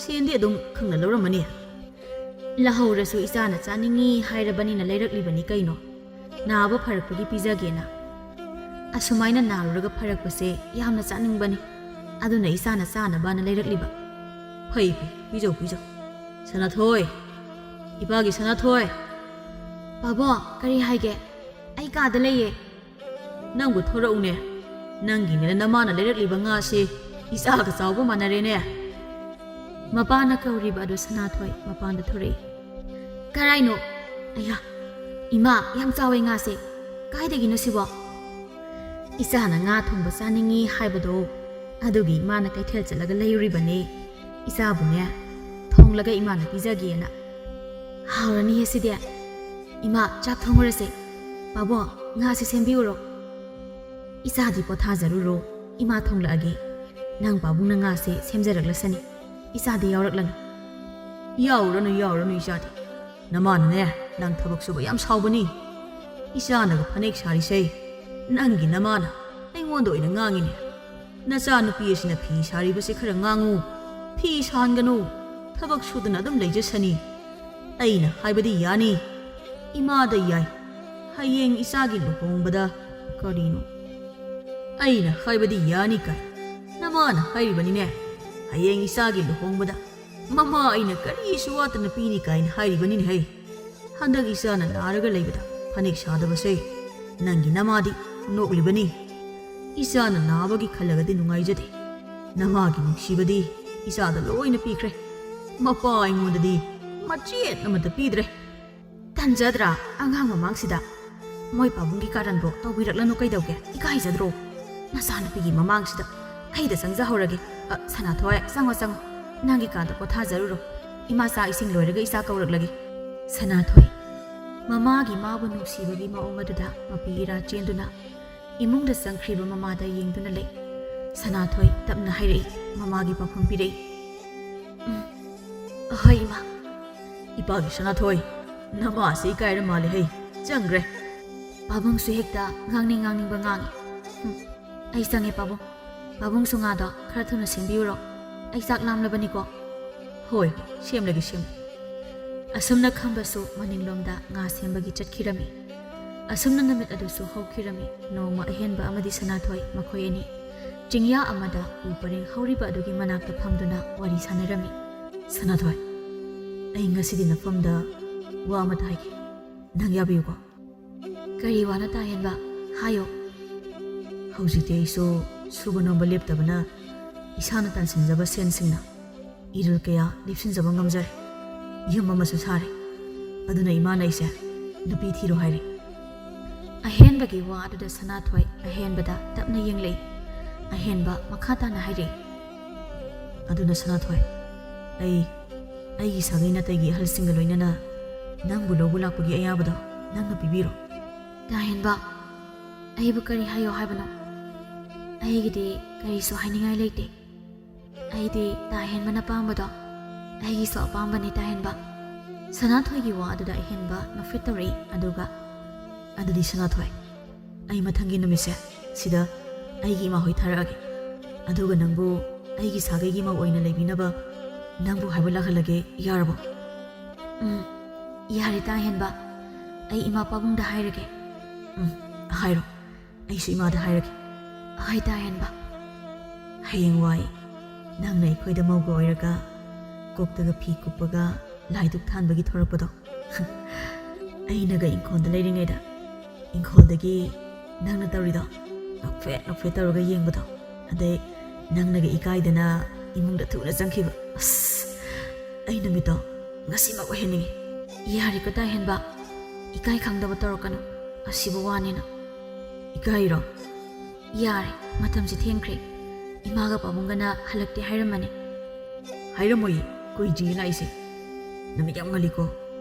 ꯁꯦꯟꯗꯤ ꯑꯗꯨꯝ ꯈꯪꯅ ꯂꯧꯔꯝꯃꯅꯤ?" "ꯂꯧꯍꯧꯔꯁꯨ ꯏꯆꯥꯅ ꯆꯥꯅꯤꯡꯉꯤ ꯍꯥꯏꯔꯕꯅꯤꯅ ꯂꯩꯔꯛꯂꯤꯕꯅꯤ ꯀꯩꯅꯣ꯫ ꯅꯥꯕ ꯐꯔꯛꯄꯒꯤ ꯄꯤꯖꯒꯦꯅ꯫ ꯑꯁꯨꯃꯥꯏꯅ ꯅꯥꯔꯨꯔꯒ ꯐꯔꯛꯄꯁꯦ ꯌꯥꯝꯅ ꯆꯥꯅꯤꯡꯕꯅꯤ꯫ ꯑꯗꯨꯅ ꯏꯆꯥꯅ ꯆꯥꯅꯕꯅ ꯂꯩꯔꯛꯂꯤꯕ꯫" "ꯐꯩ, ꯐꯩ, ꯄꯤꯖꯧ, ꯄꯤꯖꯧ꯫ ꯁꯅꯥꯊꯣꯏ, ꯏꯄꯥꯒꯤ ꯁꯅꯥꯊꯣꯏ꯫" "ꯄꯥꯕꯣ, ꯀꯔꯤ ꯍꯥꯏꯒꯦ? ꯑꯩ ꯀꯥꯗ ꯂꯩꯌꯦ꯫" "ꯅꯪꯕꯨ ꯊꯣꯔꯛꯎꯅꯦ꯫ ꯅꯪꯒꯤꯅꯦꯅ ꯅꯃꯥꯅ ꯂꯩꯔꯛꯂꯤꯕ ꯉꯥꯁꯦ ꯏꯆꯥꯒ ꯆꯥꯎꯕ ꯃꯥꯟꯅꯔꯦꯅꯦ꯫" ꯃꯄꯥꯅ ꯀꯧꯔꯤꯕ ꯑꯗꯨ ꯁꯅꯥꯊꯣꯏ ꯃꯄꯥꯟꯗ ꯊꯣꯔꯛꯏ꯫ "ꯀꯔꯥꯏꯅꯣ? ꯑꯌꯥ, ꯏꯃꯥ, ꯌꯥꯝ ꯆꯥꯎꯋꯦ ꯉꯥꯁꯦ꯫ ꯀꯥꯏꯗꯒꯤꯅꯣ ꯁꯤꯕꯣ?" "ꯏꯆꯥꯅ ꯉꯥ ꯊꯣꯡꯕ ꯆꯥꯅꯤꯡꯉꯤ ꯍꯥꯏꯕꯗꯣ, ꯑꯗꯨꯒꯤ ꯏꯃꯥꯅ ꯀꯩꯊꯦꯜ ꯆꯠꯂꯒ ꯂꯩꯔꯨꯔꯤꯕꯅꯦ꯫ ꯏꯆꯥꯕꯨꯅꯦ, ꯊꯣꯡꯂꯒ ꯏꯃꯥꯅ ꯄꯤꯖꯒꯦꯅ꯫" "ꯍꯥꯎꯔꯅꯤꯍꯦ ꯁꯤꯗꯤ꯫ ꯏꯃꯥ, ꯆꯥꯛ ꯊꯣꯡꯉꯨꯔꯁꯦ꯫ ꯄꯥꯕꯣ, ꯉꯥꯁꯦ ꯁꯦꯝꯕꯤꯌꯨꯔꯣ꯫" "ꯏꯆꯥꯗꯤ ꯄꯣꯊꯥꯖꯔꯨꯔꯣ, ꯏꯃꯥ ꯊꯣꯡꯂꯛꯑꯒꯦ꯫ ꯅꯪ ꯄꯥꯕꯨꯡꯅ ꯉꯥꯁꯦ ꯁꯦꯝꯖꯔꯛꯂꯁꯅꯤ, ꯏꯆꯥꯗꯤ ꯌꯥꯎꯔꯛꯂꯅꯨ꯫" "ꯌꯥꯎꯔꯅꯨ, ꯌꯥꯎꯔꯅꯨ ꯏꯆꯥꯗꯤ꯫ "ꯅꯃꯥꯅꯅꯦ, ꯅꯪ ꯊꯕꯛ ꯁꯨꯕ ꯌꯥꯝ ꯁꯥꯎꯕꯅꯤ꯫ ꯏꯆꯥꯅꯒ ꯐꯅꯦꯛ ꯁꯥꯔꯤꯁꯦ, ꯅꯪꯒꯤ ꯅꯃꯥꯅ ꯑꯩꯉꯣꯟꯗ ꯑꯣꯏꯅ ꯉꯥꯡꯉꯤꯅꯦ꯫ ꯅꯆꯥꯅꯨꯄꯤ ꯑꯁꯤꯅ ꯐꯤ ꯁꯥꯔꯤꯕꯁꯦ ꯈꯔ ꯉꯥꯡꯉꯨ, ꯐꯤ ꯁꯥꯍꯟꯒꯅꯨ, ꯊꯕꯛ ꯁꯨꯗꯅ ꯑꯗꯨꯝ ꯂꯩꯖꯁꯅꯤ꯫ ꯑꯩꯅ ꯍꯥꯏꯕꯗꯤ ꯌꯥꯅꯤ, ꯏꯃꯥꯗ ꯌꯥꯏ, ꯍꯌꯦꯡ ꯏꯆꯥꯒꯤ ꯂꯨꯍꯣꯡꯕꯗ"꯫ "ꯀꯔꯤꯅꯣ?" "ꯑꯩꯅ ꯍꯥꯏꯕꯗꯤ ꯌꯥꯅꯤ ꯀꯥꯏ ꯅꯃꯥꯅ ꯍꯥꯏꯔꯤꯕꯅꯤꯅꯦ꯫ ꯍꯌꯦꯡ ꯏꯆꯥꯒꯤ ꯂꯨꯍꯣꯡꯕꯗ ꯃꯃꯥ ꯑꯩꯅ ꯀꯔꯤꯁꯨ ꯋꯥꯠꯇꯅ ꯄꯤꯅꯤ ꯀꯥꯏꯅ ꯍꯥꯏꯔꯤꯕꯅꯤꯅꯦ ꯍꯩ꯫ ꯍꯟꯗꯛ ꯏꯆꯥꯅ ꯅꯥꯔꯒ ꯂꯩꯕꯗ ꯐꯅꯦꯛ ꯁꯥꯗꯕꯁꯦ ꯅꯪꯒꯤ ꯅꯃꯥꯗꯤ ꯅꯣꯛꯂꯤꯕꯅꯤ꯫ ꯏꯆꯥꯅ ꯅꯥꯕꯒꯤ ꯈꯜꯂꯒꯗꯤ ꯅꯨꯡꯉꯥꯏꯖꯗꯦ꯫ ꯅꯃꯥꯒꯤ ꯅꯨꯡꯁꯤꯕꯗꯤ ꯏꯆꯥꯗ ꯂꯣꯏꯅ ꯄꯤꯈ꯭ꯔꯦ꯫ ꯃꯄꯥ ꯑꯩꯉꯣꯟꯗꯗꯤ ꯃꯆꯦꯠ ꯑꯃꯠꯇ ꯄꯤꯗ꯭ꯔꯦ"꯫ "ꯇꯟꯖꯗ꯭ꯔꯥ ꯑꯉꯥꯡ ꯃꯃꯥꯡꯁꯤꯗ? ꯃꯣꯏ ꯄꯥꯕꯨꯡꯒꯤ ꯀꯥꯔꯟꯕꯣ ꯇꯧꯕꯤꯔꯛꯂꯅꯨ ꯀꯩꯗꯧꯒꯦ? ꯏꯀꯥꯏꯖꯗ꯭ꯔꯣ? ꯅꯆꯥꯅꯨꯄꯤꯒꯤ ꯃꯃꯥꯡꯁꯤꯗ꯫ ꯑꯩꯗ ꯆꯪꯖꯍꯧꯔꯒꯦ꯫ ꯑ, ꯁꯅꯥꯊꯣꯏ, ꯆꯪꯉꯣ, ꯆꯪꯉꯣ꯫ ꯅꯪꯒꯤ ꯀꯥꯗ ꯄꯣꯊꯥꯖꯔꯨꯔꯣ꯫ ꯏꯃꯥ ꯆꯥꯛ ꯏꯁꯤꯡ ꯂꯣꯏꯔꯒ ꯏꯆꯥ ꯀꯧꯔꯛꯂꯒꯦ"꯫ ꯁꯅꯥꯊꯣꯏ꯫ ꯃꯃꯥꯒꯤ ꯃꯥꯕꯨ ꯅꯨꯡꯁꯤꯕꯒꯤ ꯃꯑꯣꯡ ꯑꯗꯨꯗ ꯃꯄꯤ ꯏꯔꯥ ꯆꯦꯟꯗꯨꯅ ꯏꯃꯨꯡꯗ ꯆꯪꯈ꯭ꯔꯤꯕ ꯃꯃꯥꯗ ꯌꯦꯡꯗꯨꯅ ꯂꯩ꯫ ꯁꯅꯥꯊꯣꯏ ꯇꯞꯅ ꯍꯥꯏꯔꯛꯏ, ꯃꯃꯥꯒꯤ ꯄꯥꯎꯈꯨꯝ ꯄꯤꯔꯛꯏ꯫ "ꯎꯝ, ꯑꯍꯣꯏ, ꯏꯃꯥ"꯫ "ꯏꯄꯥꯒꯤ ꯁꯅꯥꯊꯣꯏ, ꯅꯃꯥꯁꯤ ꯏꯀꯥꯏꯔ ꯃꯥꯜꯂꯦ ꯍꯩ, ꯆꯪꯈ꯭ꯔꯦ"꯫ ꯄꯥꯕꯨꯡꯁꯨ ꯍꯦꯛꯇ ꯉꯥꯡꯅꯤꯡ ꯉꯥꯡꯅꯤꯡꯕ ꯉꯥꯡꯉꯤ꯫ "ꯎꯝ, ꯑꯩ ꯆꯪꯉꯦ ꯄꯥꯕꯨꯡ꯫ ꯄꯥꯕꯨꯡꯁꯨ ꯉꯥꯗꯣ ꯈꯔ ꯊꯨꯅ ꯁꯦꯝꯕꯤꯌꯨꯔꯣ? ꯑꯩ ꯆꯥꯛ ꯂꯥꯝꯂꯕꯅꯤꯀꯣ"꯫ "ꯍꯣꯏ, ꯁꯦꯝꯂꯒꯦ, ꯁꯦꯝꯂꯒꯦ"꯫ ꯑꯁꯨꯝꯅ ꯈꯝꯕꯁꯨ ꯃꯅꯤꯡꯂꯣꯝꯗ ꯉꯥ ꯁꯦꯝꯕꯒꯤ ꯆꯠꯈꯤꯔꯝꯃꯤ꯫ ꯑꯁꯨꯝꯅ ꯅꯨꯃꯤꯠ ꯑꯗꯨꯁꯨ ꯍꯧꯈꯤꯔꯝꯃꯤ꯫ ꯅꯣꯡꯃ ꯑꯍꯦꯟꯕ ꯑꯃꯗꯤ ꯁꯅꯥꯊꯣꯏ ꯃꯈꯣꯏ ꯑꯅꯤ ꯆꯤꯡꯌꯥ ꯑꯃꯗ ꯎ ꯄꯔꯦꯡ ꯍꯧꯔꯤꯕ ꯑꯗꯨꯒꯤ ꯃꯅꯥꯛꯇ ꯐꯝꯗꯨꯅ ꯋꯥꯔꯤ ꯁꯥꯟꯅꯔꯝꯃꯤ꯫ "ꯁꯅꯥꯊꯣꯏ, ꯑꯩ ꯉꯁꯤꯗꯤ ꯅꯐꯝꯗ ꯋꯥ ꯑꯃꯇ ꯍꯥꯏꯒꯦ, ꯅꯪ ꯌꯥꯕꯤꯌꯨꯀꯣ?" "ꯀꯔꯤ ꯋꯥꯅꯣ ꯇꯥꯍꯦꯟꯕ? ꯍꯥꯏꯌꯣ"꯫ "ꯍꯧꯖꯤꯛꯇꯤ ꯑꯩꯁꯨ ꯁꯨꯕ ꯅꯣꯝꯕ ꯂꯦꯞꯇꯕꯅ ꯏꯁꯥꯅ ꯇꯥꯟꯁꯤꯟꯖꯕ ꯁꯦꯟꯁꯤꯡꯅ ꯏꯔꯤꯜ ꯀꯌꯥ ꯂꯦꯞꯁꯤꯟꯖꯕ ꯉꯝꯖꯔꯦ꯫ ꯌꯨꯝ ꯑꯃꯁꯨ ꯁꯥꯔꯦ꯫ ꯑꯗꯨꯅ ꯏꯃꯥꯅ ꯑꯩꯁꯦ ꯅꯨꯄꯤ ꯊꯤꯔꯣ ꯍꯥꯏꯔꯦ"꯫ ꯑꯍꯦꯟꯕꯒꯤ ꯋꯥ ꯑꯗꯨꯗ ꯁꯅꯥꯊꯣꯏ ꯑꯍꯦꯟꯕꯗ ꯇꯞꯅ ꯌꯦꯡꯂꯛꯏ꯫ ꯑꯍꯦꯟꯕ ꯃꯈꯥ ꯇꯥꯅ ꯍꯥꯏꯔꯛꯏ꯫ "ꯑꯗꯨꯅ ꯁꯅꯥꯊꯣꯏ, ꯑꯩ ꯑꯩꯒꯤ ꯁꯥꯒꯩ ꯅꯥꯇꯩꯒꯤ ꯑꯍꯜꯁꯤꯡꯒ ꯂꯣꯏꯅꯅ ꯅꯪꯕꯨ ꯂꯧꯕ ꯂꯥꯛꯄꯒꯤ ꯑꯌꯥꯕꯗꯣ ꯅꯪꯅ ꯄꯤꯕꯤꯔꯣ"꯫ ꯇꯥꯍꯦꯟꯕ, ꯑꯩꯕꯨ ꯀꯔꯤ ꯍꯥꯏꯌꯣ ꯍꯥꯏꯕꯅꯣ? ꯑꯩꯒꯤꯗꯤ ꯀꯔꯤꯁꯨ ꯍꯥꯏꯅꯤꯡꯉꯥꯏ ꯂꯩꯇꯦ꯫ ꯑꯩꯗꯤ ꯇꯥꯍꯦꯟꯕꯅ ꯄꯥꯝꯕꯗꯣ ꯑꯩꯒꯤꯁꯨ ꯑꯄꯥꯝꯕꯅꯤ, ꯇꯥꯍꯦꯟꯕ꯫ ꯁꯅꯥꯊꯣꯏꯒꯤ ꯋꯥ ꯑꯗꯨꯗ ꯑꯍꯦꯟꯕ ꯅꯣꯛꯐꯦꯠ ꯇꯧꯔꯛꯏ꯫ ꯑꯗꯨꯒ, "ꯑꯗꯨꯗꯤ ꯁꯅꯥꯊꯣꯏ, ꯑꯩ ꯃꯊꯪꯒꯤ ꯅꯨꯃꯤꯠꯁꯦ ꯁꯤꯗ ꯑꯩꯒꯤ ꯏꯃꯥ ꯍꯣꯏ ꯊꯥꯔꯛꯑꯒꯦ꯫ ꯑꯗꯨꯒ ꯅꯪꯕꯨ ꯑꯩꯒꯤ ꯁꯥꯒꯩꯒꯤ ꯃꯧ ꯑꯣꯏꯅ ꯂꯩꯕꯤꯅꯕ ꯅꯪꯕꯨ ꯍꯥꯏꯕ ꯂꯥꯛꯍꯜꯂꯒꯦ, ꯌꯥꯔꯕꯣ?" "ꯎꯝ, ꯌꯥꯔꯦ ꯇꯥ ꯍꯦꯟꯕ꯫ ꯑꯩ ꯏꯃꯥ ꯄꯥꯕꯨꯡꯗ ꯍꯥꯏꯔꯒꯦ꯫" "ꯎꯝ, ꯍꯥꯏꯔꯣ꯫ ꯑꯩꯁꯨ ꯏꯃꯥꯗ ꯍꯥꯏꯔꯒꯦ꯫" "ꯍꯣꯏ ꯇꯥ ꯍꯦꯟꯕ꯫" "ꯍꯌꯦꯡꯋꯥꯏ ꯅꯪꯅ ꯑꯩꯈꯣꯏꯗ ꯃꯧꯒ ꯑꯣꯏꯔꯒ ꯀꯣꯛꯇꯒ ꯐꯤ ꯀꯨꯞꯄꯒ ꯂꯥꯏꯗꯨꯛ ꯊꯥꯟꯕꯒꯤ ꯊꯣꯔꯛꯄꯗꯣ, ꯑꯩꯅꯒ ꯏꯪꯈꯣꯜꯗ ꯂꯩꯔꯤꯉꯩꯗ ꯏꯪꯈꯣꯜꯗꯒꯤ ꯅꯪꯅ ꯇꯧꯔꯤꯗꯣ, ꯅꯣꯛꯐꯦꯠ ꯅꯣꯛꯐꯦꯠ ꯇꯧꯔꯒ ꯌꯦꯡꯕꯗꯣ, ꯑꯗꯩ ꯅꯪꯅꯒ ꯏꯀꯥꯏꯗꯅ ꯏꯃꯨꯡꯗ ꯊꯨꯅ ꯆꯪꯈꯤꯕ, ꯑꯁ, ꯑꯩ ꯅꯨꯃꯤꯠꯇꯣ ꯉꯁꯤꯃꯛ ꯑꯣꯏꯍꯟꯅꯤꯡꯉꯤ꯫" "ꯌꯥꯔꯦꯀꯣ ꯇꯥ ꯍꯦꯟꯕ, ꯏꯀꯥꯏ ꯈꯪꯗꯕ ꯇꯧꯔꯛꯀꯅꯨ, ꯑꯁꯤꯕꯨ ꯋꯥꯅꯤꯅ꯫" "ꯏꯀꯥꯏꯔꯣ?" "ꯌꯥꯔꯦ, ꯃꯇꯝꯁꯦ ꯊꯦꯡꯈ꯭ꯔꯦ꯫ ꯏꯃꯥꯒ ꯄꯥꯕꯨꯡꯒꯅ ꯍꯜꯂꯛꯇꯦ ꯍꯥꯏꯔꯝꯃꯅꯤ꯫" "ꯍꯥꯏꯔꯝꯃꯣꯏꯌꯦ, ꯀꯨꯏꯗ꯭ꯔꯤꯌꯦ ꯂꯥꯛꯏꯁꯦ꯫ ꯅꯨꯃꯤꯠ ꯌꯥꯝ ꯉꯜꯂꯤꯀꯣ꯫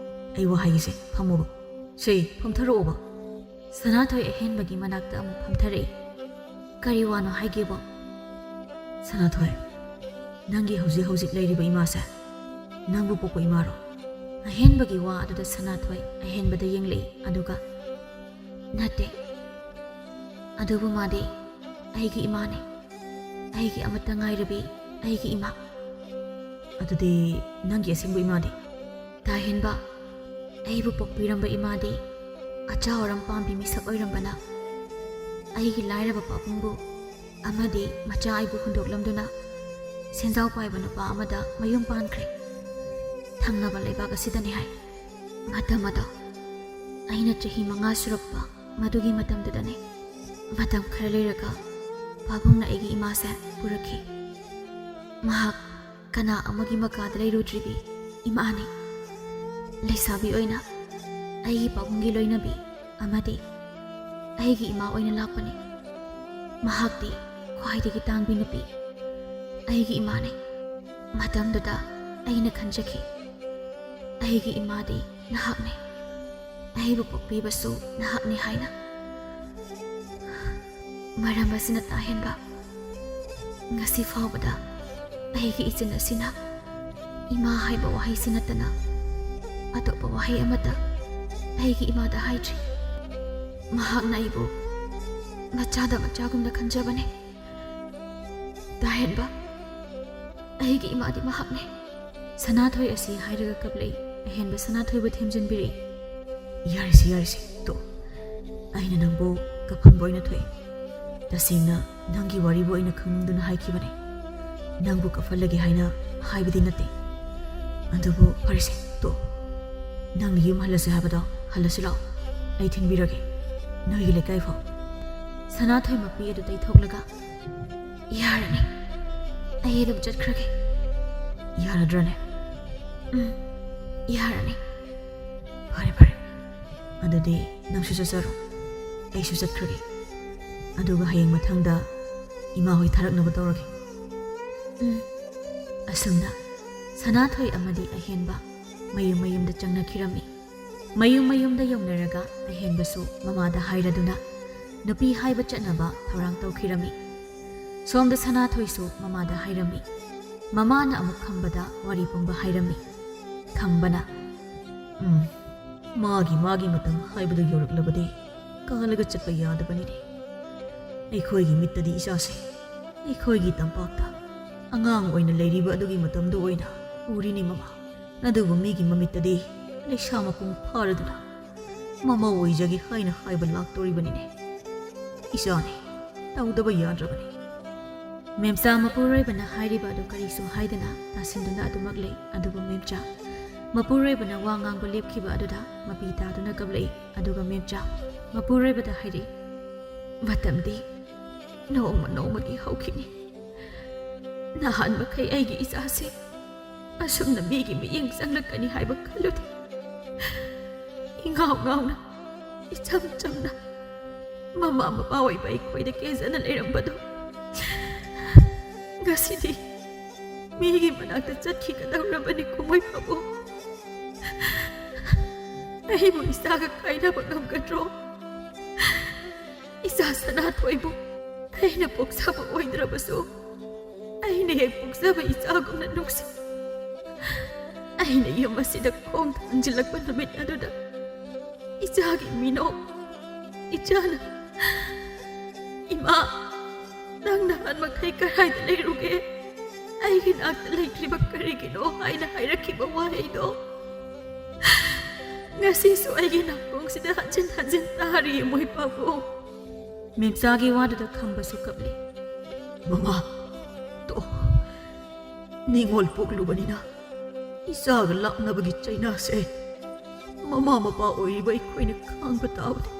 ꯑꯩ ꯋꯥ ꯍꯥꯏꯒꯦꯁꯦ, ꯐꯝꯃꯣꯕ꯫ ꯁꯦ, ꯐꯝꯊꯔꯛꯑꯣꯕ꯫" ꯁꯅꯥꯊꯣꯏ ꯑꯍꯦꯟꯕꯒꯤ ꯃꯅꯥꯛꯇ ꯑꯃꯨꯛ ꯐꯝꯊꯔꯛꯏ꯫ "ꯀꯔꯤ ꯋꯥꯅꯣ ꯍꯥꯏꯒꯦꯕꯣ?" "ꯁꯅꯥꯊꯣꯏ, ꯅꯪꯒꯤ ꯍꯧꯖꯤꯛ ꯍꯧꯖꯤꯛ ꯂꯩꯔꯤꯕ ꯏꯃꯥꯁꯦ ꯅꯪꯕꯨ ꯄꯣꯛꯄ ꯏꯃꯥꯔꯣ?" ꯑꯍꯦꯟꯕꯒꯤ ꯋꯥ ꯑꯗꯨꯗ ꯁꯅꯥꯊꯣꯏ ꯑꯍꯦꯟꯕꯗ ꯌꯦꯡꯂꯛꯏ, ꯑꯗꯨꯒ, "ꯅꯠꯇꯦ, ꯑꯗꯨꯕꯨ ꯃꯥꯗꯤ ꯑꯩꯒꯤ ꯏꯃꯥꯅꯦ, ꯑꯩꯒꯤ ꯑꯃꯠꯇ ꯉꯥꯏꯔꯕꯤ ꯑꯩꯒꯤ ꯏꯃꯥ꯫" "ꯑꯗꯨꯗꯤ ꯅꯪꯒꯤ ꯑꯁꯦꯡꯕ ꯏꯃꯥꯗꯤ?" "ꯇꯥ ꯍꯦꯟꯕ, ꯑꯩꯕꯨ ꯄꯣꯛꯄꯤꯔꯝꯕ ꯏꯃꯥꯗꯤ ꯑꯆꯥ ꯑꯣꯔꯝ ꯄꯥꯝꯕꯤ ꯃꯤꯁꯛ ꯑꯣꯏꯔꯝꯕꯅ ꯑꯩꯒꯤ ꯂꯥꯏꯔꯕ ꯄꯥꯕꯨꯡꯕꯨ ꯑꯃꯗꯤ ꯃꯆꯥ ꯑꯩꯕꯨ ꯍꯨꯟꯗꯣꯛꯂꯝꯗꯨꯅ ꯁꯦꯟꯖꯥꯎ ꯄꯥꯏꯕ ꯅꯨꯄꯥ ꯑꯃꯗ ꯃꯌꯨꯝ ꯄꯥꯟꯈ꯭ꯔꯦ꯫ ꯊꯪꯅꯕ ꯂꯩꯕꯥꯛ ꯑꯁꯤꯗꯅꯤ ꯍꯥꯏ꯫ ꯃꯇꯝ ꯑꯗꯣ ꯑꯩꯅ ꯆꯍꯤ ꯃꯉꯥ ꯁꯨꯔꯛꯄ ꯃꯗꯨꯒꯤ ꯃꯇꯝꯗꯨꯗꯅꯤ꯫ ꯃꯇꯝ ꯈꯔ ꯂꯩꯔꯒ ꯄꯥꯕꯨꯡꯅ ꯑꯩꯒꯤ ꯏꯃꯥꯁꯦ ꯄꯨꯔꯛꯈꯤ꯫ ꯃꯍꯥꯛ ꯀꯅꯥ ꯑꯃꯒꯤ ꯃꯀꯥꯗ ꯂꯩꯔꯨꯗ꯭ꯔꯤꯕꯤ ꯏꯃꯥꯅꯤ꯫ ꯂꯩꯁꯥꯕꯤ ꯑꯣꯏꯅ ꯑꯩꯒꯤ ꯄꯥꯕꯨꯡꯒꯤ ꯂꯣꯏꯅꯕꯤ ꯑꯃꯗꯤ ꯑꯩꯒꯤ ꯏꯃꯥ ꯑꯣꯏꯅ ꯂꯥꯛꯄꯅꯤ꯫ ꯃꯍꯥꯛꯇꯤ ꯈ꯭ꯋꯥꯏꯗꯒꯤ ꯇꯥꯡꯕꯤ ꯅꯨꯄꯤ, ꯑꯩꯒꯤ ꯏꯃꯥꯅꯤ꯫ ꯃꯇꯝꯗꯨꯗ ꯑꯩꯅ ꯈꯟꯖꯈꯤ, ꯑꯩꯒꯤ ꯏꯃꯥꯗꯤ ꯅꯍꯥꯛꯅꯤ, ꯑꯩꯕꯨ ꯄꯣꯛꯄꯤꯕꯁꯨ ꯅꯍꯥꯛꯅꯤ ꯍꯥꯏꯅ꯫ ꯃꯔꯝ ꯑꯁꯤꯅ ꯇꯥ ꯍꯦꯟꯕ, ꯉꯁꯤ ꯐꯥꯎꯕꯗ ꯑꯩꯒꯤ ꯏꯆꯤꯟ ꯑꯁꯤꯅ ꯏꯃꯥ ꯍꯥꯏꯕ ꯋꯥꯍꯩꯁꯤ ꯅꯠꯇꯅ ꯑꯇꯣꯞꯄ ꯋꯥꯍꯩ ꯑꯃꯠꯇ ꯑꯩꯒꯤ ꯏꯃꯥꯗ ꯍꯥꯏꯗ꯭ꯔꯤ꯫ ꯃꯍꯥꯛꯅ ꯑꯩꯕꯨ ꯃꯆꯥꯗ ꯃꯆꯥꯒꯨꯝꯅ ꯈꯟꯖꯕꯅꯤ꯫ ꯇꯥꯍꯦꯟꯕ, ꯑꯩꯒꯤ ꯏꯃꯥꯗꯤ ꯃꯍꯥꯛꯅꯤ꯫ ꯁꯅꯥꯊꯣꯏ ꯑꯁꯤ ꯍꯥꯏꯔꯒ ꯀꯞꯂꯛꯏ꯫ ꯑꯍꯦꯟꯕ ꯁꯅꯥꯊꯣꯏꯕꯨ ꯊꯦꯝꯖꯤꯟꯕꯤꯔꯛꯏ꯫ "ꯌꯥꯔꯦꯁꯦ, ꯌꯥꯔꯦꯁꯦ, ꯇꯣꯛ꯫ ꯑꯩꯅ ꯅꯪꯕꯨ ꯀꯞꯍꯟꯕ ꯑꯣꯏꯅ ꯊꯣꯛꯏ꯫ ꯇꯁꯦꯡꯅ ꯅꯪꯒꯤ ꯋꯥꯔꯤꯕꯨ ꯑꯩꯅ ꯈꯪꯅꯤꯡꯗꯨꯅ ꯍꯥꯏꯈꯤꯕꯅꯤ꯫ ꯅꯪꯕꯨ ꯀꯞꯍꯜꯂꯒꯦ ꯍꯥꯏꯅ ꯍꯥꯏꯕꯗꯤ ꯅꯠꯇꯦ꯫ ꯑꯗꯨꯕꯨ ꯐꯔꯦꯁꯦ, ꯇꯣꯛ꯫ ꯅꯪꯅ ꯌꯨꯝ ꯍꯜꯂꯁꯦ ꯍꯥꯏꯕꯗꯣ ꯍꯜꯂꯁꯤ ꯂꯥꯛꯑꯣ꯫ ꯑꯩ ꯊꯤꯟꯕꯤꯔꯒꯦ ꯅꯣꯏꯒꯤ ꯂꯩꯀꯥꯏ ꯐꯥꯎ꯫" ꯁꯅꯥꯊꯣꯏ ꯃꯄꯤ ꯑꯗꯨ ꯇꯩꯊꯣꯛꯂꯒ, "ꯌꯥꯔꯅꯤ꯫ ꯑꯩ ꯑꯗꯨꯝ ꯆꯠꯈ꯭ꯔꯒꯦ꯫" "ꯌꯥꯔꯗ꯭ꯔꯅꯦ?" "ꯎꯝ, ꯌꯥꯔꯅꯤ꯫" "ꯐꯔꯦ, ꯐꯔꯦ꯫ ꯑꯗꯨꯗꯤ ꯅꯪꯁꯨ ꯆꯠꯆꯔꯣ꯫ ꯑꯩꯁꯨ ꯆꯠꯈ꯭ꯔꯒꯦ꯫ ꯑꯗꯨꯒ ꯍꯌꯦꯡ ꯃꯊꯪꯗ ꯏꯃꯥ ꯍꯣꯏ ꯊꯥꯔꯛꯅꯕ ꯇꯧꯔꯒꯦ꯫" "ꯎꯝ꯫" ꯑꯁꯨꯝꯅ ꯁꯅꯥꯊꯣꯏ ꯑꯃꯗꯤ ꯑꯍꯦꯟꯕ ꯃꯌꯨꯝ ꯃꯌꯨꯝꯗ ꯆꯪꯅꯈꯤꯔꯝꯃꯤ꯫ ꯃꯌꯨꯝ ꯃꯌꯨꯝꯗ ꯌꯧꯅꯔꯒ ꯑꯍꯦꯟꯕꯁꯨ ꯃꯃꯥꯗ ꯍꯥꯏꯔꯗꯨꯅ ꯅꯨꯄꯤ ꯍꯥꯏꯕ ꯆꯠꯅꯕ ꯊꯧꯔꯥꯡ ꯇꯧꯈꯤꯔꯝꯃꯤ꯫ ꯁꯣꯝꯗ ꯁꯅꯥꯊꯣꯏꯁꯨ ꯃꯃꯥꯗ ꯍꯥꯏꯔꯝꯃꯤ꯫ ꯃꯃꯥꯅ ꯑꯃꯨꯛ ꯈꯝꯕꯗ ꯋꯥꯔꯤ ꯄꯨꯝꯕ ꯍꯥꯏꯔꯝꯃꯤ꯫ ꯈꯝꯕꯅ, "ꯎꯝ, ꯃꯥꯒꯤ, ꯃꯥꯒꯤ ꯃꯇꯝ ꯍꯥꯏꯕꯗꯨ ꯌꯧꯔꯛꯂꯕꯗꯤ ꯀꯥꯜꯂꯒ ꯆꯠꯄ ꯌꯥꯗꯕꯅꯤꯅꯦ꯫ ꯑꯩꯈꯣꯏꯒꯤ ꯃꯤꯠꯇꯗꯤ ꯏꯆꯥꯁꯦ ꯑꯩꯈꯣꯏꯒꯤ ꯇꯝꯄꯥꯛꯇ ꯑꯉꯥꯡ ꯑꯣꯏꯅ ꯂꯩꯔꯤꯕ ꯑꯗꯨꯒꯤ ꯃꯇꯝꯗꯨ ꯑꯣꯏꯅ ꯎꯔꯤꯅꯤ ꯃꯃꯥ꯫ ꯑꯗꯨꯕꯨ ꯃꯤꯒꯤ ꯃꯃꯤꯠꯇꯗꯤ ꯂꯩꯁꯥ ꯃꯄꯨꯡ ꯐꯥꯔꯗꯨꯅ ꯃꯃꯧ ꯑꯣꯏꯖꯒꯦ ꯍꯥꯏꯅ ꯍꯥꯏꯕ ꯂꯥꯛꯇꯣꯔꯤꯕꯅꯤꯅꯦ꯫ ꯏꯆꯥꯅꯤ, ꯇꯧꯗꯕ ꯌꯥꯗ꯭ꯔꯕꯅꯤ꯫" ꯃꯦꯝꯆꯥ ꯃꯄꯨꯔꯣꯏꯕꯅ ꯍꯥꯏꯔꯤꯕ ꯑꯗꯨ ꯀꯔꯤꯁꯨ ꯍꯥꯏꯗꯅ ꯇꯥꯁꯤꯟꯗꯨꯅ ꯑꯗꯨꯃꯛ ꯂꯩ꯫ ꯑꯗꯨꯕꯨ ꯃꯦꯝꯆꯥ ꯃꯄꯨꯔꯣꯏꯕꯅ ꯋꯥ ꯉꯥꯡꯕ ꯂꯦꯞꯈꯤꯕ ꯑꯗꯨꯗ ꯃꯄꯤ ꯇꯥꯗꯨꯅ ꯀꯞꯂꯛꯏ꯫ ꯑꯗꯨꯒ ꯃꯦꯝꯆꯥ ꯃꯄꯨꯔꯣꯏꯕꯗ ꯍꯥꯏꯔꯛꯏ, "ꯃꯇꯝꯗꯤ ꯅꯣꯡꯃ ꯅꯣꯡꯃꯒꯤ ꯍꯧꯈꯤꯅꯤ꯫ ꯅꯍꯥꯟ ꯃꯈꯩ ꯑꯩꯒꯤ ꯏꯆꯥꯁꯦ ꯑꯁꯨꯝꯅ ꯃꯤꯒꯤ ꯃꯤꯠꯌꯦꯡ ꯆꯪꯂꯛꯀꯅꯤ ꯍꯥꯏꯕ ꯈꯜꯂꯨꯗꯦ꯫ ꯏꯉꯥꯎ ꯉꯥꯎꯅ, ꯏꯆꯝ ꯆꯝꯅ ꯃꯃꯥ ꯃꯄꯥ ꯑꯣꯏꯕ ꯑꯩꯈꯣꯏꯗ ꯀꯦꯖꯅ ꯂꯩꯔꯝꯕꯗꯣ ꯉꯁꯤꯗꯤ ꯃꯤꯒꯤ ꯃꯅꯥꯛꯇ ꯆꯠꯈꯤꯒꯗꯧꯔꯕꯅꯤ ꯀꯨꯝꯑꯣꯏ ꯄꯥꯕꯨꯡ꯫ ꯑꯩꯕꯨ ꯏꯆꯥꯒ ꯀꯥꯏꯅꯕ ꯉꯝꯒꯗ꯭ꯔꯣ? ꯏꯆꯥ ꯁꯅꯥꯊꯣꯏꯕꯨ ꯑꯩꯅ ꯄꯣꯛꯆꯕ ꯑꯣꯏꯗ꯭ꯔꯕꯁꯨ, ꯑꯩꯅ ꯍꯦꯛ ꯄꯣꯛꯆꯕ ꯏꯆꯥꯒꯨꯝꯅ ꯅꯨꯡꯁꯤ꯫ ꯑꯩꯅ ꯌꯨꯝ ꯑꯁꯤꯗ ꯈꯣꯡ ꯊꯥꯡꯖꯤꯜꯂꯛꯄ ꯅꯨꯃꯤꯠ ꯑꯗꯨꯗ ꯏꯆꯥꯒꯤ ꯃꯤꯅꯣꯛ, ꯏꯆꯥꯅ, "ꯏꯃꯥ, ꯅꯪ ꯅꯍꯥꯟ ꯃꯈꯩ ꯀꯗꯥꯏꯗ ꯂꯩꯔꯨꯒꯦ? ꯑꯩꯒꯤ ꯅꯥꯛꯇ ꯂꯩꯇ꯭ꯔꯤꯕ ꯀꯔꯤꯒꯤꯅꯣ?" ꯍꯥꯏꯅ ꯍꯥꯏꯔꯛꯈꯤꯕ ꯋꯥꯍꯩꯗꯣ ꯉꯁꯤꯁꯨ ꯑꯩꯒꯤ ꯅꯥꯀꯣꯡꯁꯤꯗ ꯍꯟꯖꯤꯟ ꯍꯟꯖꯤꯟ ꯇꯥꯔꯤꯌꯦ, ꯃꯣꯏ ꯄꯥꯕꯨꯡ꯫ ꯃꯦꯝꯆꯥꯒꯤ ꯋꯥꯗꯨꯗ ꯈꯝꯕꯁꯨ ꯀꯞꯂꯤ꯫ "ꯃꯃꯥ, ꯇꯣ, ꯅꯤꯉꯣꯜ ꯄꯣꯛꯂꯨꯕꯅꯤꯅ ꯏꯆꯥꯒ ꯂꯥꯞꯅꯕꯒꯤ ꯆꯩꯅꯥꯁꯦ ꯃꯃꯥ ꯃꯄꯥ ꯑꯣꯏꯔꯤꯕ ꯑꯩꯈꯣꯏꯅ ꯈꯥꯡꯕ ꯇꯥꯕꯅꯤ꯫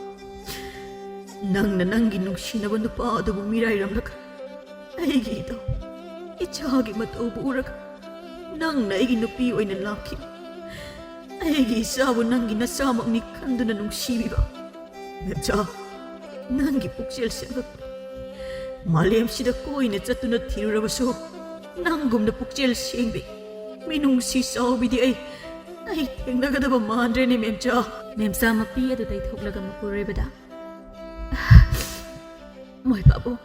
ꯅꯪꯅ ꯅꯪꯒꯤ ꯅꯨꯡꯁꯤꯅꯕ ꯅꯨꯄꯥ ꯑꯗꯨꯕꯨ ꯃꯤꯔꯥꯏꯔꯝꯂꯒ ꯑꯩꯒꯤ ꯏꯇꯥꯎ, ꯏꯆꯥꯒꯤ ꯃꯇꯧꯕꯨ ꯎꯔꯒ ꯅꯪꯅ ꯑꯩꯒꯤ ꯅꯨꯄꯤ ꯑꯣꯏꯅ ꯂꯥꯛꯈꯤꯕ, ꯑꯩꯒꯤ ꯏꯆꯥꯕꯨ ꯅꯪꯒꯤ ꯅꯆꯥꯃꯛꯅꯤ ꯈꯟꯗꯨꯅ ꯅꯨꯡꯁꯤꯕꯤꯕ꯫ ꯃꯦꯝꯆꯥ, ꯅꯪꯒꯤ ꯄꯨꯛꯆꯦꯜ ꯁꯦꯡꯂꯛꯄ, ꯃꯥꯂꯦꯝꯁꯤꯗ ꯀꯣꯏꯅ ꯆꯠꯇꯨꯅ ꯊꯤꯔꯨꯔꯕꯁꯨ ꯅꯪꯒꯨꯝꯅ ꯄꯨꯛꯆꯦꯜ ꯁꯦꯡꯕꯤ, ꯃꯤꯅꯨꯡꯁꯤ ꯆꯥꯎꯕꯤꯗꯤ ꯑꯩ, ꯑꯩ ꯊꯦꯡꯅꯒꯗꯕ ꯃꯥꯟꯗ꯭ꯔꯦꯅꯦ, ꯃꯦꯝꯆꯥ꯫" ꯃꯦꯝꯆꯥ ꯃꯄꯤ ꯑꯗꯨ ꯇꯩꯊꯣꯛꯂꯒ ꯃꯄꯨꯔꯣꯏꯕꯗ, "ꯃꯣꯏ ꯄꯥꯕꯨꯡ,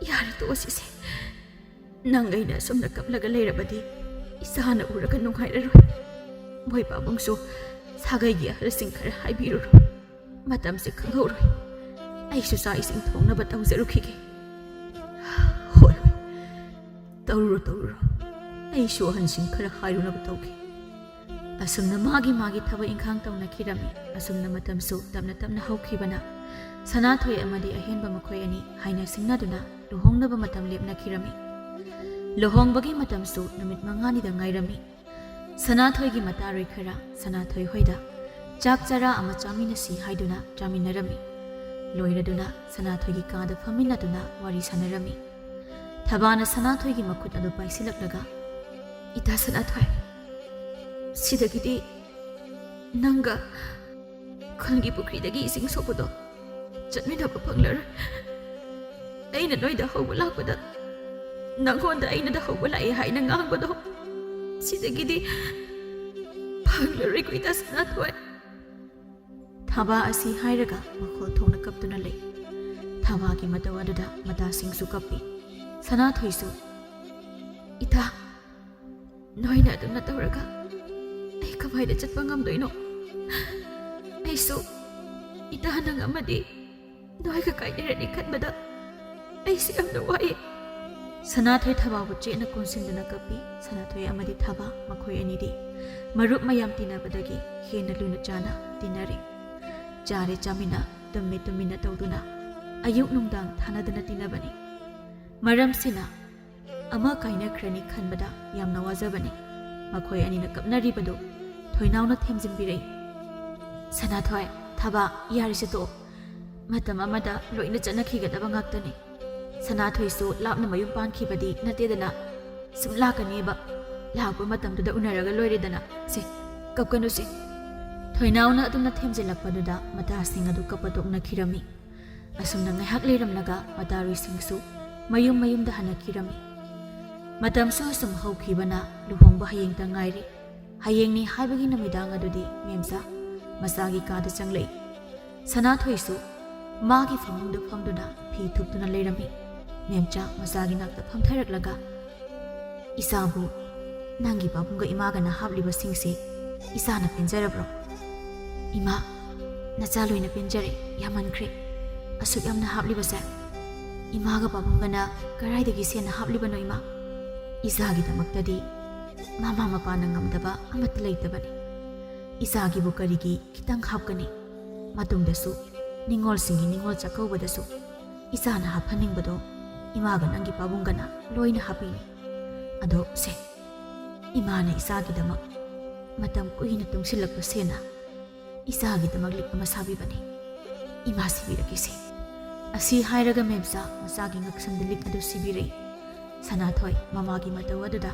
ꯌꯥꯔꯦ, ꯇꯣꯛꯑꯁꯤꯁꯦ꯫ ꯅꯪ ꯑꯩꯅ ꯑꯁꯨꯝꯅ ꯀꯞꯂꯒ ꯂꯩꯔꯕꯗꯤ ꯏꯆꯥꯅ ꯎꯔꯒ ꯅꯨꯡꯉꯥꯏꯔꯔꯣꯏ꯫ ꯃꯣꯏ ꯄꯥꯕꯨꯡꯁꯨ ꯁꯥꯒꯩꯒꯤ ꯑꯍꯜꯁꯤꯡ ꯈꯔ ꯍꯥꯏꯕꯤꯔꯨꯔꯣ꯫ ꯃꯇꯝꯁꯦ ꯈꯪꯍꯧꯔꯣꯏ꯫ ꯑꯩꯁꯨ ꯆꯥꯛ ꯏꯁꯤꯡ ꯊꯣꯡꯅꯕ ꯇꯧꯖꯔꯨꯈꯤꯒꯦ꯫" "ꯍꯣꯏ, ꯍꯣꯏ, ꯇꯧꯔꯨꯔꯣ, ꯇꯧꯔꯨꯔꯣ꯫ ꯑꯩꯁꯨ ꯑꯍꯟꯁꯤꯡ ꯈꯔ ꯍꯥꯏꯔꯨꯅꯕ ꯇꯧꯒꯦ꯫" ꯑꯁꯨꯝꯅ ꯃꯥꯒꯤ ꯃꯥꯒꯤ ꯊꯕꯛ ꯏꯪꯈꯥꯡ ꯇꯧꯅꯈꯤꯔꯝꯃꯤ꯫ ꯑꯁꯨꯝꯅ ꯃꯇꯝꯁꯨ ꯇꯞꯅ ꯇꯞꯅ ꯍꯧꯈꯤꯕꯅ ꯁꯅꯥꯊꯣꯏ ꯑꯃꯗꯤ ꯑꯍꯦꯟꯕ ꯃꯈꯣꯏ ꯑꯅꯤ ꯍꯥꯏꯅ ꯁꯤꯡꯅꯗꯨꯅ ꯂꯨꯍꯣꯡꯅꯕ ꯃꯇꯝ ꯂꯦꯞꯅꯈꯤꯔꯝꯃꯤ꯫ ꯂꯨꯍꯣꯡꯕꯒꯤ ꯃꯇꯝꯁꯨ ꯅꯨꯃꯤꯠ ꯃꯉꯥꯅꯤꯗ ꯉꯥꯏꯔꯝꯃꯤ꯫ ꯁꯅꯥꯊꯣꯏꯒꯤ ꯃꯇꯥꯔꯣꯏ ꯈꯔ ꯁꯅꯥꯊꯣꯏ ꯍꯣꯏꯗ ꯆꯥꯛ ꯆꯔꯥ ꯑꯃ ꯆꯥꯃꯤꯟꯅꯁꯤ ꯍꯥꯏꯗꯨꯅ ꯆꯥꯃꯤꯟꯅꯔꯝꯃꯤ꯫ ꯂꯣꯏꯔꯗꯨꯅ ꯁꯅꯥꯊꯣꯏꯒꯤ ꯀꯥꯗ ꯐꯝꯃꯤꯟꯅꯗꯨꯅ ꯋꯥꯔꯤ ꯁꯥꯟꯅꯔꯝꯃꯤ꯫ ꯊꯕꯥꯅ ꯁꯅꯥꯊꯣꯏꯒꯤ ꯃꯈꯨꯠ ꯑꯗꯨ ꯄꯥꯏꯁꯤꯜꯂꯛꯂꯒ, "ꯏꯇꯥ ꯁꯅꯥꯊꯣꯏ, ꯁꯤꯗꯒꯤꯗꯤ ꯅꯪꯒ ꯈꯨꯜꯒꯤ ꯄꯨꯈ꯭ꯔꯤꯗꯒꯤ ꯏꯁꯤꯡ ꯁꯣꯛꯄꯗꯣ ꯆꯠꯃꯤꯟꯅꯕ ꯐꯪꯂꯔꯣꯏ꯫ ꯑꯩꯅ ꯅꯣꯏꯗ ꯍꯧꯕ ꯂꯥꯛꯄꯗ ꯅꯪꯉꯣꯟꯗ ꯑꯩꯅꯗ ꯍꯧꯕ ꯂꯥꯛꯑꯦ ꯍꯥꯏꯅ ꯉꯥꯡꯕꯗꯣ ꯁꯤꯗꯒꯤꯗꯤ ꯐꯪꯂꯔꯣꯏꯀꯣ, ꯏꯇꯥ ꯁꯅꯥꯊꯣꯏ꯫" ꯊꯥꯕ ꯑꯁꯤ ꯍꯥꯏꯔꯒ ꯃꯈꯣꯜ ꯊꯣꯛꯅ ꯀꯞꯇꯨꯅ ꯂꯩ꯫ ꯊꯥꯕꯒꯤ ꯃꯇꯧ ꯑꯗꯨꯗ ꯃꯇꯥꯁꯤꯡꯁꯨ ꯀꯞꯄꯤ꯫ ꯁꯅꯥꯊꯣꯏꯁꯨ, "ꯏꯇꯥ, ꯅꯣꯏꯅ ꯑꯗꯨꯝꯅ ꯇꯧꯔꯒ ꯑꯩ ꯀꯃꯥꯏꯅ ꯆꯠꯄ ꯉꯝꯗꯣꯏꯅꯣ? ꯑꯩꯁꯨ ꯏꯇꯥ ꯅꯪ ꯑꯃꯗꯤ ꯅꯣꯏꯒ ꯀꯥꯏꯅꯔꯅꯤ ꯈꯟꯕꯗ ꯑꯩꯁꯨ ꯌꯥꯝꯅ ꯋꯥꯏꯌꯦ꯫ ꯁꯅꯥꯊꯣꯏ ꯊꯕꯥꯕꯨ ꯆꯦꯠꯅ ꯀꯣꯟꯁꯤꯟꯗꯨꯅ ꯀꯞꯄꯤ꯫ ꯁꯅꯥꯊꯣꯏ ꯑꯃꯗꯤ ꯊꯕꯥ, ꯃꯈꯣꯏ ꯑꯅꯤꯗꯤ ꯃꯔꯨꯞ ꯃꯌꯥꯝ ꯇꯤꯟꯅꯕꯗꯒꯤ ꯍꯦꯟꯅ ꯂꯨꯅ ꯆꯥꯅ ꯇꯤꯟꯅꯔꯦ꯫ ꯆꯥꯔꯦ ꯆꯥꯃꯤꯟꯅ, ꯇꯨꯝꯃꯦ ꯇꯨꯝꯃꯤꯟꯅ ꯇꯧꯗꯨꯅ ꯑꯌꯨꯛ ꯅꯨꯡꯗꯥꯡ ꯊꯥꯅꯗꯅ ꯇꯤꯟꯅꯕꯅꯤ꯫ ꯃꯔꯝꯁꯤꯅ ꯑꯃ ꯀꯥꯏꯅꯈ꯭ꯔꯅꯤ ꯈꯟꯕꯗ ꯌꯥꯝꯅ ꯋꯥꯖꯕꯅꯤ꯫ ꯃꯈꯣꯏ ꯑꯅꯤꯅ ꯀꯞꯅꯔꯤꯕꯗꯨ ꯊꯣꯏꯅꯥꯎꯅ ꯊꯦꯝꯖꯤꯟꯕꯤꯔꯛꯏ꯫ "ꯁꯅꯥꯊꯣꯏ, ꯊꯕꯥ, ꯌꯥꯔꯤꯁꯦ ꯇꯣꯛꯑꯣ꯫ ꯃꯇꯝ ꯑꯃꯗ ꯂꯣꯏꯅ ꯆꯠꯅꯈꯤꯒꯗꯕ ꯉꯥꯛꯇꯅꯤ꯫ ꯁꯅꯥꯊꯣꯏꯁꯨ ꯂꯥꯞꯅ ꯃꯌꯨꯝ ꯄꯥꯟꯈꯤꯕꯗꯤ ꯅꯠꯇꯦꯗꯅ꯫ ꯁꯨꯝ ꯂꯥꯛꯀꯅꯦꯕ꯫ ꯂꯥꯛꯄ ꯃꯇꯝꯗꯨꯗ ꯎꯅꯔꯒ ꯂꯣꯏꯔꯦꯗꯅ꯫ ꯁꯦ, ꯀꯞꯀꯅꯨꯁꯦ꯫" ꯊꯣꯏꯅꯥꯎꯅ ꯑꯗꯨꯝꯅ ꯊꯦꯝꯖꯤꯜꯂꯛꯄꯗꯨꯗ ꯃꯇꯥꯁꯤꯡ ꯑꯗꯨ ꯀꯞꯄ ꯇꯣꯛꯅꯈꯤꯔꯝꯃꯤ꯫ ꯑꯁꯨꯝꯅ ꯉꯥꯏꯍꯥꯛ ꯂꯩꯔꯝꯂꯒ ꯃꯇꯥꯔꯣꯏꯁꯤꯡꯁꯨ ꯃꯌꯨꯝ ꯃꯌꯨꯝꯗ ꯍꯟꯅꯈꯤꯔꯝꯃꯤ꯫ ꯃꯇꯝꯁꯨ ꯑꯁꯨꯝ ꯍꯧꯈꯤꯕꯅ ꯂꯨꯍꯣꯡꯕ ꯍꯌꯦꯡꯇ ꯉꯥꯏꯔꯦ꯫ ꯍꯌꯦꯡꯅꯤ ꯍꯥꯏꯕꯒꯤ ꯅꯨꯃꯤꯗꯥꯡ ꯑꯗꯨꯗꯤ ꯃꯦꯝꯆꯥ ꯃꯆꯥꯒꯤ ꯀꯥꯗ ꯆꯪꯂꯛꯏ꯫ ꯁꯅꯥꯊꯣꯏꯁꯨ ꯃꯥꯒꯤ ꯐꯃꯨꯡꯗ ꯐꯝꯗꯨꯅ ꯐꯤ ꯊꯨꯞꯇꯨꯅ ꯂꯩꯔꯝꯃꯤ꯫ ꯃꯦꯝꯆꯥ ꯃꯆꯥꯒꯤ ꯅꯥꯛꯇ ꯐꯝꯊꯔꯛꯂꯒ, "ꯏꯆꯥꯕꯨ ꯅꯪꯒꯤ ꯄꯥꯕꯨꯡꯒ ꯏꯃꯥꯒꯅ ꯍꯥꯞꯂꯤꯕꯁꯤꯡꯁꯦ ꯏꯆꯥꯅ ꯄꯦꯟꯖꯔꯕ꯭ꯔꯣ?" "ꯏꯃꯥ, ꯅꯆꯥ ꯂꯣꯏꯅ ꯄꯦꯟꯖꯔꯦ, ꯌꯥꯝꯃꯟꯈ꯭ꯔꯦ꯫ ꯑꯁꯨꯛ ꯌꯥꯝꯅ ꯍꯥꯞꯂꯤꯕꯁꯦ ꯏꯃꯥꯒ ꯄꯥꯕꯨꯡꯒꯅ ꯀꯗꯥꯏꯗꯒꯤ ꯁꯦꯟꯅ ꯍꯥꯞꯂꯤꯕꯅꯣ ꯏꯃꯥ? ꯏꯆꯥꯒꯤꯗꯃꯛꯇꯗꯤ ꯃꯃꯥ ꯃꯄꯥꯅ ꯉꯝꯗꯕ ꯑꯃꯠꯇ ꯂꯩꯇꯕꯅꯤ꯫ ꯏꯆꯥꯒꯤꯕꯨ ꯀꯔꯤꯒꯤ ꯈꯤꯇꯪ ꯍꯥꯞꯀꯅꯤ? ꯃꯇꯨꯡꯗꯁꯨ ꯅꯤꯉꯣꯜꯁꯤꯡꯒꯤ ꯅꯤꯉꯣꯜ ꯆꯥꯛꯀꯧꯕꯗꯁꯨ ꯏꯆꯥꯅ ꯍꯥꯞꯍꯟꯅꯤꯡꯕꯗꯣ ꯏꯃꯥꯒ ꯅꯪꯒꯤ ꯄꯥꯕꯨꯡꯒꯅ ꯂꯣꯏꯅ ꯍꯥꯞꯄꯤꯅꯤ꯫ ꯑꯗꯣ ꯁꯦ, ꯏꯃꯥꯅ ꯏꯆꯥꯒꯤꯗꯃꯛ ꯃꯇꯝ ꯀꯨꯏꯅ ꯇꯨꯡꯁꯤꯜꯂꯛꯄ ꯁꯦꯟꯅ ꯏꯆꯥꯒꯤꯗꯃꯛ ꯂꯤꯛ ꯑꯃ ꯁꯥꯕꯤꯕꯅꯤ꯫ ꯏꯃꯥ ꯁꯤꯕꯤꯔꯒꯦꯁꯦ꯫" ꯑꯁꯤ ꯍꯥꯏꯔꯒ ꯃꯦꯝꯆꯥ ꯃꯆꯥꯒꯤ ꯉꯛꯁꯝꯗ ꯂꯤꯛ ꯑꯗꯨ ꯁꯤꯕꯤꯔꯛꯏ꯫ ꯁꯅꯥꯊꯣꯏ ꯃꯃꯥꯒꯤ ꯃꯇꯧ ꯑꯗꯨꯗ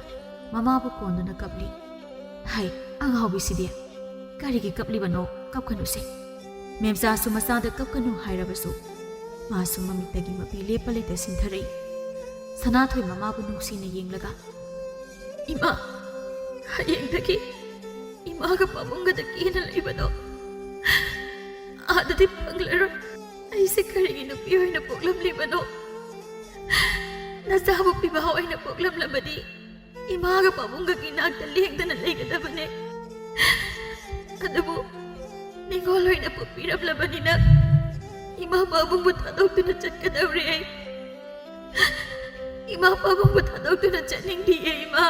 ꯃꯃꯥꯕꯨ ꯀꯣꯟꯗꯨꯅ ꯀꯞꯂꯤ꯫ "ꯍꯩ, ꯑꯉꯥꯎꯕꯤꯁꯤꯗꯤ! ꯀꯔꯤꯒꯤ ꯀꯞꯂꯤꯕꯅꯣ? ꯀꯞꯀꯅꯨꯁꯦ꯫" ꯃꯦꯝꯆꯥꯁꯨ ꯃꯆꯥꯗ ꯀꯞꯀꯅꯨ ꯍꯥꯏꯔꯕꯁꯨ ꯃꯥꯁꯨ ꯃꯃꯤꯠꯇꯒꯤ ꯃꯄꯤ ꯂꯦꯞꯄ ꯂꯩꯇ ꯁꯤꯟꯊꯔꯛꯏ꯫ ꯁꯅꯥꯊꯣꯏ ꯃꯃꯥꯕꯨ ꯅꯨꯡꯁꯤꯅ ꯌꯦꯡꯂꯒ, "ꯏꯃꯥ, ꯍꯌꯦꯡꯗꯒꯤ ꯏꯃꯥꯒ ꯄꯥꯕꯨꯡꯒꯗ ꯀꯦꯅ ꯂꯩꯕꯗꯣ ꯑꯥꯗꯗꯤ ꯐꯪꯂꯔꯣꯏ꯫ ꯑꯩꯁꯦ ꯀꯔꯤꯒꯤ ꯅꯨꯄꯤ ꯑꯣꯏꯅ ꯄꯣꯛꯂꯝꯂꯤꯕꯅꯣ? ꯅꯆꯥꯕꯨ ꯄꯤꯕꯥ ꯑꯣꯏꯅ ꯄꯣꯛꯂꯝꯂꯕꯗꯤ ꯏꯃꯥꯒ ꯄꯥꯕꯨꯡꯒꯒꯤ ꯅꯥꯛꯇ ꯂꯦꯡꯗꯅ ꯂꯩꯒꯗꯕꯅꯦ꯫ ꯑꯗꯨꯕꯨ ꯅꯤꯡꯉꯣꯜ ꯑꯣꯏꯅ ꯄꯣꯛꯄꯤꯔꯝꯂꯕꯅꯤꯅ ꯏꯃꯥ ꯄꯥꯕꯨꯡꯕꯨ ꯊꯥꯗꯣꯛꯇꯨꯅ ꯆꯠꯀꯗꯧꯔꯦ꯫ ꯏꯃꯥ ꯄꯥꯕꯨꯡꯕꯨ ꯊꯥꯗꯣꯛꯇꯨꯅ ꯆꯠꯅꯤꯡꯗꯤꯌꯦ, ꯏꯃꯥ꯫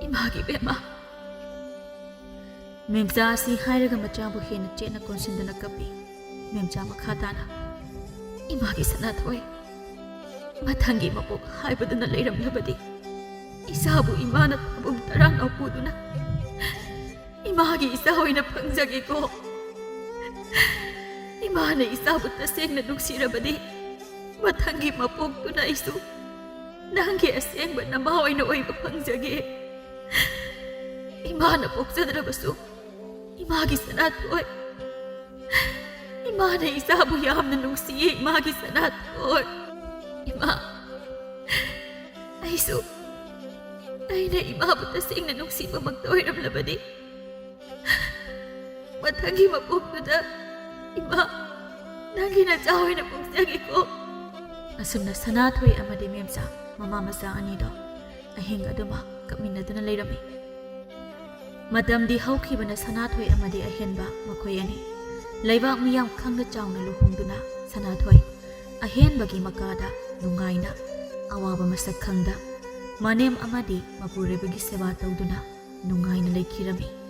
ꯏꯃꯥꯒꯤ ꯕꯦꯝꯃ꯫ ꯃꯦꯝꯆꯥ ꯑꯁꯤ ꯍꯥꯏꯔꯒ ꯃꯆꯥꯕꯨ ꯍꯦꯟꯅ ꯆꯦꯠꯅ ꯀꯣꯟꯁꯤꯟꯗꯨꯅ ꯀꯞꯄꯤ꯫ ꯃꯦꯝꯆꯥ ꯃꯈꯥ ꯇꯥꯅ, "ꯏꯃꯥꯒꯤ ꯁꯅꯥꯊꯣꯏ, ꯃꯊꯪꯒꯤ ꯃꯄꯣꯛ ꯍꯥꯏꯕꯗꯨꯅ ꯂꯩꯔꯝꯂꯕꯗꯤ ꯏꯆꯥꯕꯨ ꯏꯃꯥꯅ ꯊꯥꯕꯨꯡ ꯇꯔꯥꯡꯅ ꯄꯨꯗꯨꯅ ꯏꯃꯥꯒꯤ ꯏꯆꯥ ꯑꯣꯏꯅ ꯐꯪꯖꯒꯦꯀꯣ꯫ ꯏꯃꯥꯅ ꯏꯆꯥꯕꯨ ꯇꯁꯦꯡꯅ ꯅꯨꯡꯁꯤꯔꯕꯗꯤ ꯃꯊꯪꯒꯤ ꯃꯄꯣꯛꯇꯨꯅ ꯑꯩꯁꯨ ꯅꯪꯒꯤ ꯑꯁꯦꯡꯕ ꯅꯃꯥ ꯑꯣꯏꯅ ꯑꯣꯏꯕ ꯐꯪꯖꯒꯦ꯫ ꯏꯃꯥꯅ ꯄꯣꯛꯆꯗ꯭ꯔꯕꯁꯨ ꯏꯃꯥꯒꯤ ꯁꯅꯥꯊꯣꯏ, ꯏꯃꯥꯅ ꯏꯆꯥꯕꯨ ꯌꯥꯝꯅ ꯅꯨꯡꯁꯤꯌꯦ, ꯏꯃꯥꯒꯤ ꯁꯅꯥꯊꯣꯏ꯫ ꯏꯃꯥ, ꯑꯩꯁꯨ, ꯑꯩꯅ ꯏꯃꯥꯕꯨ ꯇꯁꯦꯡꯅ ꯅꯨꯡꯁꯤꯕꯃꯛꯇ ꯑꯣꯏꯔꯝꯂꯕꯗꯤ ꯃꯊꯪꯒꯤ ꯃꯄꯣꯛꯇꯨꯗ ꯏꯃꯥ, ꯅꯪꯒꯤ ꯅꯆꯥ ꯑꯣꯏꯅ ꯄꯣꯛꯆꯒꯦꯀꯣ꯫" ꯑꯁꯨꯝꯅ ꯁꯅꯥꯊꯣꯏ ꯑꯃꯗꯤ ꯃꯦꯝꯆꯥ ꯃꯃꯥ ꯃꯆꯥ ꯑꯅꯤꯗꯣ ꯑꯍꯤꯡ ꯑꯗꯨꯃ ꯀꯞꯃꯤꯟꯅꯗꯨꯅ ꯂꯩꯔꯝꯃꯤ꯫ ꯃꯇꯝꯗꯤ ꯍꯧꯈꯤꯕꯅ ꯁꯅꯥꯊꯣꯏ ꯑꯃꯗꯤ ꯑꯍꯦꯟꯕ ꯃꯈꯣꯏ ꯑꯅꯤ ꯂꯩꯕꯥꯛ ꯃꯤꯌꯥꯝ ꯈꯪꯅ ꯆꯥꯎꯅ ꯂꯨꯍꯣꯡꯗꯨꯅ ꯁꯅꯥꯊꯣꯏ ꯑꯍꯦꯟꯕꯒꯤ ꯃꯀꯥꯗ ꯅꯨꯡꯉꯥꯏꯅ, ꯑꯋꯥꯕ ꯃꯁꯛ ꯈꯪꯗ, ꯃꯅꯦꯝ ꯑꯃꯗꯤ ꯃꯄꯨꯔꯣꯏꯕꯒꯤ ꯁꯦꯕꯥ ꯇꯧꯗꯨꯅ ꯅꯨꯡꯉꯥꯏꯅ ꯂꯩꯈꯤꯔꯝꯃꯤ꯫